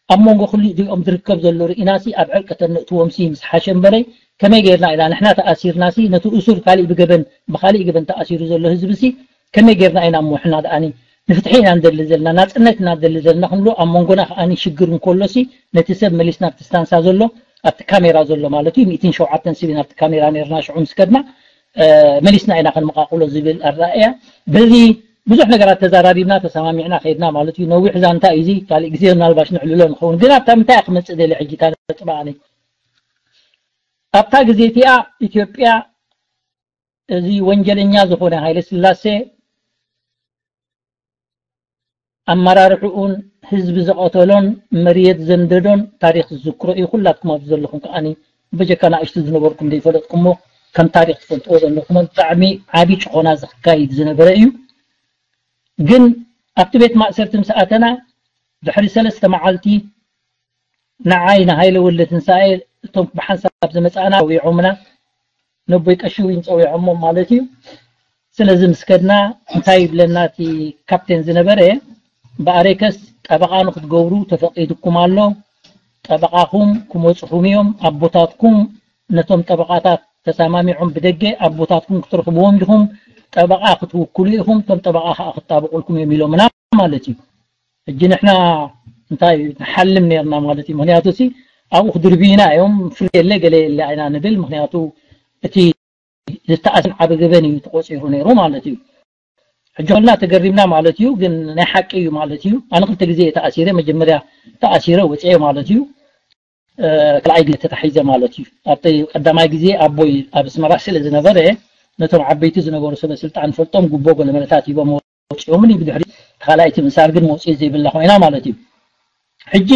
ኣብ መንጎ ክልቲኦም ዝርከብ ዘሎ ርኢናሲ ኣብ ዕርቂ ተነእትዎም ሲ ምስ ሓሸ እምበረይ ከመይ ጌርና ኢና ንሕና ተኣሲርና ሲ ነቲ እሱር ካሊእ ብገበን ብካሊእ ገበን ተኣሲሩ ዘሎ ህዝቢ ሲ ከመይ ጌርና ኢና እሞ ሕና ደኣኒ ንፍትሒ ኢና ንደሊ ዘለና ናፅነት ኢና ንደሊ ዘለና ክንብሎ ኣብ መንጎና ከዓኒ ሽግር እንከሎ ሲ ነቲ ሰብ መሊስና ኣብቲ ስታንሳ ዘሎ ኣብቲ ካሜራ ዘሎ ማለት እዩ ሚእትን ሸውዓተን ስቢን ኣብቲ ካሜራ ነርና ሽዑ ምስ ከድና መሊስና ኢና ክንመቃቅሎ ዝብል ኣረኣእያ በዚ ብዙሕ ነገራት ተዛራሪብና ተሰማሚዕና ከይድና ማለት እዩ። ነዊሕ ዛንታ እዩ እዚ ካልእ ግዜ ምናልባሽ ንዕልሎ ንኸውን ግን ኣብታ ምንታይ ክመፅእ ደለ ሕጂ እታ ነጥባ ኣነ ኣብታ ግዜ እቲኣ ኢትዮጵያ እዚ ወንጀለኛ ዝኾነ ሃይለ ስላሴ ኣመራርሕኡን ህዝቢ ዝቐተሎን መርየት ዘንደዶን ታሪኽ ዝዝክሮ እዩ። ኩላትኩም ኣብዚ ዘለኹም ከዓኒ በጀካ ንኣሽቱ ዝነበርኩም ዘይፈለጥኩሞ ከም ታሪኽ ትፈልጥዎ ዘለኹም ብጣዕሚ ዓቢ ጭኾና ዝካይድ ዝነበረ እዩ። ግን ኣብቲ ቤት ማእሰርቲ ምስ ኣተና ድሕሪ ሰለስተ መዓልቲ ንዓይ ንሃይለ ወልደ ትንሳኤ እቶም ብሓንሳብ ዝመጻእና ዊዖምና ነቦይ ቀሺ ዊን ጸዊዖሞ ማለት እዩ። ስለዚ ምስ ከድና እንታይ ይብለና እቲ ካፕቴን ዝነበረ ብኣሬከስ ጠበቓ ንክትገብሩ ተፈቒድኩም ኣሎ። ጠበቓኹም ክመፁኹም እዮም። ኣቦታትኩም ነቶም ጠበቓታት ተሰማሚዖም ብደገ ኣቦታትኩም ክትረኽብዎም ዲኹም። ጠበቓ ክትውክሉ ኢኹም። እቶም ጠበቓ ከዓ ክጣበቑልኩም እዮም ኢሎምና ማለት እዩ። ሕጂ ንሕና እንታይ ንሓልም ነርና ማለት እዩ። ምክንያቱ ሲ ኣብኡ ክድርብዩና እዮም ፍሪ የለ ገለ የለ ኢና ንብል። ምክንያቱ እቲ ዝተኣስን ዓቢ ገበን እዩ ተቆፂሩ ነይሩ ማለት እዩ። ሕጂ ኮልና ተገሪምና ማለት እዩ። ግን ናይ ሓቂ እዩ ማለት እዩ። ኣነ ክልተ ግዜ እየ ተኣሲረ። መጀመርያ ተኣሲረ ወፅኤ ማለት እዩ። ካልኣይ ግዜ ተታሒዘ ማለት እዩ። ኣብቲ ቀዳማይ ግዜ ኣቦይ ኣብ ኣስመራ ስለ ዝነበረ ነቶም ዓበይቲ ዝነበሩ ሰበ ስልጣን ፈልጦም ጉቦ ገለመለታት ሂቦም ወፂኦምን እዩ። ብድሕሪ ካልኣይቲ ምእሳር ግን መውፅኢ ዘይብላ ኮይና ማለት እዩ። ሕጂ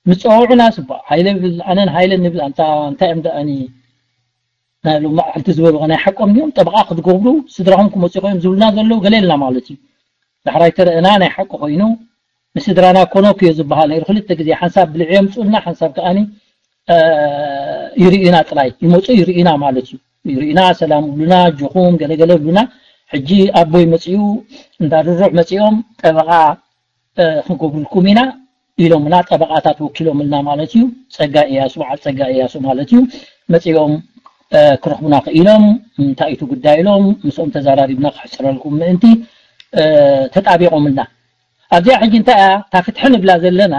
ምስ ፀውዑና ስባ ሃይለ ብል ኣነን ሃይለ ንብል ኣንታ እንታይ እዮም ደኣኒ ናይ ሎማዕልቲ ዝበሉ ናይ ሓቆም ድዮም ጠበቓ ክትገብሩ ስድራኹም ክመፁ ኮይኖም ዝብሉና ዘለዉ ገለ ኢልና ማለት እዩ። ዳሕራይ ተረእና ናይ ሓቂ ኮይኑ ንስድራና ኮኖክ እዮ ዝበሃል ነይሩ ክልተ ግዜ ሓንሳብ ብልዒ የምፅኡልና ሓንሳብ ከዓኒ ይርእዩና ጥራይ ይመፁ ይርእዩና ማለት እዩ። ይርእዩና ሰላም ብሉና ጆኹም ገለገለ ብሉና ሕጂ ኣቦይ መጺኡ፣ እንዳ ድሩዕ መጺኦም ጠበቓ ክንገብርልኩም ኢና ኢሎምና፣ ጠበቓታት ወኪሎምልና ማለት እዩ። ጸጋ እያሱ፣ በዓል ጸጋ እያሱ ማለት እዩ። መጺኦም ክረኽቡና ክኢሎም፣ እንታይ እቲ ጉዳይ ኢሎም ምስኦም ተዛራሪብና ክሕጽረልኩም ምእንቲ ተጣቢቖምልና። ኣብዚኣ ሕጂ እንታይ እያ እታ ፍትሒ ንብላ ዘለና?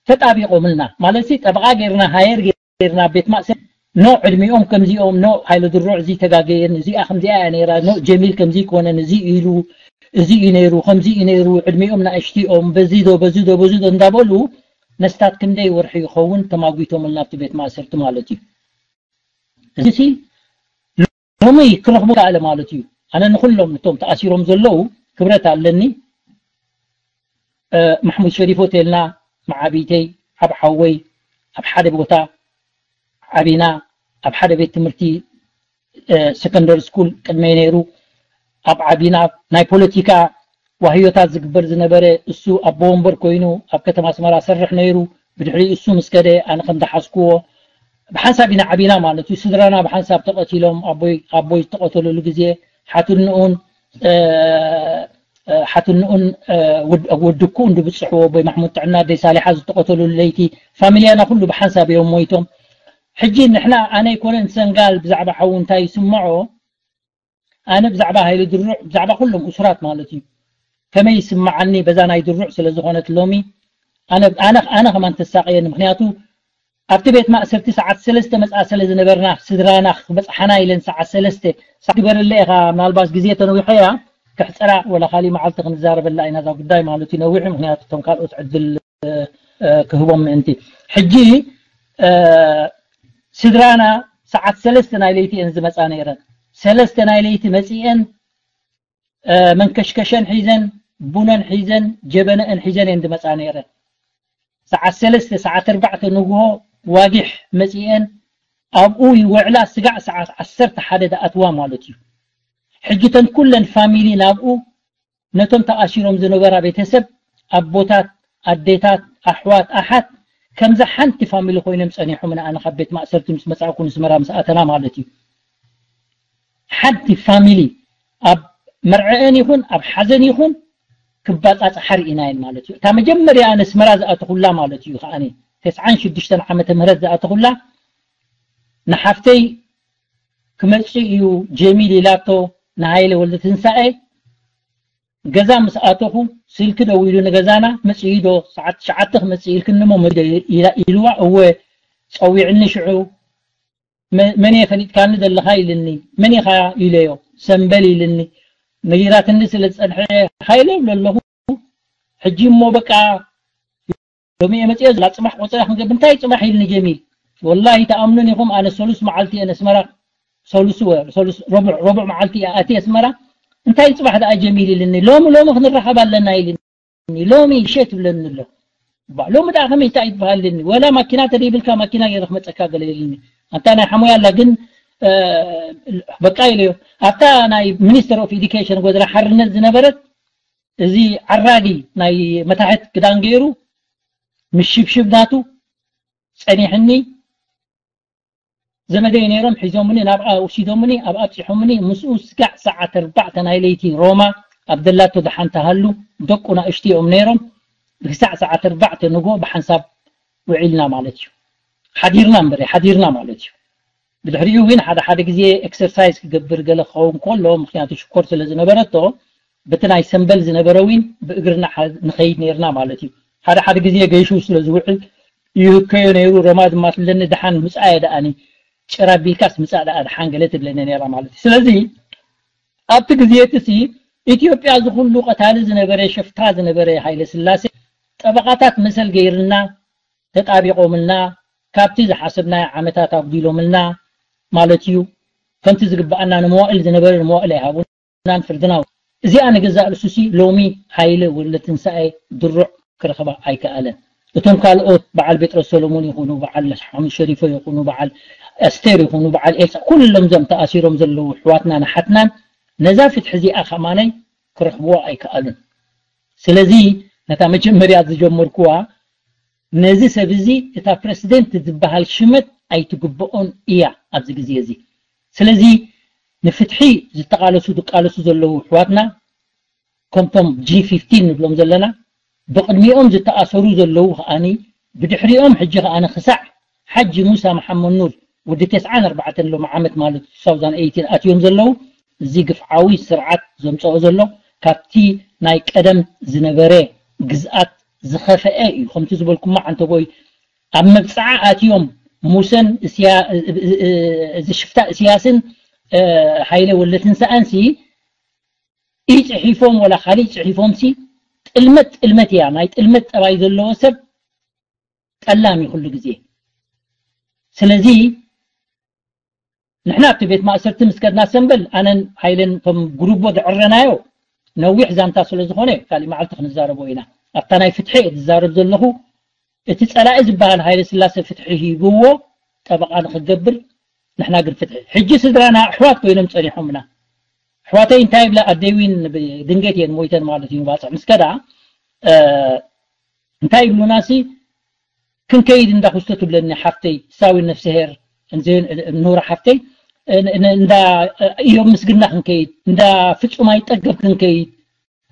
ተጣቢቖምልና ማለት ጠበቓ ጌርና፣ ሃየር ጌርና ቤት ማእሰር፣ ኖ ዕድሚኦም ከምዚኦም፣ ኖ ሃይለ ድሩዕ እዚ ተጋገየን፣ እዚኣ ከምዚኣ እያ ነይራ፣ ኖ ጀሚል ከምዚ ይኮነን፣ እዚ ኢሉ፣ እዚ እዩ ነይሩ፣ ከምዚ እዩ ነይሩ፣ ዕድሚኦም ናእሽቲኦም፣ በዚ ዶ በዚ ዶ በዚ ዶ እንዳበሉ ነስታት ክንደይ ወርሒ ይኸውን ተማጒቶምልና ኣብቲ ቤት ማእሰርቲ ማለት እዩ። እዚ ሲ ሎሚ ክረኽቡ ካለ ማለት እዩ። ኣነ ንኩሎም እቶም ተኣሲሮም ዘለዉ ክብረት ኣለኒ። ማሕሙድ ሸሪፍ ሆቴልና፣ መዓቢተይ፣ ዓብ ሓወይ፣ ኣብ ሓደ ቦታ ዓቢና፣ ኣብ ሓደ ቤት ትምህርቲ ሰከንደሪ ስኩል ቅድመይ ነይሩ። ኣብ ዓቢና ናይ ፖለቲካ ዋህዮታት ዝግበር ዝነበረ እሱ ኣቦ ወንበር ኮይኑ ኣብ ከተማ ኣስመራ ሰርሕ ነይሩ። ብድሕሪ እሱ ምስ ከደ ኣነ ከም ዝሓዝኩዎ ብሓንሳብ ኢና ዓቢና ማለት እዩ። ስድራና ብሓንሳብ ተቐቲሎም፣ ኣቦይ ኣቦይ ዝተቐተለሉ ግዜ ሓትንኡን ሓትንኡን ወድኩኡን ድብፅሕዎ፣ ኣቦይ ማሕሙድ ጥዕና፣ ኣደይ ሳሊሓ ዝተቐተለሉ ለይቲ ፋሚልያና ኩሉ ብሓንሳብ እዮም ሞይቶም። ሕጂ ንሕና ኣነ ኣይኮነን ሰንጋል ብዛዕባ ሓዉ እንታይ ይስምዖ፣ ኣነ ብዛዕባ ሃይለ ድሩዕ ብዛዕባ ኩሎም እሱራት ማለት እዩ ከመይ ይስምዓኒ በዛ ናይ ድሩዕ ስለ ዝኾነት ሎሚ ኣነ ኣነ ኣነ ከማን ተሳቀየኒ። ምክንያቱ ኣብቲ ቤት ማእሰርቲ ሰዓት ሰለስተ መጽኣ ስለ ዝነበርና ስድራና ክበጽሓና ኢለን ሰዓት ሰለስተ ሰዓት ግበረለ ኢኻ ምናልባት ግዜ ተነዊሖ እያ ክሕጸራ ወላ ካሊእ መዓልቲ ክንዛረበላ ኢና እዛ ጉዳይ ማለት እዩ ነዊሑ። ምክንያቱ እቶም ካልኦት ዕድል ክህቦም ምእንቲ ሕጂ ስድራና ሰዓት ሰለስተ ናይ ለይቲ እየን ዝመፃ ነይረን። ሰለስተ ናይ ለይቲ መፂአን መንከሽከሸን ሒዘን ቡነን ሒዘን ጀበነአን ሒዘን እየን ዝመፃ ነይረን። ሰዓት ሰለስተ ሰዓት ኣርባዕተ ንግሆ ዋጊሕ መፂአን ኣብኡ ይወዕላ ስጋዕ ሰዓት ዓሰርተ ሓደ ዝኣትዋ ማለት እዩ። ሕጂ ተን ኩለን ፋሚሊ ናብኡ ነቶም ተኣሲሮም ዝነበራ ቤተሰብ ኣቦታት ኣዴታት ኣሕዋት ኣሓት ከምዛ ሓንቲ ፋሚሊ ኮይኖም ጸኒሖምና ኣነ ካብ ቤት ማእሰርቲ ምስ መጻእኩ ንስመራ ምስ ኣተና ማለት እዩ። ሓንቲ ፋሚሊ ኣብ መርዐአን ይኹን ኣብ ሓዘን ይኹን ክባጻጽሓ ርኢናየን ማለት እዩ። እታ መጀመርያ ኣነ ኣስመራ ዝኣተኹላ ማለት እዩ ከዓኒ ተስዓን ሽዱሽተን ዓመተ ምህረት ዝኣተኹላ ንሓፍተይ ክመጽእ እዩ ጀሚል ኢላቶ ንሃይለ ወልደትንሳኤ ገዛ ምስ ኣተኹ ስልኪ ደዊሉ ንገዛና መጽእ ዶ ሰዓት ትሽዓተ ክመጽእ ኢልክኒ እሞ መደ ኢልዋ እወ ጸዊዕኒ ሽዑ መን እየ ፈሊጥካኒ ዘለኻ ኢልኒ መን ኢኻ ኢለዮ ሰምበል ኢልኒ ነጊራትኒ ስለ ዝጸንሐ ሃይለ ይብሎ ኣለኹ ሕጂ እሞ በቃ ሎሚ እየ መፅኦ ዝላ ፅባሕ ቆፀራ ክንገብር እንታይ ፅባሕ ኢልኒ ጀሚል ወላሂ ተኣምኑን ኢኹም ኣነ ሰሉስ መዓልቲ እየ ነስመራ ሰሉስ ወ- ሰሉስ ረቡዕ ረቡዕ መዓልቲ እየ ኣትየ ኣስመራ እንታይ ፅባሕ ደኣ ጀሚል ኢልኒ ሎሚ ሎሚ ክንራኸብ ኣለና ኢልኒ ሎሚ ሸት ይብለኒ ኣሎ ባ ሎሚ ደኣ ከመይ እንታይ ትበሃል ኢልኒ ወላ ማኪና ተደይብልካ ማኪና ገይረ ክመፀካ ገለ ኢልኒ ኣንታ ናይ ሓሙያ ኣላ ግን እ፣ በቃ ኢለዮ ኣብታ ናይ ሚኒስተር ኦፍ ኤዱኬሽን ጎደራ ሓርነት ዝነበረት እዚ ዓራጊ ናይ መታሕት ክዳን ገይሩ ምስ ሽብሽብ ናቱ ጸኒሕኒ ዘመደይ ነይሮም ሒዞምኒ ናብኣ ወሲዶምኒ ኣብ ኣብፂሖምኒ ምስኡ ስጋዕ ሰዓት ኣርባዕተ ናይ ለይቲ ሮማ ኣብ ደላቶ ደሓን ተሃሉ ደቁ ናእሽቲ እዮም ነይሮም ብክሳዕ ሰዓት ኣርባዕተ ንጎ ብሓንሳብ ውዒልና ማለት እዩ ሓዲርና እምበር ሓዲርና ማለት እዩ ብድሕሪኡ ግን ሓደ ሓደ ግዜ ኤክሰርሳይዝ ክገብር ገለ ክኸውን ከሎ ምክንያቱ ሽኮር ስለ ዝነበረቶ በቲ ናይ ሰምበል ዝነበረ ዊን ብእግርና ንኸይድ ነርና ማለት እዩ ሓደ ሓደ ግዜ ገይሹ ስለ ዝውዕል ይህከዮ ነይሩ ረማ ድማ ትብለኒ ደሓን ምፃየ ደኣኒ ጭራ ቢልካስ ምፃእ ደኣ ደሓን ገለ ትብለኒ ነራ ማለት እዩ ስለዚ ኣብቲ ግዜ እቲ ሲ ኢትዮጵያ ዝኩሉ ቀታሊ ዝነበረ ሸፍታ ዝነበረ ሃይለ ስላሴ ጠበቓታት መሰል ገይርና ተጣቢቖምልና ካብቲ ዝሓሰብናዮ ዓመታት ኣጉዲሎምልና ማለት እዩ ከምቲ ዝግበኣና ንመዋእል ዝነበረ ንመዋእል ኣይሃቡናን ፍርድና እዚኣ ንገዛእ ርእሱሲ ሎሚ ሃይለ ወለ ትንሳኤ ድሩዕ ክረኽባ ኣይከኣለን እቶም ካልኦት በዓል ቤጥሮስ ሰሎሞን ይኹኑ በዓል ሓሙድ ሸሪፎ ይኹኑ በዓል ኣስቴር ይኹኑ በዓል ኤልሳ ኩሎም ዞም ተኣሲሮም ዘለዉ ኣሕዋትናን ኣሓትናን ነዛ ፍትሒ እዚኣ ከማነይ ክረኽብዋ ኣይከኣሉን ስለዚ ነታ መጀመርያ ዝጀመርኩዋ ነዚ ሰብ እዚ እታ ፕረሲደንት ዝበሃል ሽመት ኣይትግብኦን እያ ኣብዚ ግዜ እዚ ስለዚ ንፍትሒ ዝተቓለሱ ዝቃለሱ ዘለዉ ኣሕዋትና፣ ከምቶም ጂ ፊፍቲን ንብሎም ዘለና፣ ብቕድሚኦም ዝተኣሰሩ ዘለዉ ከኣኒ፣ ብድሕሪኦም ሕጂ ከኣኒ ክሳዕ ሓጂ ሙሳ መሓመድ ኑር ወዲ ተስዓን ኣርባዕተን ሎሚ ዓመት ማለት ቱ ታውዘንድ ኤይቲን ኣትዮም ዘለዉ፣ እዚ ግፍዓዊ ስርዓት ዘምጽኦ ዘሎ ካብቲ ናይ ቀደም ዝነበረ ግዝኣት ዝኸፈአ እዩ። ከምቲ ዝበልኩማ ዓንተቦይ፣ ኣብ መብጽዓ ኣትዮም ሙሰን እስያ-፣ እዚ ሽፍታ እስያስን፣ እ፣ ሃይለ ወለትንሳኣንሲ ኢጽሒፎም ወላ ካሊእ ጽሒፎምሲ ጥልመት ጥልመት እያ። ናይ ጥልመት ጠባይ ዘለዎ ሰብ ጠላም እዩ ኩሉ ግዜ። ስለዚ ንሕና ኣብቲ ቤት ማእሰርቲ ምስ ከድና ሰምበል፣ ኣነን ሃይለን እቶም ጉሩቦ ዘዕረናዮ ነዊሕ ዛንታ ስለ ዝኾነ ካሊእ መዓልቲ ክንዛረቦ ኢና። ኣብታ ናይ ፍትሒ እየ ዝዛረብ ዘለኹ። እቲ ጸላኢ ዝበሃል ሃይለ ስላሴ ፍትሒ ሂብዎ ጠበቓ ንኽገብር፣ ንሕና ግን ፍትሒ። ሕጂ ስድራና ኣሕዋት ኮይኖም ጸኒሖምና። ኣሕዋተይ እንታይ ይብላ? ኣደይ ዊን ብ-፣ ድንገት እየን ሞይተን ማለት እዩ። ባጽዕ ምስ ከዳ፣ እ፣ እንታይ ይብሉና ሲ፣ "ክንከይድ እንዳ ኩስቶ ትብለኒ ሓፍተይ፣ ሳዊ ነፍስሄር፣ እንዘ-፣ ኑራ ሓፍተይ፣ እ፣ ን-፣ እንዳ እዮም ምስግና ክንከይድ፣ እንዳ ፍጹም ኣይጠገብ ክንከይድ፣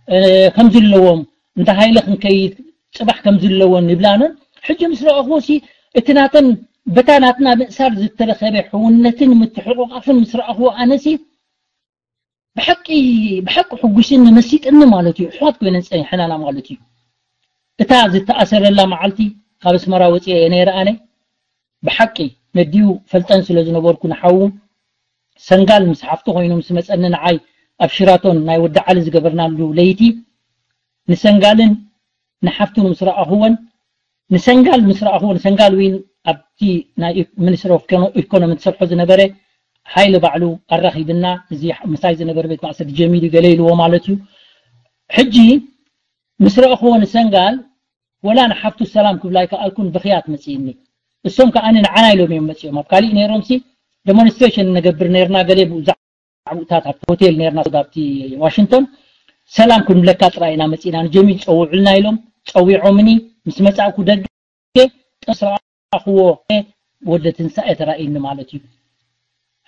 እ፣ ከምዚ ኣለዎም፣ እንዳ ሃይለ ክንከይድ ጽባሕ ከምዚ ኣለዎን" ይብላና። ሕጂ ምስ ረኣኽዎ ሲ፣ እቲ ናተን በታ ናትና ምእሳር ዝተረኸበ ሕውነትን ምትሕቑቓፍን ምስ ረኣኽዎ ኣነሲ ብሓቂ፣ ብሓቂ ሕጉስኒ መሲጥኒ ማለት እዩ። ኣሕዋት ኮይነን ጸኒሐናና ማለት እዩ። እታ ዝተኣሰረላ መዓልቲ ካብ ኣስመራ ወጺኤ እየ ነይረ ኣነ። ብሓቂ ነዲኡ ፈልጠን ስለ ዝነበርኩ ንሓዉ ሰንጋል ምስ ሓፍቱ ኮይኑ ምስ መጸኒ ንዓይ ኣብ ሽራቶን ናይ ወዲ ዓሊ ዝገበርናሉ ለይቲ ንሰንጋልን ንሓፍቱን ምስ ረኣኽወን፣ ንሰንጋል ምስ ረኣኽዎ፣ ንሰንጋል ዊን ኣብቲ ናይ ሚኒስትሪ ኦፍ ኢኮኖሚ ትሰርሖ ዝነበረ ሃይለ ባዕሉ ኣራኺብና፣ እዚ ምሳይ ዝነበረ ቤት ማእሰርቲ ጀሚል እዩ ገለ ኢልዎ ማለት እዩ። ሕጂ ምስ ረኣኽዎ ንሰንጋል ወላ ንሓፍቱ ሰላም ክብላ ኣይከኣልኩን፣ ብኽያት መጺእኒ። እሶም ከኣ ንዓና ኢሎም እዮም መጺኦም። ኣብ ካሊእ ነይሮምሲ ደሞንስትሬሽን ንገብር ነይርና፣ ገለ ብኡ ዛዕባታት ኣብቲ ሆቴል ነይርና፣ ኣብቲ ዋሽንግቶን ሰላም ክንብለካ ጥራይ ኢና መጺእና፣ ንጀሚል ጸውዑልና ኢሎም ጸዊዖምኒ። ምስ መጻእኩ ደገ ምስ ረኣኽዎ ወዲ ትንሳኤ ተራእዩኒ ማለት እዩ።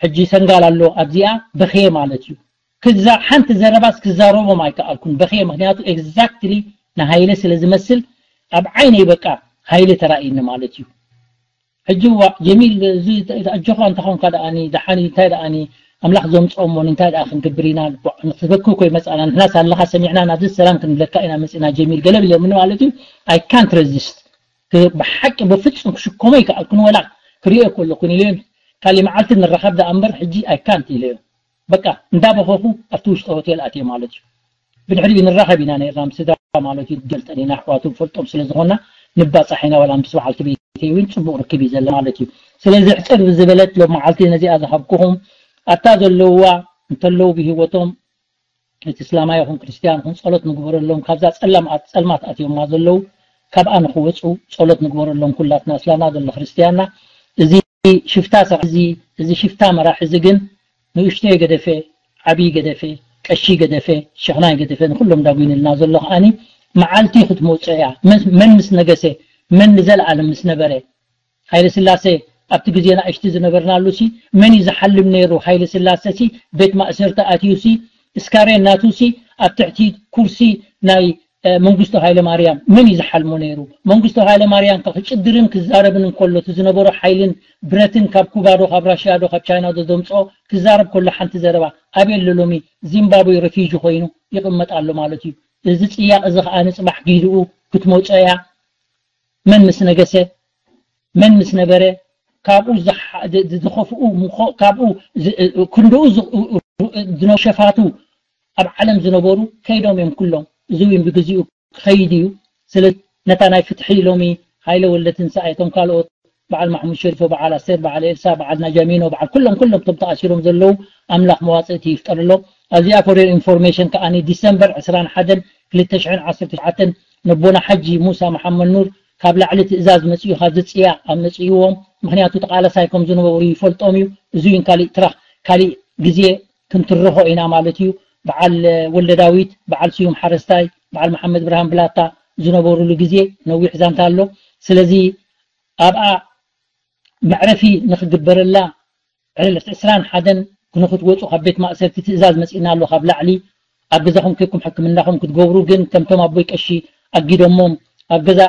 ሕጂ ሰንጋል ኣሎ ኣብዚኣ በኽየ ማለት እዩ። ክዛ-፣ ሓንቲ ዘረባስ ክዛረቦም ኣይከኣልኩን፣ በኽየ። ምኽንያቱ ኤግዛክትሊ ንሃይለ ስለ ዝመስል ኣብ ዓይነይ በቃ ሃይለ ተራእዩኒ ማለት እዩ። ሕጂ እዋ ጀሚል፣ እዚ ኣጆኻ እንተኾንካ ደኣኒ፣ ደሓን እዩ፣ እንታይ ደኣኒ፣ ኣምላኽ ዘምጽኦ እሞ እንታይ ደኣ ክንገብር ኢና፣ ንኽበኪ እኮ ይመጻና፣ ንሕናስ ኣለኻ ሰሚዕና ናብዚ ሰላም ክንብለካ ኢና መጺእና ጀሚል፣ ገለ ብለምኒ ማለት እዩ። I can't resist። ክ-፣ ብሓቂ ብፍጹም ክሽከሞ ኣይከኣልኩን፣ ወላ ክርእዮ ከለኹን ኢለዮም፣ ካሊእ መዓልቲ ንራኸብ ደኣ እምበር ሕጂ I can't ኢለዮም። በቃ እንዳበኸኹ ኣብቲ ውሽጢ ሆቴል ኣትየ ማለት እዩ። ብድሕሪኡ ንራኸብ ኢና ነይርና ምስ ስድራ ማለት እዩ። ገልጠን ኢና፣ ኣሕዋቱ ንፈልጦም ስለ ዝኾንና ንባጻሕ ኢና። ዋላ ምስ በዓልቲ ቤተይ እውን ጽቡቕ ርክብ እዩ ዘሎ ማለት እዩ። ስለዚ ሕጽር ዝበለት ሎም መዓልቲ ነዚኣ ዝሃብኩኹም፣ ኣብታ ዘለውዋ እንተለዉ ብህይወቶም እቲ እስላማይ ይኹን ክርስትያን ይኹን ጸሎት ንግበረሎም። ካብዛ ጸላም-፣ ጸልማት ኣትዮማ ዘለዉ ካብኣ ንኽወጹ ጸሎት ንግበረሎም ኩላትና፣ እስላምና ዘሎ ክርስትያንና። እዚ ሽፍታ ሰብ፣ እዚ፣ እዚ ሽፍታ መራሒ እዚ ግን ንእሽቶ ገደፈ፣ ዓብዪ ገደፈ፣ ቀሺ ገደፈ፣ ሸኽናይ ገደፈ፣ ንኹሎም ዳጒንልና ዘሎ ከኣኒ መዓልቲ ክትመውጽኦ እያ። መን፣ መን ምስ ነገሰ፣ መን ንዘለኣለም ምስ ነበረ፣ ሃይለ ስላሴ ኣብቲ ግዜ ናእሽቲ ዝነበርናሉ ሲ መን እዩ ዝሓልም ነይሩ? ሃይለ ስላሴ ሲ ቤት ማእሰርቲ ኣትዩ ሲ እስካሬን ናቱ ሲ ኣብ ትሕቲ ኩርሲ ናይ፣ እ፣ መንግስቱ ሃይለ ማርያም መን እዩ ዝሓልሞ ነይሩ? መንግስቱ ሃይለ ማርያም ከ ክጭድርን ክዛረብን እንከሎ እቲ ዝነበሮ ሓይልን ብረትን ካብ ኩባ ዶ ካብ ራሽያ ዶ ካብ ቻይና ዶ ዘምጽኦ ክዛረብ ከሎ ሓንቲ ዘረባ ኣበይ ኣሎ ሎሚ? ዚምባብዌ ረፊጂ ኮይኑ ይቕመጥ ኣሎ ማለት እዩ። እዚ ጽያቕ እዚ ከኣ ንጽባሕ ጊዜኡ ክትመጾ እያ። መን ምስ ነገሰ፣ መን ምስ ነበረ፣ ካብኡ ዝሓ-፣ ዝ-፣ ዝ-፣ ዝኸፍኡ ምኾ-፣ ካብኡ ዝ-፣ ክንድኡ ዝ-፣ ዝነሸፋቱ ኣብ ዓለም ዝነበሩ ከይዶም እዮም ኩሎም። እዚ እውን ብግዚኡ ክኸይድ እዩ። ስለዚ ነታ ናይ ፍትሒ ሎሚ ሃይለ ወልደ ትንሳኤ፣ እቶም ካልኦት በዓል ማሕሙድ ሸሪፎ፣ በዓል ኣስቴር፣ በዓል ኤልሳ፣ በዓል ናጃሚኖ፣ በዓል ኩሎም፣ ኩሎም እቶም ተኣሲሮም ዘለዉ ኣምላኽ መዋጽእቲ ይፍጠረሎም። ኣብዚኣ for your information ከኣ ዲሰምበር ዕስራን ሓደን ክልተ ሽሕን ዓሰርተ ትሽዓተን ነቦና ሓጂ ሙሳ መሓመድ ኑር ካብ ላዕሊ ትእዛዝ መጺኡ፣ ካብ ዝጽያ ኣብ መጺእዎም። ምኽንያቱ ተቓላሳይ ከም ዝነበሩ ይፈልጦም እዩ። እዚ እውን ካሊእ ትራኽ፣ ካሊእ ግዜ ክንትርኾ ኢና ማለት እዩ። በዓል ወልደ ዳዊት፣ በዓል ስዩም ሓረስታይ፣ በዓል መሓመድ ብርሃን ብላታ ዝነበሩሉ ግዜ ነዊሕ ዛንታ ኣሎ። ስለዚ ኣብኣ መዕረፊ ንኽግበረላ ዕለት ዕስራን ሓደን ንክትወፁ ካብ ቤት ማእሰርቲ ትእዛዝ መፂእና ኣሎ ካብ ላዕሊ። ኣብ ገዛኹም ከይኩም ሕክምናኹም ክትገብሩ ግን ከምቶም ኣቦይ ቀሺ ኣጊዶሞም ኣብ ገዛ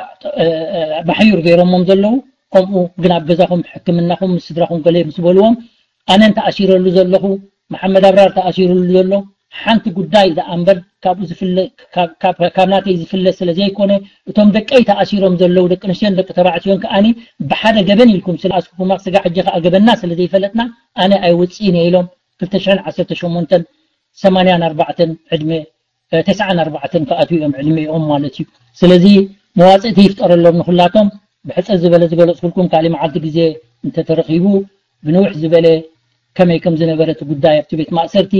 ማሕዩር ገይሮሞም ዘለዉ፣ ከምኡ ግን ኣብ ገዛኹም ሕክምናኹም ምስ ስድራኹም ገለ ምስ በልዎም፣ ኣነን ተኣሲረሉ ዘለኹ፣ መሓመድ ኣብራር ተኣሲሩሉ ዘሎ ሓንቲ ጉዳይ ደኣ እምበር ካብኡ ዝፍለ ካብ ናተይ ዝፍለ ስለ ዘይኮነ፣ እቶም ደቀይ ተኣሲሮም ዘለዉ ደቂ ኣንስትዮን ደቂ ተባዕትዮን ከኣኒ ብሓደ ገበን ኢልኩም ስለ ኣስኩማ ስጋ ሕጂ ከኣ ገበንና ስለ ዘይፈለጥና ኣነ ኣይወፅእን እየ ኢሎም ክልተ ሽሕን ዓሰርተ ሸሞንተን ሰማንያን ኣርባዕተን ዕድመ ተስዓን ኣርባዕተን ክኣትዉ እዮም ዕድሜኦም ማለት እዩ። ስለዚ መዋፅእቲ ይፍጠረሎም ንኩላቶም። ብሕፅር ዝበለ ዝገለፅኩልኩም ካሊእ መዓልቲ ግዜ እንተተረኺቡ ብንውሕ ዝበለ ከመይ ከም ዝነበረ እቲ ጉዳይ ኣብቲ ቤት ማእሰርቲ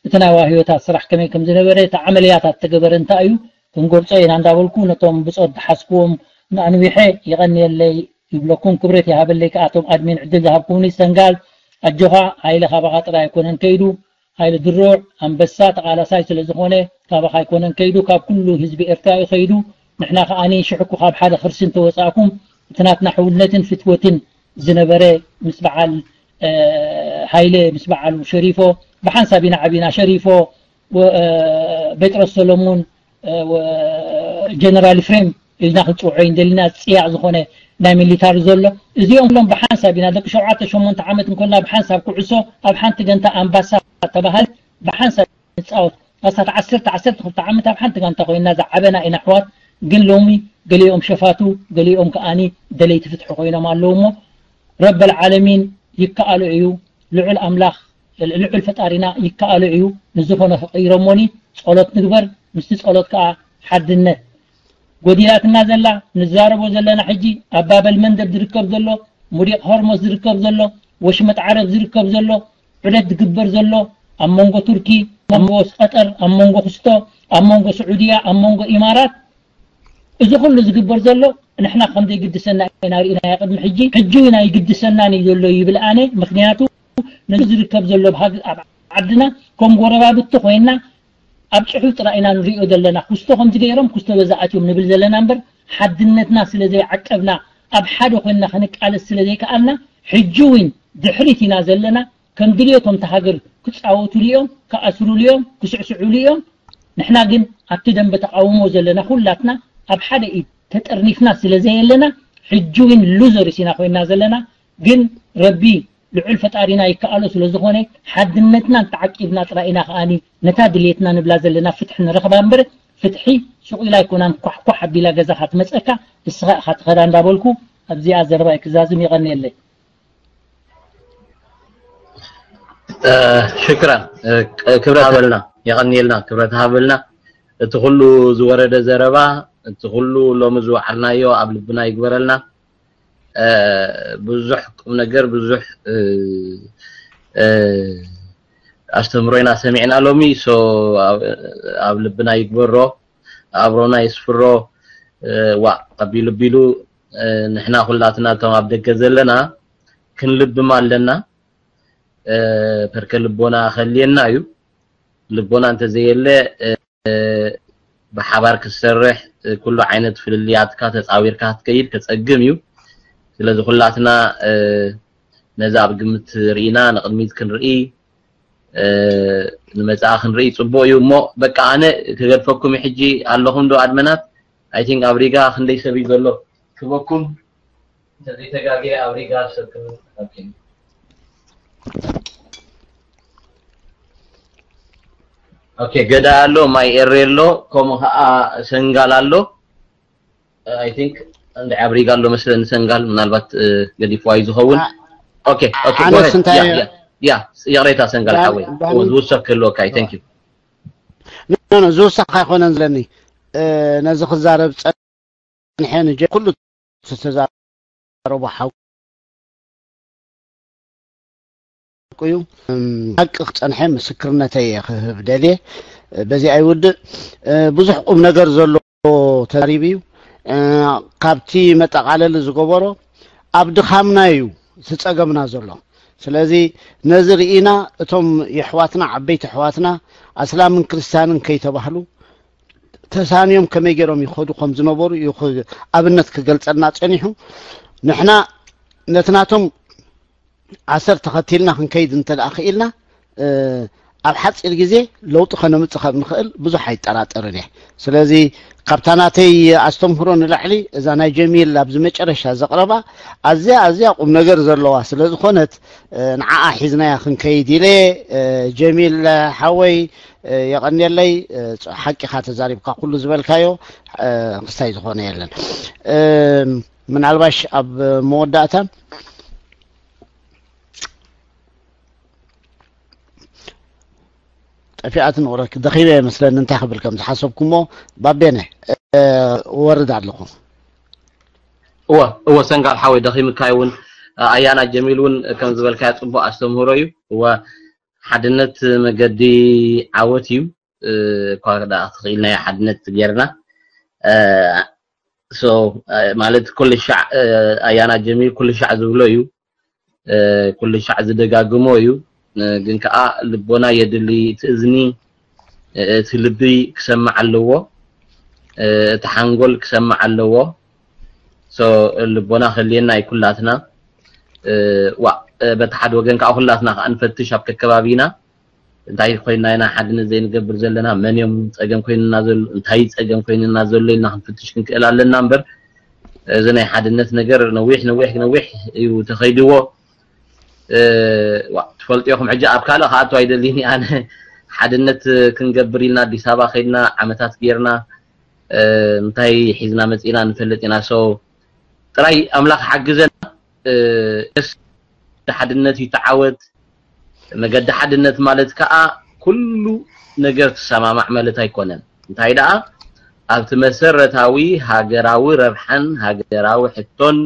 እቲ ናይ ዋህዮታት ስራሕ ከመይ ከም ዝነበረ እቲ ዓመልያታት ተገበረ እንታይ እዩ ክንጎብፆ ኢና እንዳበልኩ ነቶም ብፆት ዝሓዝክዎም ንኣንዊሐ ይቐንየለይ ይብለኩም። ክብረት ይሃበለይ ከኣቶም ኣድሚን ዕድል ዝሃብኩምኒ ሰንጋል ኣጆኻ ሃይለ ካባኻ ጥራይ ኣይኮነን ከይዱ ሃይለ ድሩዕ ኣንበሳ ተቓላሳይ ስለ ዝኾነ ካባኻ ኣይኮነን ከይዱ ካብ ኩሉ ህዝቢ ኤርትራ እዩ ከይዱ። ንሕና ከኣኒ ሽሕኩ ካብ ሓደ ክርሲ እንተወፃእኩም እቲ ናትና ሕውነትን ፍትወትን ዝነበረ ምስ በዓል ሃይለ ምስ በዓሉ ሸሪፎ ብሓንሳብ ኢና ዓቢና ሸሪፎ ቤጥሮስ ሰሎሙን ጀነራል ፍሬም ኢልና ክንፅውዖ እንደሊና ፅያቕ ዝኾነ ናይ ሚሊታሪ ዘሎ እዚኦም ሎም ብሓንሳብ ኢና ደቂ ሸውዓተ ሸሞንተ ዓመት እንኮልና ብሓንሳብ ኩዕሶ ኣብ ሓንቲ ገንታ ኣምባሳ ተባሃል ብሓንሳብ ንፃወት ኣሳት ዓሰርተ ዓሰርተ ክልተ ዓመት ኣብ ሓንቲ ጋንታ ኮይና ዝዓበና ኢና ኣሕዋት ግን ሎሚ ገሊኦም ሸፋቱ ገሊኦም ከኣኒ ደለይቲ ፍትሒ ኮይኖም ኣለዉ እሞ ረበል ዓለሚን ይከኣሎ እዩ ልዑል ኣምላኽ ልዑል ፈጣሪና ይከኣሎ እዩ ንዝኾነ ክቕይረሞኒ ጸሎት ንግበር ምስቲ ጸሎት ከኣ ሓድነት ጎዲላትና ዘላ ንዛረቦ ዘለና ሕጂ ኣብ ባበል መንደብ ዝርከብ ዘሎ ሙዲቕ ሆርሞዝ ዝርከብ ዘሎ ወሽመጥ ዓረብ ዝርከብ ዘሎ ዑደት ዝግበር ዘሎ ኣብ መንጎ ቱርኪ ኣብ መንጎ ቀጠር ኣብ መንጎ ክስቶ ኣብ መንጎ ስዑድያ ኣብ መንጎ ኢማራት እዚ ኩሉ ዝግበር ዘሎ ንሕና ከም ዘይግድሰና ኢና ርኢናዮ ቅድሚ ሕጂ ሕጂ እውን ኣይግድሰናን እዩ ዘሎ ይብል ኣነ ምክንያቱ ነዚ ዝርከብ ዘሎ ኣብ ዓድና ከም ጎረባብቲ ኮይና ኣብ ጽሑፍ ጥራይ ኢና ንሪኦ ዘለና ኩስቶ ከምዚ ገይሮም ኩስቶ በዛ ኣትዮም ንብል ዘለና እምበር ሓድነትና ስለ ዘይዓቀብና ኣብ ሓደ ኮይንና ክንቃለስ ስለ ዘይከኣልና ሕጂ እውን ድሕሪት ኢና ዘለና ከም ድልየቶም እታ ሃገር ክጻወቱሉ እዮም ክኣስሩሉ እዮም ክስዕስዑሉ እዮም ንሕና ግን ኣብቲ ደንበ ተቃውሞ ዘለና ኩላትና ኣብ ሓደ ኢድ ተጠርኒፍና ስለ ዘየለና ሕጂ እውን ሉዘርስ ኢና ኮይና ዘለና ግን ረቢ ልዑል ፈጣሪና ይከኣሎ ስለ ዝኾነ ሓድነትና እንተዓቂብና ጥራይ ኢና ከኣኒ ነታ ድልየትና ንብላ ዘለና ፍትሒ ንረኽባ እምበር ፍትሒ ሱቕ ኢላ ኣይኮናን ኳሕኳሕ ኣቢላ ገዛኻ ትመፀካ እስኻ ኢኻ ትኸዳ እንዳበልኩ ኣብዚኣ ዘረባይ ክዛዝም የቐንየለይ ሽክራን ክብረት ሃበልና የቐንየልና ክብረት ሃበልና እቲ ኩሉ ዝወረደ ዘረባ እቲ ኩሉ ሎሚ ዝወዓልናዮ ኣብ ልብና ይግበረልና ብዙሕ ቁም ነገር ብዙሕ ኣስተምሮ ኢና ሰሚዕና ሎሚ so ኣብ ልብና ይግበሮ ኣብሮና የስፍሮ ዋእ ኣቢሉ ቢሉ ንሕና ኩላትና እቶም ኣብ ደገ ዘለና ክንልብም ኣለና ፐርከ ልቦና ከልየና እዩ ልቦና እንተዘየለ ብሓባር ክትሰርሕ ኩሉ ዓይነት ፍልልያትካ ተፃዊርካ ክትከይድ ከፀግም እዩ ስለዚ ኩላትና ነዚ ኣብ ግምት ርኢና ንቅድሚት ክንርኢ ንመፅኣ ክንርኢ ፅቡቅ እዩ እሞ በቃ ኣነ ክገድፈኩም ሕጂ ኣለኹም ዶ ኣድመናት I think ኣብ ሪጋ ክንደይ ሰብ እዩ ዘሎ ክበኩም እንተዘይተጋግየ ኣብ ሪጋ ሰብ ኦኬ ገዳ ኣሎ ማይ ኤሬ ኣሎ ከምኡ ከዓ ሰንጋል ኣሎ I think እንደ ኣብ ሪጋ ኣሎ መስለኒ ሰንጋል ምናልባት ገዲፍዋ እዩ ዝኸውን ኦኬ ኦኬ ኣነስ እንታይ ያ ይቕሬታ ሰንጋል ሓወይ ዝውሰኽ ክህልወካ እዩ thank you no no ዝውሰኽ ኣይኮነን ዝለኒ ነዚ ክዛረብ ጸንሐ ንጀ ኩሉ ዝተዛረቦ ሓቁ እዩ ሓቂ ክጸንሐ ምስክርነተይ እየ ክህብ ደልየ በዚ ኣይውድእ ብዙሕ ቁም ነገር ዘሎ ተዛሪቡ እዩ ካብቲ መጠቓለሊ ዝገበሮ ኣብ ድኻምና እዩ ዝጸገምና ዘሎ ስለዚ ነዚ ርኢና እቶም የሕዋትና ዓበይቲ ኣሕዋትና ኣስላምን ክርስትያንን ከይተባህሉ ተሳንዮም ከመይ ገይሮም ይኸዱ ከም ዝነበሩ እዩ ኣብነት ክገልጸልና ጸኒሑ ንሕና ነቲ ናቶም ኣሰር ተኸቲልና ክንከይድ እንተ ደኣ ክኢልና ኣብ ሓፂር ግዜ ለውጢ ከነምፅእ ከም ንኽእል ብዙሕ ኣይጠራጠርን እየ። ስለዚ ካብታ ናተይ ኣስተምህሮ ንላዕሊ እዛ ናይ ጀሚል ኣብዚ መጨረሻ ዘቕረባ ኣዝያ ኣዝያ ቁም ነገር ዘለዋ ስለ ዝኾነት ንዓኣ ሒዝናያ ክንከይድ ኢለ። ጀሚል ሓወይ የቐንየለይ። ሓቂኻ ተዛሪብካ ኩሉ ዝበልካዮ ክስታይ ዝኾነ የለን። ምናልባሽ ኣብ መወዳእታ ጠፊኣት ንቕረት ደኺበ ይመስለኒ እንታይ ክብል ከም ዝሓሰብኩሞ ባቤነ ወርድ ኣለኹ። እወ እወ ሰንጋል ሓወይ ደኺምካ እውን ኣያና ጀሚል እውን ከም ዝበልካዮ ፅቡቅ ኣስተምህሮ እዩ። እወ ሓድነት መገዲ ዓወት እዩ። እኳ ደኣ ክኽኢልናዮ ሓድነት ጌርና ማለት ኩሉ ሻዕ ኣያና ጀሚል ኩሉ ሻዕ ዝብሎ እዩ። ኩሉ ሻዕ ዝደጋግሞ እዩ። ግን ከዓ ልቦና የድሊ። እቲ እዝኒ እቲ ልቢ ክሰምዕ ኣለዎ። እቲ ሓንጎል ክሰምዕ ኣለዎ። ልቦና ክህልየና እዩ ኩላትና። ዋ በቲ ሓደ ወገን ከዓ ኩላትና ከዓ ንፈትሽ ኣብ ከከባቢና እንታይ ኮይና ኢና ሓድነት ዘይንገብር ዘለና? መን እዮም ፀገም ኮይንና ዘሎ? እንታይ ፀገም ኮይንና ዘሎ ኢልና ክንፍትሽ ክንክእል ኣለና እምበር እዚ ናይ ሓድነት ነገር ነዊሕ ነዊሕ ነዊሕ እዩ ተኸይድዎ። ትፈልጡ ኢኹም ሕጂ ኣብ ካልእ ክኣቱ ኣይደልን ኣነ። ሓድነት ክንገብር ኢልና ኣዲስ ኣበባ ከይድና ዓመታት ጌርና እንታይ ሒዝና መፂና ንፈልጥ ኢና። ሰው ጥራይ ኣምላኽ ሓግዘና። መገዲ ሓድነት ይተዓወት። መገዲ ሓድነት ማለት ከዓ ኩሉ ነገር ትሰማማዕ ማለት ኣይኮነን። እንታይ ደኣ ኣብቲ መሰረታዊ ሃገራዊ ረብሓን ሃገራዊ ሕቶን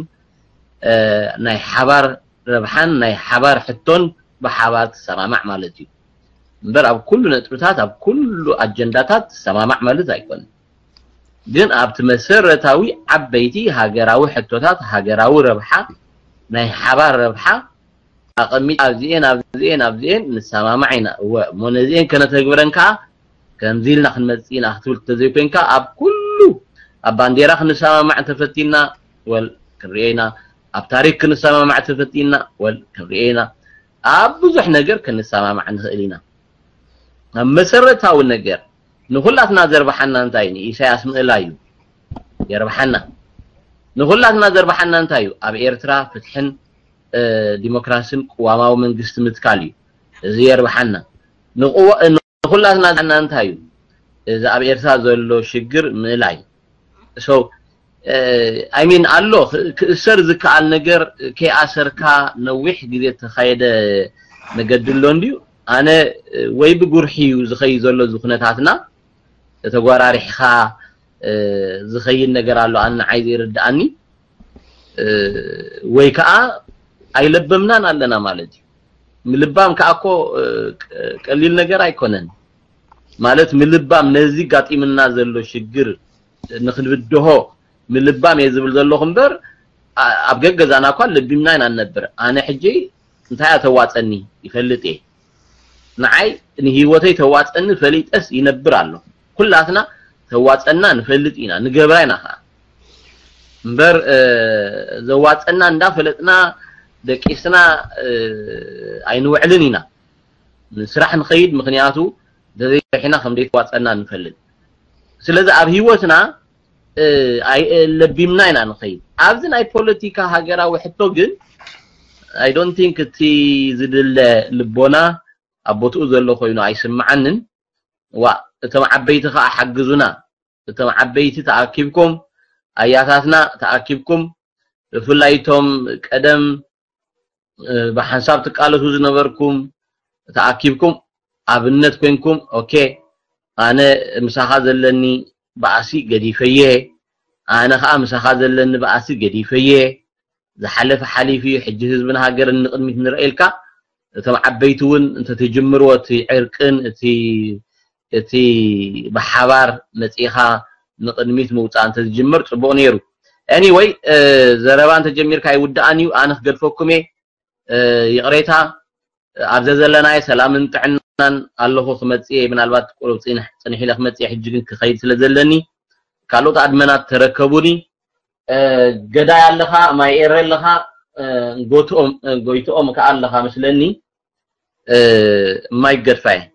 ናይ ሓባር ረብሓን ናይ ሓባር ሕቶን ብሓባር ትሰማማዕ ማለት እዩ እምበር ኣብ ኩሉ ነጥብታት ኣብ ኩሉ ኣጀንዳታት ትሰማማዕ ማለት ኣይኮነን። ግን ኣብቲ መሰረታዊ ዓበይቲ ሃገራዊ ሕቶታት ሃገራዊ ረብሓ ናይ ሓባር ረብሓ ኣቐሚጥ ኣብዚኤን ኣብዚኤን ኣብዚኤን ንሰማማዕ ኢና። እወ እሞ ነዚኤን ከነተግብረን ከዓ ከምዚ ኢልና ክንመፅእ ኢና ክትብል እንተዘይኮይንካ ኣብ ኩሉ ኣብ ባንዴራ ክንሰማማዕ እንተፈቲና ወል ክንሪኦ ኢና። ኣብ ታሪክ ክንሰማማዕ እንተፈቲና ወል ክንሪኦ ኢና። ኣብ ብዙሕ ነገር ክንሰማማዕ ንኽእል ኢና። ኣብ መሰረታዊ ነገር ንኹላትና ዘርብሓና እንታይ እዩ? ንኢሳያስ ምእላይ እዩ የርብሓና። ንኹላትና ዘርብሓና እንታይ እዩ? ኣብ ኤርትራ ፍትሕን ዲሞክራስን ቅዋማዊ መንግስቲ ምትካል እዩ። እዚ የርብሓና። ንኹላትና ዘርብሓና እንታይ እዩ? እዚ ኣብ ኤርትራ ዘሎ ሽግር ምእላይ። So I mean ኣሎ ክእሰር ዝከኣል ነገር ከይኣሰርካ ነዊሕ ግዜ ተኻየደ መገዲ ኣሎ እንድዩ። ኣነ ወይ ብጉርሒ እዩ ዝኸይድ ዘሎ እዚ ኩነታትና ተጓራሪሕካ ዝኸይድ ነገር ኣሎ ኣነ ንዓይ ዘይርድኣኒ። ወይ ከዓ ኣይለበምናን ኣለና ማለት እዩ። ምልባም ከዓ እኮ ቀሊል ነገር ኣይኮነን። ማለት ምልባም ነዚ ጋጢምና ዘሎ ሽግር ንክንብድሆ ምልባም እየ ዝብል ዘለኹ እምበር ኣብ ገገዛና እኳ ለቢምና ኢና ንነብር። ኣነ ሕጂ እንታይ እያ ተዋፀኒ ይፈልጥ እየ። ንዓይ ንህይወተይ ተዋፀኒ ፈሊጠስ ይነብር ኣለኹ። ኩላትና ተዋፀና ንፈልጥ ኢና ንገብራ ኢና ከዓ እምበር ዘዋፀና እንዳፈለጥና ደቂስና ኣይንውዕልን ኢና። ንስራሕ ንኸይድ ምክንያቱ እንተዘይሰሪሕና ከም ዘይተዋፀና ንፈልጥ። ስለዚ ኣብ ህይወትና ለቢምና ኢና ንኸይድ። ኣብዚ ናይ ፖለቲካ ሃገራዊ ሕቶ ግን I don't think እቲ ዝድለ ልቦና ኣብ ቦትኡ ዘሎ ኮይኑ ኣይስምዓንን። ዋ እቶም ዓበይቲ ከዓ ሓግዙና። እቶም ዓበይቲ ተኣኪብኩም ኣያታትና ተኣኪብኩም ብፍላይ እቶም ቀደም ብሓንሳብ ትቃለሱ ዝነበርኩም ተኣኪብኩም ኣብነት ኮይንኩም okay ኣነ ምሳኻ ዘለኒ ባእሲ ገዲፈየ ኣነ ከዓ ምሳኻ ዘለኒ ባእሲ ገዲፈየ ዝሓለፈ ሓሊፉ እዩ ሕጂ ህዝብን ሃገርን ንቅድሚት ንርአ ኢልካ እቶም ዓበይቲ እውን እንተትጅምርዎ እቲ ዕርቅን እቲ እቲ ብሓባር መፂኻ ንቅድሚት ምውፃእ እንተዝጅመር ፅቡቅ ነይሩ። Anyway ዘረባ እንተጀሚርካ ኣይውድኣን እዩ ኣነ ክገድፈኩም እየ። ይቕሬታ ኣብ ዘዘለናዮ ሰላምን ጥዕናን ኣለኹ ክመፅእ እየ ምናልባት ቁሩብ ፅንሕ ፅንሕ ኢለ ክመፅእ እየ ሕጂ ግን ክኸይድ ስለ ዘለኒ ካልኦት ኣድመናት ተረከቡኒ። ገዳይ ኣለኻ ማይ ኤረ ኣለኻ ጎይትኦም ከኣ ኣለኻ መስለኒ። የማይገድፋ እየን።